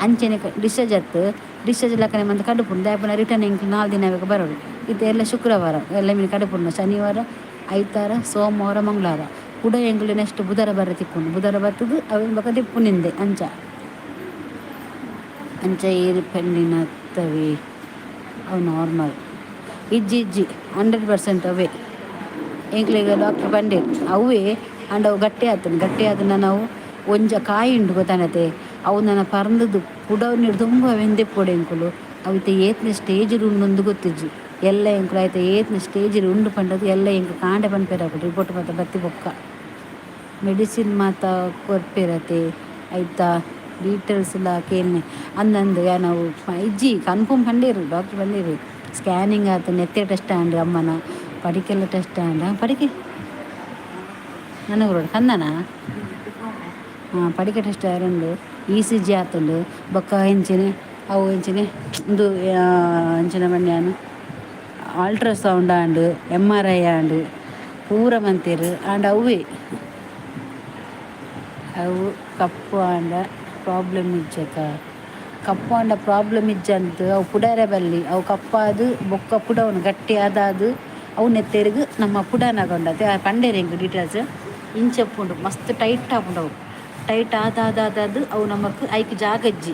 ಅಂಚನೆ ಡಿಸ್ಚಾರ್ಜ್ ಆತು ಡಿಸ್ಚಾರ್ಜ್ ಲಕ್ಕನೆ ಮಂತ ಕಡಪುಂಡು ದಾಯೆ ಪಂಡ ರಿಟರ್ನ್ ಎಂಕ್ ನಾಲ್ ದಿನ ಆವೆಗ್ ಬರೊಡು ಇತ್ತೆ ಎಲ್ಲ ಶುಕ್ರವಾರ ಎಲ್ಲ ಮಿನಿ ಕಡಪುಂಡು ಶನಿವಾರ ಐತಾರ ಸೋಮವಾರ ಮಂಗಳವಾರ ಕುಡ ಎಂಕುಲು ನೆಕ್ಸ್ಟ್ ಬುಧಾರ ಬರ ತಿಕ್ಕುಂಡು ಬುಧಾರ ಬತ್ತುದು ಅವೆನ್ ಬೊಕ ದೆಪ್ಪುನಿಂದೆ ಅಂಚ ಅಂಚ ಏರ್ ಪಂಡಿನತ್ತವೆ ಅವು ನಾರ್ಮಲ್ ಇಜ್ಜಿ ಇಜ್ಜಿ 100% ಅವೇ ಎಂಕ್ಲೆಗ್ ಡಾಕ್ಟ್ರ್ ಪಂಡೆರ್ ಅವೇ ಆಂಡ ಅವು ಗಟ್ಟಿ ಆತುಂಡು ಗಟ್ಟಿ ಆತುಂಡ ನಾವು ಒಂಜ ಕಾಯಿ ಉಂಡು ಗೊತ್ತಾನತೆ ಅವು ನನ ಪರ್ಂದುದು ಪುಡವು ದುಂಬು ಅವೆನ್ ದೆಪ್ಪೊಡು ಎಂಕುಲು ಅವು ಇತ್ತೆ ಏತ್ನ ಸ್ಟೇಜ್ ಉಂಡುಂದು ಗೊತ್ತಿಜ್ಜಿ ಎಲ್ಲ ಎಂಕುಲು ಐತ ಏತ್ನ ಸ್ಟೇಜ್ ಉಂಡು ಪಂಡದು ಎಲ್ಲ ಎಂಕ್ ಕಾಂಡೆ ಪನ್ಪೆರ್ ಅಕುಲು ರಿಪೋರ್ಟ್ ಮಾತ ಬತ್ತಿ ಬೊಕ್ಕ ಮೆಡಿಸಿನ್ ಮಾತ ಕೊರ್ಪೆರತೆ ಐತ ಡೀಟೇಲ್ಸ್ ಲ ಕೇನ್ನೆ ಅಂದಂದು ಯಾನವು ಇಜ್ಜಿ ಕನ್ಫರ್ಮ್ ಪಂಡೇರು ಡಾಕ್ಟ್ರ್ ಪಂಡೇರು ಸ್ಕ್ಯಾನಿಂಗ್ ಆತು ನೆತ್ತೆ ಟೆಸ್ಟ್ ಆಂಡ್ ಅಮ್ಮನ ಪಡಿಕೆಲ್ಲ ಟೆಸ್ಟ್ ಆಂಡ ಪಡಿಕೆ ನನಗೆ ಕಂದನ ಹಾಂ ಪಡಿಕೆ ಟೆಸ್ಟ್ ಆರುಂಡು ಇ.ಸಿ.ಜಿ ಆತುಂಡು ಬೊಕ್ಕ ಎಂಚಿನೆ ಅವು ಎಂಚಿನೆ ಉಂದು ಅಂಚಿನ ಪಂಡ್ಯಾನು ಅಲ್ಟ್ರಾಸೌಂಡ್ ಆಂಡ್ ಎಮ್.ಆರ್.ಐ ಆಂಡ್ ಪೂರ ಮಂತೆರ್ ಆಂಡ ಅವ್ವೇ ಅವು ಕಪ್ಪು ಆಂಡ ಪ್ರಾಬ್ಲಮ್ ಇಜ್ಜಕ ಕಪ್ಪು ಆಂಡ ಪ್ರಾಬ್ಲಮ್ ಇಜ್ಜಂತ ಅವು ಪುಡರೆ ಬಲ್ಲಿ ಅವು ಕಪ್ಪಾದ್ ಬೊಕ್ಕ ಪುಡವುನು ಗಟ್ಟಿ ಆದಾದ್ ಅವು ನೆತ್ತೆರ್ಗ್ ನಮ್ಮ ಪುಡನಗ ಉಂಡತೆ ಆ ಪಂಡೆರ್ ಎಂಕ್ ಡೀಟೇಲ್ಸ್ ಇಂಚ ಉಪ್ಪುಂಡು ಮಸ್ತ್ ಟೈಟ್ ಆಪುಂಡು ಅವು ಟೈಟ್ ಆದಾದಾದಾದ್ ಅವು ನಮಕ್ ಐಕ್ ಜಾಗ ಇಜ್ಜಿ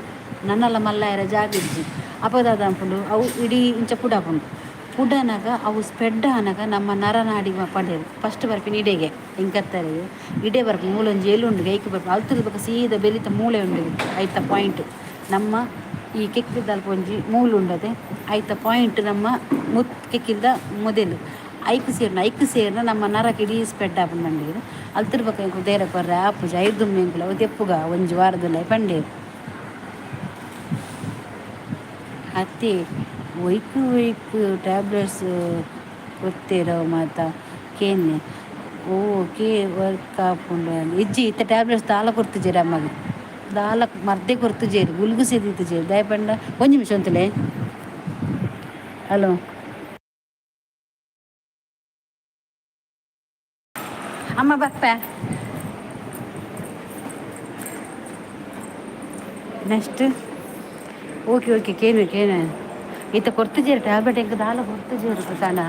ನನಲ ಮಲ್ಲಾಯೆರೆ ಜಾಗ ಇಜ್ಜಿ ಅಪಗ ದಾದ ಆಪುಂಡು ಅವು ಇಡೀ ಇಂಚ ಪುಡಾಪುಂಡು ಪುಡನಗ ಅವು ಸ್ಪ್ರೆಡ್ ಆನಗ ನಮ್ಮ ನರನಾಡಿ ಪಂಡೆರ್ ಫಸ್ಟ್ ಬರ್ಪಿನ ಇಡೆಗೆ ಎಂಕತ್ತರೆಗ್ ಇಡೆ ಬರ್ಪುಂಡು ಮೂಲೊಂಜಿ ಎಲು ಉಂಡು ಐಕ್ ಬರ್ಪುಂಡು ಅಲ್ತುರ್ದು ಬೊಕ ಸೀದಾ ಬೆಲಿತ ಮೂಳೆ ಉಂಡು ಐತ ಪಾಯಿಂಟ್ ನಮ್ಮ ಈ ಕೆಕ್ಕಿಲ್ದಲ್ಪ ಒಂಜಿ ಮೂಲು ಉಂಡತೆ ಐತ ಪಾಯಿಂಟ್ ನಮ್ಮ ಮುತ್ ಕೆಕ್ಕಿಲ್ದ ಮೊದಲು ಐಕ್ ಸೇರ್ನ ಐಕ್ ಸೇರ್ನ ನಮ್ಮ ನರಕ್ ಇಡೀ ಸ್ಪ್ರೆಡ್ ಆಪುಂಡು ಪಂಡೆರ್ ಅಲ್ತುರ್ದು ಬೊಕ ಎಂಕುಲು ಧೈರ್ಯ ಕೊರ್ರೆ ಆಪುಜಿ ಐರ್ದುಂಬು ಎಂಕುಲು ಅವು ದೆಪ್ಪುಗ ಒಂಜಿ ವಾರದುಲಯಿ ಪಂಡೆರ್ ಅತ್ತೆ ಒಯ್ಕ್ ಒಯ್ಕ್ ಟ್ಯಾಬ್ಲೆಟ್ಸ್ ಕೊರ್ತೆರ್ ಅವು ಮಾತ ಕೇನ್ನೆ ಓಕೆ ವರ್ಕ್ ಆಪುಂಡು ಇಜ್ಜಿ ಇತ್ತೆ ಟ್ಯಾಬ್ಲೆಟ್ಸ್ ದಾಲ ಕೊರ್ತುಜೆರ್ ಅಮ್ಮಗ್ ದಾಲ ಮರ್ದೆ ಕೊರ್ತುಜೆರ್ ಗುಲ್ಗುಸೆ ದೀತುಜೆರ್ ದಾಯೆ ಪಂಡ ಒಂಜಿ ನಿಮಿಷ ಉಂತುಲೆ ಹಲೋ ಅಮ್ಮ ಬರ್ಪೆ ನೆಕ್ಸ್ಟ್ ಓಕೆ ಓಕೆ ಕೇನು ಕೇನು ಇತ್ತೆ ಕೊರ್ತುಜೆರ್ ಟ್ಯಾಬ್ಲೆಟ್ ಎಂಕ್ ದಾಲ ಕೊರ್ತುಜೆರ್ ಗೊತ್ತಾಂಡ.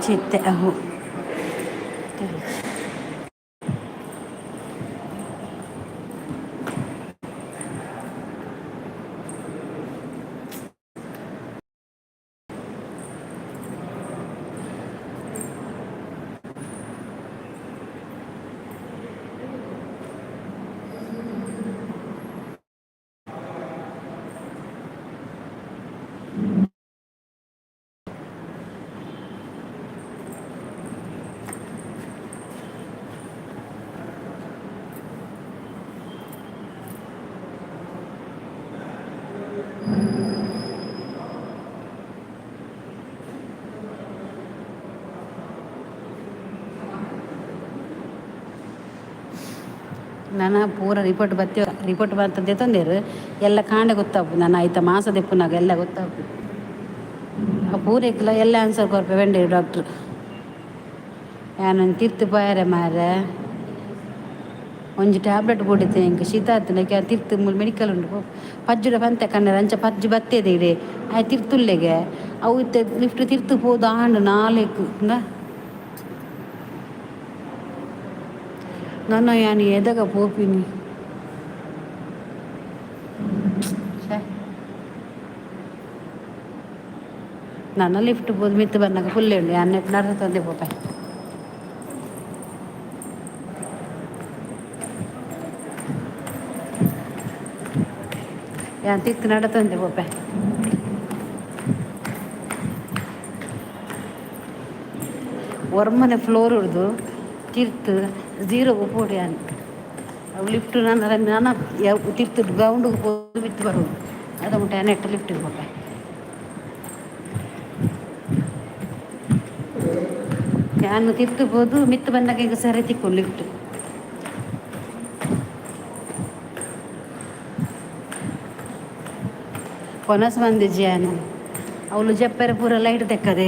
ಚಿತ್ತೆ ಅಹು ನನ ಪೂರ ರಿಪೋರ್ಟ್ ಬತ್ತಿ ರಿಪೋರ್ಟ್ ಬಂತ ತಂದೇರು ಎಲ್ಲ ಕಾಂಡೆ ಗೊತ್ತಾಪು ನಾನು ಆಯ್ತಾ ಮಾಸ ದೆಪ್ಪುನಾಗ ಎಲ್ಲ ಗೊತ್ತಾಪು. ಆ ಪೂರೈಕ್ಲ ಎಲ್ಲ ಆನ್ಸರ್ ಕೊರ್ಪೆ ವೆಂಡೇರು ಡಾಕ್ಟ್ರ್. ಯಾನ್ ತಿರ್ತು ಪೋಯರೆ ಮಾರ್ರೆ. ಒಂಜಿ ಟ್ಯಾಬ್ಲೆಟ್ ಬೋಡಿತ್ತೆ ಎಂಕ್ ಶೀತ ಆತ್ಂಡ ತಿರ್ತು ಮೂಲು ಮೆಡಿಕಲ್ ಉಂಡು ಪಜ್ಜುಡ ಪಂತೆ ಕಣ್ಣೆರ್ ಅಂಚ ಪಜ್ಜು ಬತ್ತೇದೆ ಇಡೆ ಆಯೆ ತಿರ್ತುಲ್ಲೆಗೆ ಅವು ಇತ್ತೆ ಲಿಫ್ಟ್ ತಿರ್ತು ಪೋದು ಆಂಡ್ ನಾಲೆಕ್ ಇಂದ. ನನ ಯಾನ್ ಏದಗ ಪೋಪಿನಿ. ಛೆ. ನನ ಲಿಫ್ಟ್ ಪೋದು ಮಿತ್ತ್ ಬನ್ನಗ ಫುಲ್ ಉಂಡು ಯಾನ್ ನೆಟ್ ನಡತೊಂದೆ ಪೋಪೆ. ಯಾನ್ ತಿರ್ತ್ ನಡತೊಂದೆ ಪೋಪೆ. ಒರ್ಮನೆ ಫ್ಲೋರ್ ಉರ್ದು ತಿರ್ತು ಜೀರೋ ಪೋಡು ಯಾನ್. ಅವು ಲಿಫ್ಟ್ ನನ್ನ ನನ ತಿರ್ತು ಗ್ರೌಂಡ್ ಪೋದು ಮಿತ್ತ್ ಬರೋದು ಅದ ಮುಟ್ಟ ನೆಟ್ ಲಿಫ್ಟ್ ಪೋಪೆ. ಯಾನ್ ತಿರ್ತು ಪೋದು ಮಿತ್ತ್ ಬನ್ನಗ ಈಗ ಸರಿ ತಿಕ್ಕು ಲಿಫ್ಟ್. ಕೊನಸ್ ಮಂದಿಜಿ ಯಾನ್ ಅವ್ಲು ಜಪ್ಪೆರೆ ಪೂರ ಲೈಟ್ ದೆಕ್ಕದೆ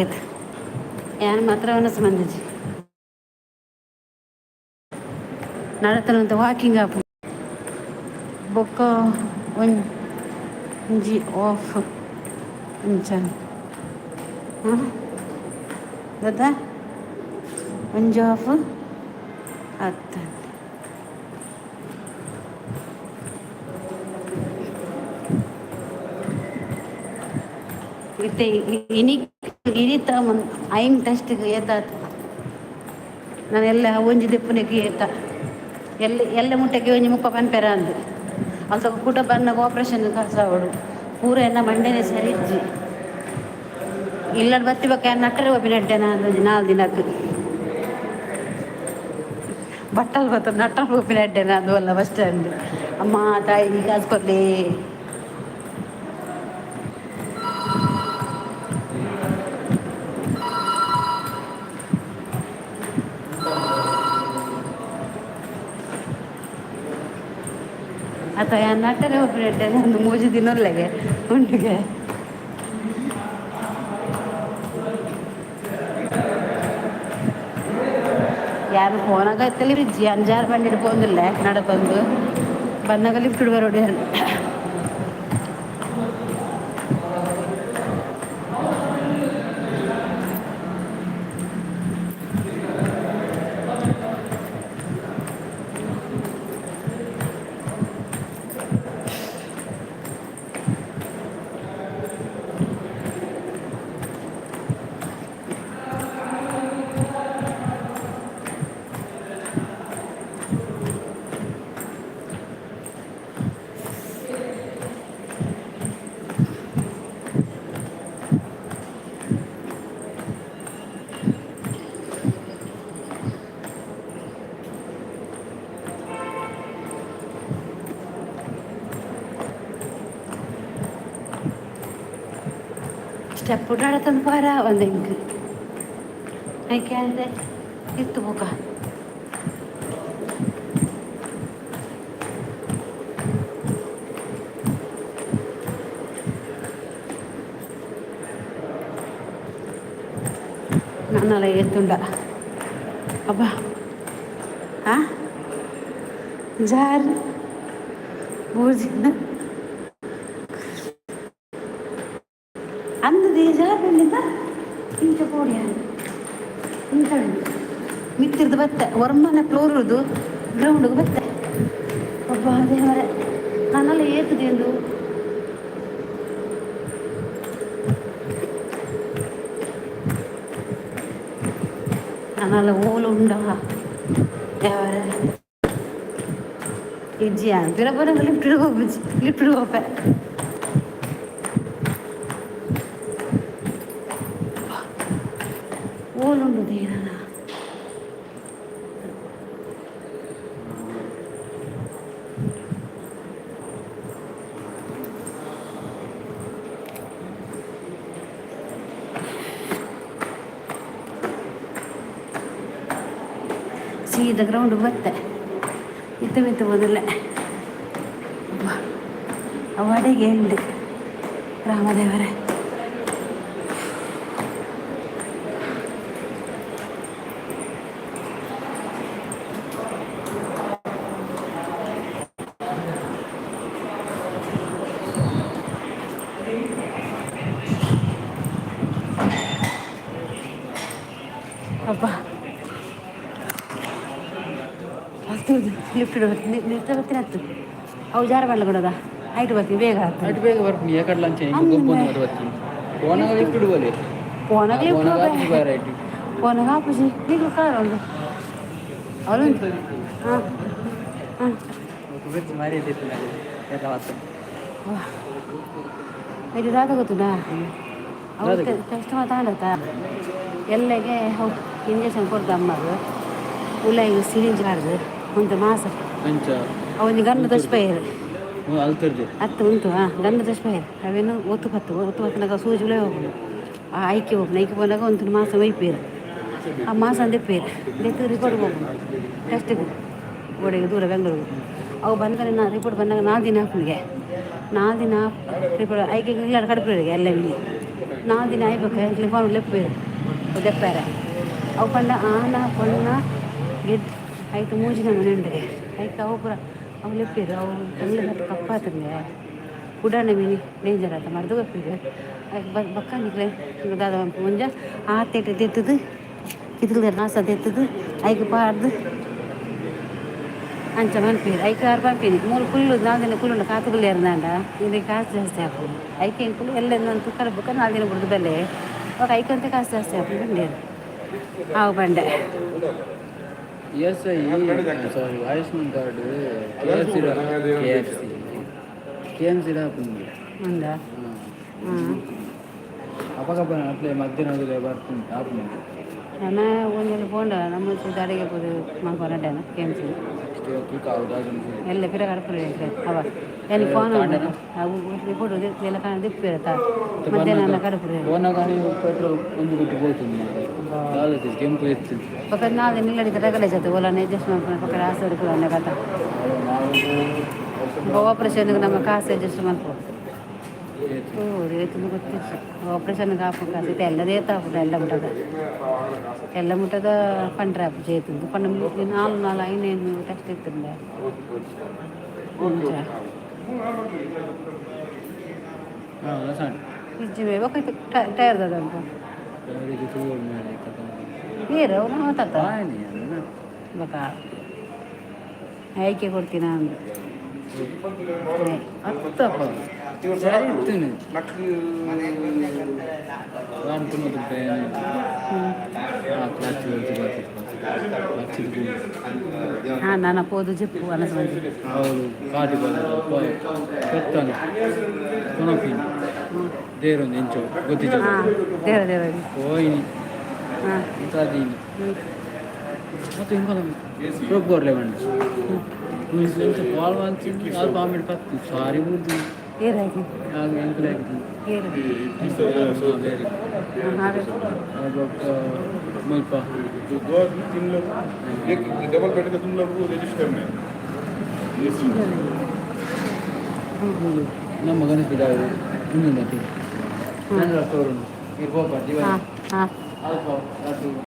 ಯಾನ್ ಮಾತ್ರ ವನಸ್ ಮಂದಿಜಿ. ನಡತನಂತ ವಾಕಿಂಗ್ ಆಪುಂಡು ಬೊಕ್ಕ ಒಂಜಿ ಆಫ್ ಅಂಚ ದಾದ ಒಂಜಿ ಆಫ್ ಅತ್ತ. ಇತ್ತೆ ಇನಿ ಇನಿತ ಐನ್ ಟೆಸ್ಟ್ ಏತಾತ್ ನಾನು ಎಲ್ಲ ಒಂಜಿ ದೆಪ್ಪುನೆಗ್ ಏತ ಎಲ್ಲೆ ಎಲ್ಲೆ ಮುಟ್ಟಕ್ಕೆ ಒಂಜಿ ಮುಪ್ಪ ಪನ್ಪೆರ ಅಂದ್ ಅಲ್ತ ಕುಡ ಬನ್ನಗ ಆಪರೇಷನ್ ಕಳ್ಸಾವಡು ಪೂರ ಎನ್ನ ಮಂಡೆನೆ ಸರಿ ಇಜ್ಜಿ. ಇಲ್ಲಡ್ ಬತ್ತಿ ಬೊಕ್ಕ ಯಾನ್ ನಟ್ಟರೆ ಪೋಪಿನ ಎಡ್ಡೆನ ಒಂಜಿ ನಾಲ್ ದಿನಕ್ ಬಟ್ಟಲ್ ಬತ್ತ ನಟ್ಟರೆ ಪೋಪಿನ ಎಡ್ಡೆನ ಅದು ಅಲ್ಲ ಬಸ್ ಸ್ಟ್ಯಾಂಡ್ ಅಮ್ಮ ತಾಯಿ ಕಾಸ್ ಕೊರ್ಲೆ. ಅತ್ತ ಯಾನ್ ನಟ್ಟರೆ ಪೋಪಿನ ಎಡ್ಡೆನ ಒಂದು ಮೂಜಿ ದಿನ ಉಲ್ಲೆಗೆ ಉಂಡುಗೆ. ಯಾನ್ ಪೋನಾಗ ಇತ್ತಲ್ಲಿ ಇಜ್ಜಿ ಅಂಜಾರು ಬಂಡಿಡ್ ಪೋಂದುಲ್ಲೆ ನಡತೊಂದು ಬನ್ನಗ ಲಿಫ್ಟ್ ಬರೋಡು ಯಾನ್. ಸ್ಟೆಪ್ ನಡತೊಂದು ಪೋರ ಒಂದ್ ಎಂಕ್ ಐಕೆ ಅಂದೆ ತಿರ್ತ್ ಪೋಕ. ನನಲ ಏತುಂಡ ಅಬ್ಬಾ ಆ ಜಾರ್ ಬೂರ್ಜಿನ ಅಂದದೆ ಜಾರ್ ಬಂದಿದ್ದ ಇಂಚ ಪೋಡಿ ಇಂಚ ಮಿತ್ತಿರ್ದು ಬತ್ತೆ ಒರ್ಮನೆ ಫ್ಲೋರ್ ಉರ್ದು ಗ್ರೌಂಡ್ಗೆ ಬತ್ತೆ. ಅಬ್ಬಾ ದೇವರೇ ನನ್ನೆಲ್ಲ ಏತದೆ ಎಂದು ನನ್ನೆಲ್ಲ ಓಲು ಉಂಡ ದೇವರೇ ಇಜ್ಜಿ ಪಿರ ಪರ ಲಿಫ್ಟ್ ಹೋಗ್ಬಿಚ್ಚಿ ಲಿಫ್ಟ್ ಹೋಪೆ. ಓಲುಂಡು ದೇನನ. ಸೀದಾ ಗ್ರೌಂಡ್ ಬತ್ತೆ. ಇತ್ತ ಮಿತ್ತ ಮೊದಲೇ ಅವಡೆಗೆ ಎಂಡ್ ರಾಮದೇವರೇ. ಅಬ್ಬಾ, ಹತ್ತು ಲಿಫ್ಟ್ ನಿಲ್ತಾ ಬರ್ತೀನಿ ಹತ್ತು. ಅವು ಜಾರ ಬರಲ್ಲ ಕೊಡೋದ ಹೈಟ್ ಬರ್ತೀನಿ ಬೇಗ ಹತ್ತು. ಅటు ಬೇಗ ಬರ್ತೀನಿ ಏಕಡ್ಲ ಅಂಚೆ ಗೊಬ್ಬೊಂದು ಮತ್ತೆ ಬರ್ತೀನಿ. ಪೋನಾಗ ಲಿಫ್ಟ್ ಇಡುವಲೆ. ಪೋನಾಗ ಲಿಫ್ಟ್. ಬಾರ ಐಟ್. ಪೋನಾಗ ಆಪುಜಿ ಈಗಲೂ ಕಾರ್ ಉಂಡು ಅವಳು. ಹಾಂ ಹಾಂ. ಮಾರಿ ಎಲ್ಲ. ಇದು ದಾದ ಗೊತ್ತುದಾ? ಅವು ಟೆಸ್ಟ್ ಮಾತಾಡತ್ತ ಎಲ್ಲಗೆ. ಅವು ಇಂಜೆಕ್ಷನ್ ಕೊಡ್ದು ಅಮ್ಮದು ಉಲಾಯಿಗೆ ಸಿರಿಂಜ್ ಹಾಡ್ದು ಒಂದು ಮಾಸ. ಅಂಚ. ಅವನಿಗೆ ಗಂಡು ದಶಪೈರು. ಅಲ್ತರ್ಜೆ. ಅತ್ತು ಉಂಟು. ಹಾಂ, ಗಂಡು ದಶಪೈರು ಅವೇನು ಒತ್ತು ಪತ್ತು ಒತ್ತು ಪತ್ತನಾಗ ಸೂಜಿ ಉಳೆ ಹೋಗುದು. ಆ ಐಕೆ ಹೋಗ್ನ ಐಕೆ ಹೋದಾಗ ಒಂದು ಮಾಸ ಒಯ್ಪೇರು. ಆ ಮಾಸ ದೆಪ್ಪೇರು ದೆತ್ತು ರಿಪೋರ್ಟ್ ಹೋಗುದು ಟೆಸ್ಟಿಗೆ ಗೋಡೆಗೆ ದೂರ ಬೆಂಗಳೂರಿಗೆ. ಅವು ಬಂದರೆ ನಾ ರಿಪೋರ್ಟ್ ಬಂದಾಗ 4 ದಿನ ಹಾಕುನಿಗೆ. 4 ದಿನ ರಿಪೋರ್ಟ್ ಐಕೆ ಇಲ್ಲ ಕಡಿಪೇರಿಗೆ ಎಲ್ಲ ಇಲ್ಲಿ. 4 ದಿನ ಆಯ್ಬೇಕು ಎಂಕ್ಲೆ ಫೋನ್ ಲೆಪ್ಪೇರು ದೆಪ್ಪಾರೆ. ಅವು ಪಂಡ ಆನ ಪೊಣ್ಣ ಗೆಡ್ ಐತು ಮೂಜಿನ ಮನೆ ಐಕೆ. ಅವು ಪೂರ ಅವು ಲೆಪ್ಪೇರು. ಅವು ಎಲ್ಲ ಕಪ್ಪಾತಂಗೆ ಉಡಾನೆ ಮೀನಿ ಡೇಂಜರ್ ಆತ ಮರ್ದು ಗೊತ್ತಿದೆ. ಬಕ್ಕ ನಿಕ್ಲೆ ದಾದ ಮುಂಜ ಆತೇಟ ದೆತ್ತದು ಕಿತ್ಕಲ್ದ ನಾಸ ದೆತ್ತದು ಐಕ್ ಪಾಡ್ದು ಅಂಚ ಮನ್ಪೀರು. ಐಕ್ ಆರು ಪನ್ಪೀನಿ ಮೂಲು ಕುಲ್ಲು 4 ದಿನ ಕುಲ್ಲು ಕಾತುಗುಲ್ಲು ಇರ್ದಾಂಡ ಇದು ಕಾಸು ಜಾಸ್ತಿ ಆಪುಂಡು. ಐಕೆ ಎಂಕುಲು ಎಲ್ಲ ಒಂದು ತುಕ್ಕರ ಬೊಕ್ಕ 4 ದಿನ ಬುಡ್ದು ಬಲ್ಲೆ ఒక ಐಕಂತೆ ಕಾಸು ಜಾಸ್ತಿ ಆಪುಂಡು ಬಂಡೇರು ಆವು ಬಂಡೆ. S I, sorry, Ayushman card K F C, K F C, K M C ಆಪುಂಡು. ಉಂದಾ? ಹಾಂ. ಅಪಗಪ ಅಪ್ಲೈ ಮಧ್ಯಾಹ್ನ ಬರ್ಪುಂಡು ಆಪುಂಡು. ನನ್ನ ಒಂದೆಲ್ಲ ಪೋಂಡ ನಮ್ಮ ದಾಡಿಗೆ ಪೋದು ಮಲ್ಪೊನಡ್ಡೇನ ಕೆ ಎಮ್ ಸಿ. ತೂಕ ಎಲ್ಲ ಪಿರ ಕಡಪುರಿ ಅವ ಎಲ್ಲಿ ಫೋನ್ ಅವು ರಿಪೋರ್ಟ್ ಎಲ್ಲ ಕಾಣ ದಿಪ್ಪಿರತ್ತ ಮಧ್ಯಾಹ್ನ ಎಲ್ಲ ಕಡಪುರಿ. ಫೋನಾಗ ಪೆಟ್ರೋಲ್ ಒಂದು ಕೊಟ್ಟು ಹೋಗ್తుంది ದಾದ ಕೆಂಪು ಎತ್ತು. ಪಕ್ಕ 4 ದಿನ ನಿಲ್ಲಡಿ ರಗಳೆ ಜೊತೆ ಓಲಾನೆ ಅಡ್ಜಸ್ಟ್ ಮಾಡ್ಕೊಂಡು ಪಕ್ಕ ಆಸೆ ಕೂಡ ಕಥ. ಆಪರೇಷನ್ಗೆ ನಮ್ಮ ಕಾಸು ಅಡ್ಜಸ್ಟ್ ಮಾಡ್ಕೊ ರೇತು ಗೊತ್ತಿತ್ತು. ಆಪರೇಷನ್ಗೆ ಹಾಪು ಕಾಸು ಇತ್ತು ಎಲ್ಲ ರೇತ್ ಹಾಪುಡು ಎಲ್ಲ ಮುಟ್ಟದ ಎಲ್ಲ ಮುಟ್ಟದ ಪಂಡ್ರೆ ಹಾಪು ಜೇತುಂದು ಪಂಡ ನಾಲ್ ನಾಲ್ ಐನೈದು ಟೆಸ್ಟ್ ಇತ್ತಂದೆ. ಹಾಂ ಸಣ್ಣ. ಇಜ್ಜಿ ಬೊಕ್ಕ ಟೈರ್ ದಾದ ಉಂಟು. ನೀರು ಅವ್ರು ಮಾತಾಡ್ತ ಬೊಕ್ಕ ಆಯ್ಕೆ ಕೊಡ್ತೀನ ಅಂದು. ಅತ್ತಪ್ಪ ಸರಿ ಇತ್ತು. ರೂಪಾಯಿ ಕ್ಲಚ್. ಹಾಂ, ನಾನು ಪೋದು ಜಿಪ್ಪು ಅನಸ ಬಂದು. ಹೌದು, ಕಾಟಿ ಪೆತ್ತನು ಕೊನಪಿನಿ ದೇರೊಂದು ಎಂಚೋ ಗೊತ್ತಿಜ್ಜ. ಹಾಂ, ದೇವ ದೇವ. ಹೋಯಿನಿ. ಹಾಂ. ಇಂತಾದೀನಿ ಮತ್ತು ಇಂಕೊಲ ಪ್ರೊಪ್ ಕೊರ್ಲೆ ಬಂಡ ಎಂಚ ಪಾಲ್ ಮಂತಿ ಅಲ್ಪ ಆಮೇಲೆ ಪತ್ತಿ ಸಾರಿ ಬುಡ್ದು. ಏರಾಗಿ? ಎಂಕುಲೆ ಆಗಿದೆ. ಏರು? ಬೇರೆ. ಹಾಂ. ಮುಲ್ಪ. दो आदमी, तीन लोग, एक डबल बेड का तुम लोग को रजिस्टर में एसी. ನಮ್ಮ ಗಣೇಶ ಇನ್ನೊಂದು ಚಂದ್ರ ತೋರುಂಡು ಇರ್ಬೋಪ. ಹಾಂ ಹಾಂ. ಅಲ್ಪ ಅದು.